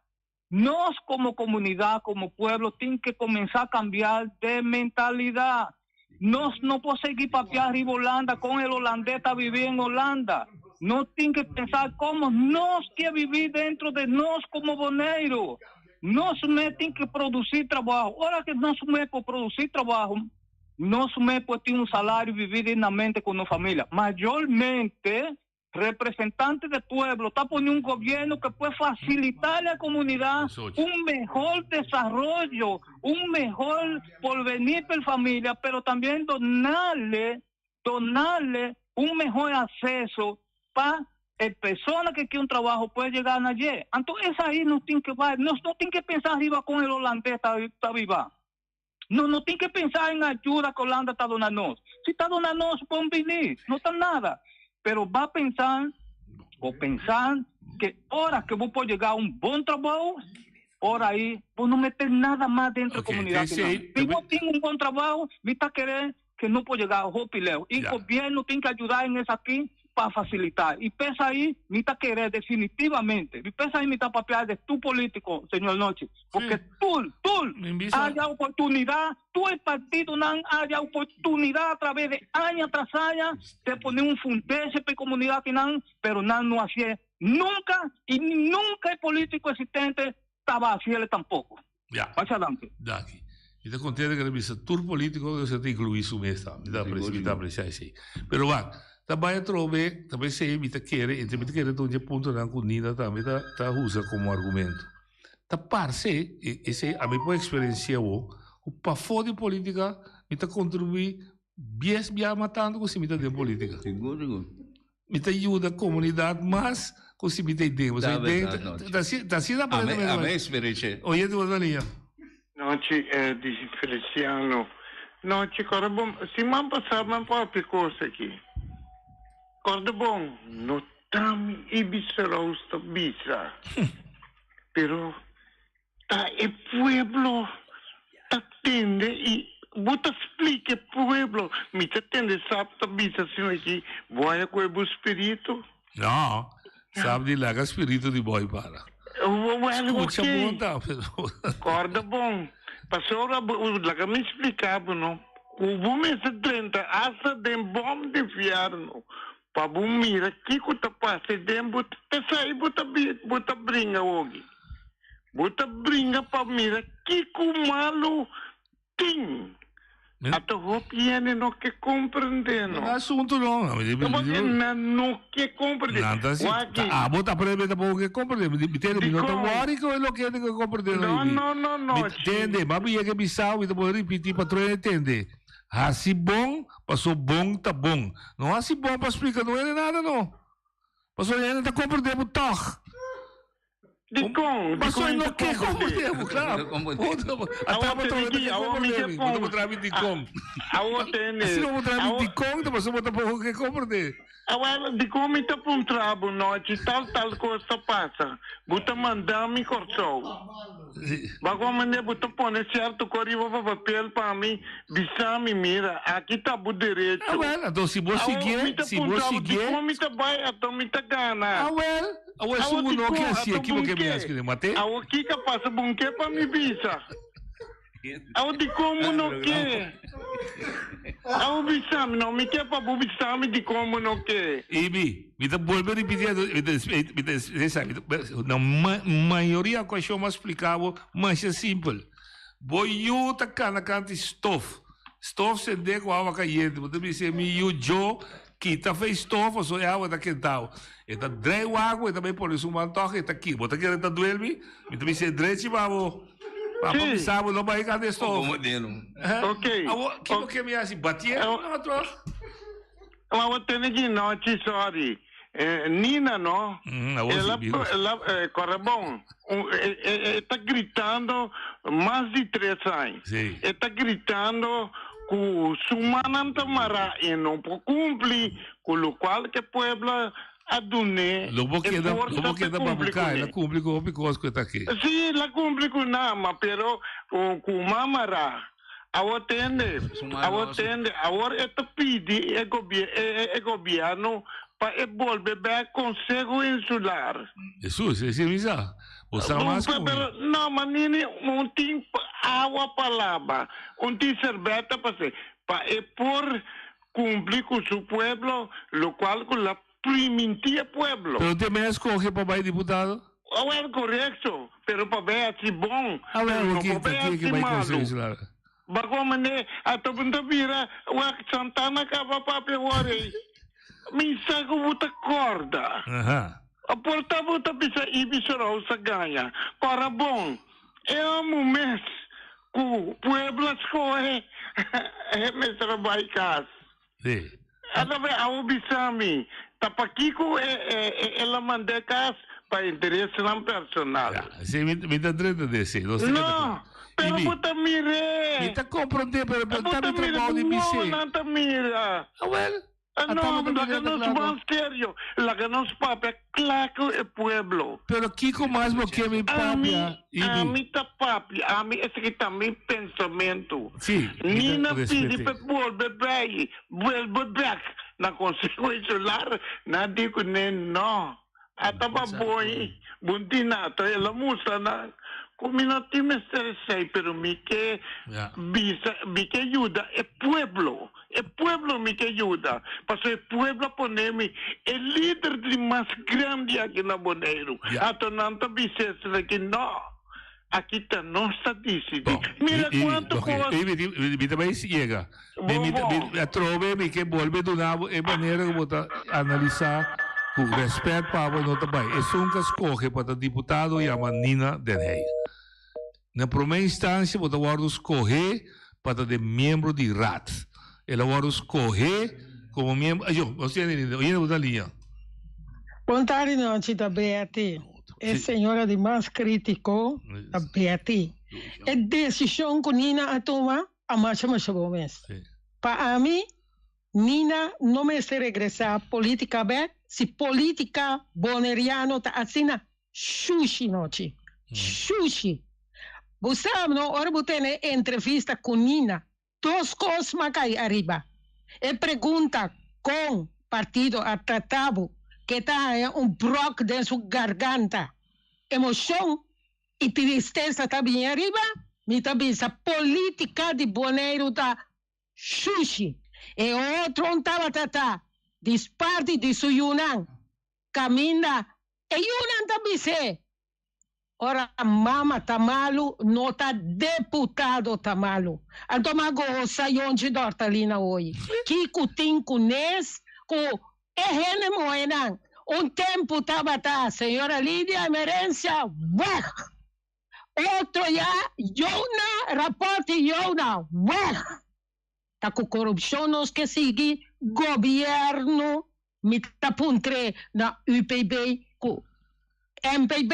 nos como comunidad, como pueblo tin ke comensa cambia de mentalidad. Nos no por sigui papia riba Holanda con el holandés ta vivi en Holanda. Nos tin que pensar como nos quiere vivir dentro de nos como Boneiro. Nos me tin que producir trabajo. Ora que nos me por producir trabajo, nos me por tener un salario y vivir dignamente con nuestra familia. Mayormente, representante del pueblo está poniendo un gobierno que puede facilitar a la comunidad un mejor desarrollo, un mejor porvenir para la familia, pero también donarle, donarle un mejor acceso para el persona que quiere un trabajo puede llegar allí. Entonces ahí no tiene que no, no tiene que pensar arriba con el holandés está, está viva. No, no tiene que pensar en ayuda que Holanda está donando. Si está donando, pueden venir, no está nada. Pero va a pensar o pensar que ahora que vos puedes llegar a un buen trabajo, por ahí, vos no meter nada más dentro de la comunidad. Si vos tienes un buen trabajo, me está querer que no puede llegar a Jopileo. Y el gobierno tiene que ayudar en eso aquí para facilitar. Y pesa ahí, me está querer definitivamente. Y pesa ahí, me está papear de tu político, señor Noche. Porque tú, tú, haya oportunidad, tú el partido no haya oportunidad a través de año tras año de poner un fundese para comunidad que nan, pero nan no hacía nunca y nunca el político existente estaba haciendo tampoco. Ya. Pasa adelante. Daki. Mi ta contento que bisa tur politico que se ta inclui su mes ta. Mi ta aprecia, mi ta aprecia esey. Pero wak, ta bay atrobe, ta bay esey mi ta kere, entre mi ta kere ta un dje puntonan cu Nina tambe ta ta usa como argumento. Ta parce, e esey ami por experiencia awo, cu pafo di politica mi ta contribui bies bia mas tanto cu si mi ta den politica. Sigur, sigur. Mi ta yuda comunidad mas cu si mi ta den. Ta verdad, Nochi. Ta asina, ta asina Ame, ame experiencia. Oye, tu otro liña. Nochi, Eddy Feliciano. Nochi, corda bon, siman pasá mi a papia cos aki. Corda bon, no ta mi Ibis Roos ta bisa, pero Ta e pueblo ta tende y bo ta splica e pueblo. Mi ta tende Sap ta bisa asina aki, bo haya cu e bo spirito? No, Sap di laga spirito di boy para. Well, Scucha ok. bon ta, pero. Corda bon. Pasobra bo, laga mi splica bo no, cu bo mester drenta hasta den bom di infierno pa bo mira kico ta pasa den bo, pesai bo ta bo ta bringa ogi. Bo ta bringa pa mira kiko malu tin. Ata hopi hende no ke komprendé no. No asuntu no. Pasobra nan no ke komprendé. Nan ta si, Wak-i. abo ta aprende tampoco ke komprendé. Mi tende, mi no ta Dikon? wòri ku e loke hende ke komprendé no, No, Ibi. no, no, no, Mi chi. tende, ma mi yega bisao, mi ta por ripití pa tur hende tende. Hasi bon, paso bon ta bon. No hasi bon pa splika no hende nada no. Paso hende ta komprendé bo tòg. Dikon? Paso Dikon no ta ke komprendé? komprendé bo, klaar. Awor Ata bo tene ta ki, ke awor mi komprendé ke mi. Bo ta pon. mostrá mi dikon. Awor tene. Asina bo mostrá mi Awor. dikon, ta paso bo tampoco ke komprendé. Awor, dikon mi ta puntra bo nochi tal tal kos ta pasa? Bo ta manda mi Kòrsou. Bakua manera bo ta pone sierto kos riba bo papel pa mi bisa mi, mira, aki ta bo derecho. Awel, anto si bo Awor siguié, mi ta si bo puntra bo, siguié. dikon mi ta bai, anto mi ta gana. Awel, Awor Awor esun ku no dikon, ke hasié, anto ki bo ke mi bunke? hasi kuné? Mat'é? Awor kiko a pasa bunke pa mi bisa? Awor dikon bo no ke? Awor bisa mi, no mi ke pa bo bisa mi dikon bo no ke. Ibi, mi ta bolbe ripití anto, mi ta, mi ta, mi ta, na mayoria okashon mi a splika bo masha simpel. Bo yu ta kana kanti stof, stof sendé ku awa kayente, bo ta bisa mi yu Joe Kita fe stof pasobra e awa ta kentao. E ta drei waku, e ta bay pone su man tog, e ta ki. Bo ta kere ta duermi? Mi ta bisa e drechi pa bo. Papa Sí. bisa bo no bay kanta e stof. Como deno. Ok. Awo, kiko ke mi hasi? Batié Awo- no tog? Awo tene ki nochi, sorry. Eh, Nina, no? Mm, awo El sí, a, Virus. el a, eh, corre bon. Un, eh, eh, eh, ta gritando mas di tres años. Sí. E ta gritando ku su mannan ta mará e no por kumpli ku lokual ke pueblo a dun'é Lo bo e keda, lo forsa bo pa keda kumpli babuká, el a kuné. kumpli ku hopi kos ku e ta ke. Sí, el a kumpli ku nan, ma pero ku man mará. Awor tende, awor tende, awor e ta pidi e gobier e e gobierno pa e bolbe bek Konseho Insular. Hesus, esei mi sa. Bo sa mas ku mi. Pero no, ma nini un tin awa pa laba, un tin serbeta pa se, pa e por cumpli cu su pueblo, locual cu la. primintí e pueblo. Pero te mes scoge pa bay diputado? Awel korekto, pero pa bay haci bon, Awel, pero no oké, pa bay ta ke haci bay Consejo malu. Insular. Bako mane ato bo ta bira wak Santana kaba papia wor ei. Mi sa ku bo ta korda. Aha. A por ta bo ta bisa Ibis Roos a gaña. Kora bon, e amo mes ku pueblo a skohe e mester a bai kas. Sí. Ata be awo bisa mi, ta pakiko e e el a mand'é kas? Pa interesnan personal. Ya, sí, mi, mi ta drenta de sí. Nos ta No, keda pero Ibi, bo ta mir'é. Mi ta comprende, pero pero Bo ta ta mi mira trabou ku di bis'é. wowonan ta mira. Ah, wel. Ah, Ata no, bo ta mira laga ta nos klaar, ban serio. Laga nos papia kla ku e pueblo. Pero kiko mas bo ke mi Ami, papia, Ibi? ami ta papia, ami esaki ta mi pensamentu. Sí, mi ta Nina pidi respete. pa bolbe bei, bolbe bek na Conseho Insular, nan di ku ne no. Ata pa boi bundinato el a mustra nan ku mi no tin mester esei pero mi ke bisa mi ke yuda e pueblo e pueblo mi ke yuda pasobra e pueblo a pone mi e lider di mas grandi aki na Boneiru ato nan ta bisa esaki ki no aki ta nos ta disidi mira kuantu kos. Mi ta bai yega Mi mi atrobe mi ke bolbe duna bo e manera ku bo ta analisá ku rèspèt pa bo no ta bai. Esun ku a skohe pa ta diputado yama Nina Den Heyer. Na promé instansia bo ta wòrdu skohé pa ta den miembro di Raad. El a wòrdu skohé komo miembro, ayo, nos tiene Nina, oye bo ta liña. Bon tardi nochi ta Betty. E señora di mas critico ta Betty. E decision cu Nina a tuma A masha masha bon mes. Pa ami, Nina no mester regresá polítika bèk si polítika boneriano ta asina shushi nochi. Shushi. Bo sa no, ora bo tene entrevista ku Nina, dos kos m'a kai ariba. E pregunta kon partido a trata bo ke ta haña un bròk den su garganta. Emoshon I tristesa ta bini ariba, mi ta bisa politica di Boneiru ta shushi. E otro tabata ta di parti di su yunan, caminda e yunan ta bis'é, ora mama ta malu no ta deputado ta malu. Anto m'a gosa Yonchi Dortalina hoy, kico tin cu nes cu E hende muhénan un tempu tabata señora Lidia Emerencia weg! Otro ya Jona Raporti Jona weg! Ta ku korupshon nos ke sigui gobièrnu mi ta puntr'é na UPB ku MPB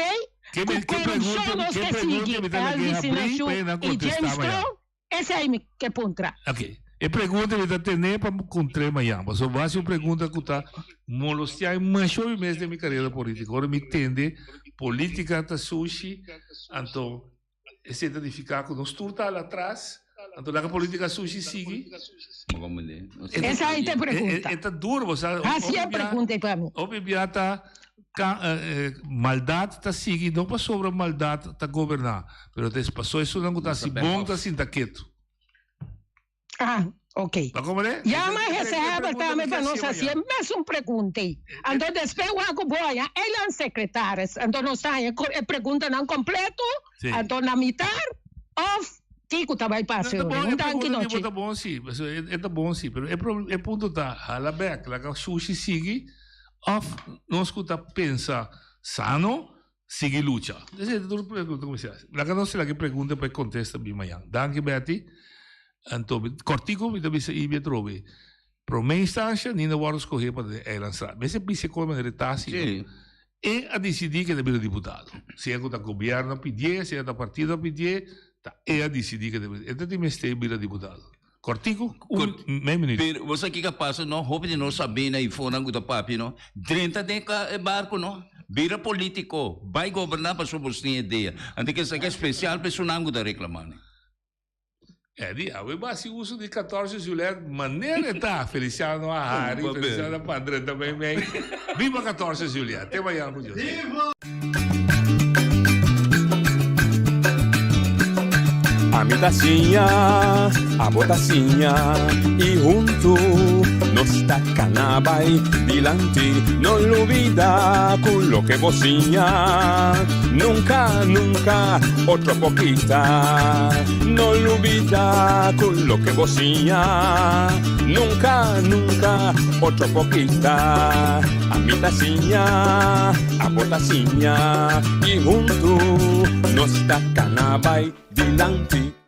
ku korupshon nos ke sigui Elvis Sinashu i James Kroon? Esei mi ke puntra. Ok. E pregunta mi ta tene pa kontr'é mañan. Pasobra bo hasi un pregunta ku ta molostiá mi masha hopi mes den mi karera polítiko. Ora mi tende polítika ta sushi, anto esei ta nifiká ku nos tur ta al atras, anto laga polítika sushi sigui. Esei ta e pregunta. E ta duro, bo sa. Hasi e pregunta ei pa mi. Hopi bia ta Maldat ta sigui no pasobra maldat ta goberná, pero ta es paso esunnan ku ta hasi bon ta sinta ketu. Ah, ok. Bo a komprendé? Yama Jese Heber tambe pa nos hasi e mesun pregunta ei. Anto despues wak ku bo haña eilandsecretaris, anto nos ta haña e preguntanan kompleto, anto na mitar òf kiko ta bai pasa E ora. Un danki pregunta di bo nochi. ta bon si, e ta bon si, pero e punto ta hala bèk, laga shushi sigui. Of nos ku ta pensa sano, sigui lucha? Esei ta tur pregunta ku mi hasi. Laga nos laga e pregunta pa e kontesta bin mañan. Danki Betty. Anto mi kòrtiku mi ta bisa Ibi atrobe. Promé instansha Nina wòrdu skohé pa den Eilandstraat. Mester bisa e kos manera e ta hasi no. E a disidí ku e ta bira diputado. Sea ku ta gobièrnu a pidié, sea ta partido a pidié, ta e a disidí ku e ta bira. E ta tin mester bira diputado. Kortiku, un mei minuut. Pero bo sa kiko a pasa no, hopi di nos sabí na ifonan ku ta papia no, drenta den e barko no, bira politiko, bai goberná pasobra bo tin idea. Anto ke esaki espesial pa esunnan ku ta reklamá ne. Eddy, awe bo hasi uso di 14 Juliet manera e ta, Feliciano a hari, Feliciano a pa drenta mei mei. Biba 14 Juliet, te mañana ku Dios. Ami ta siña, abo ta siña y huntu nos ta cana bay dilanti. No lubida cu loke bo siña nunca, nunca otro por kita. No lubida cu loke bo siña nunca, nunca otro por kita. Ami ta siña, abo ta siña y huntu nos ta cana bay dilanti.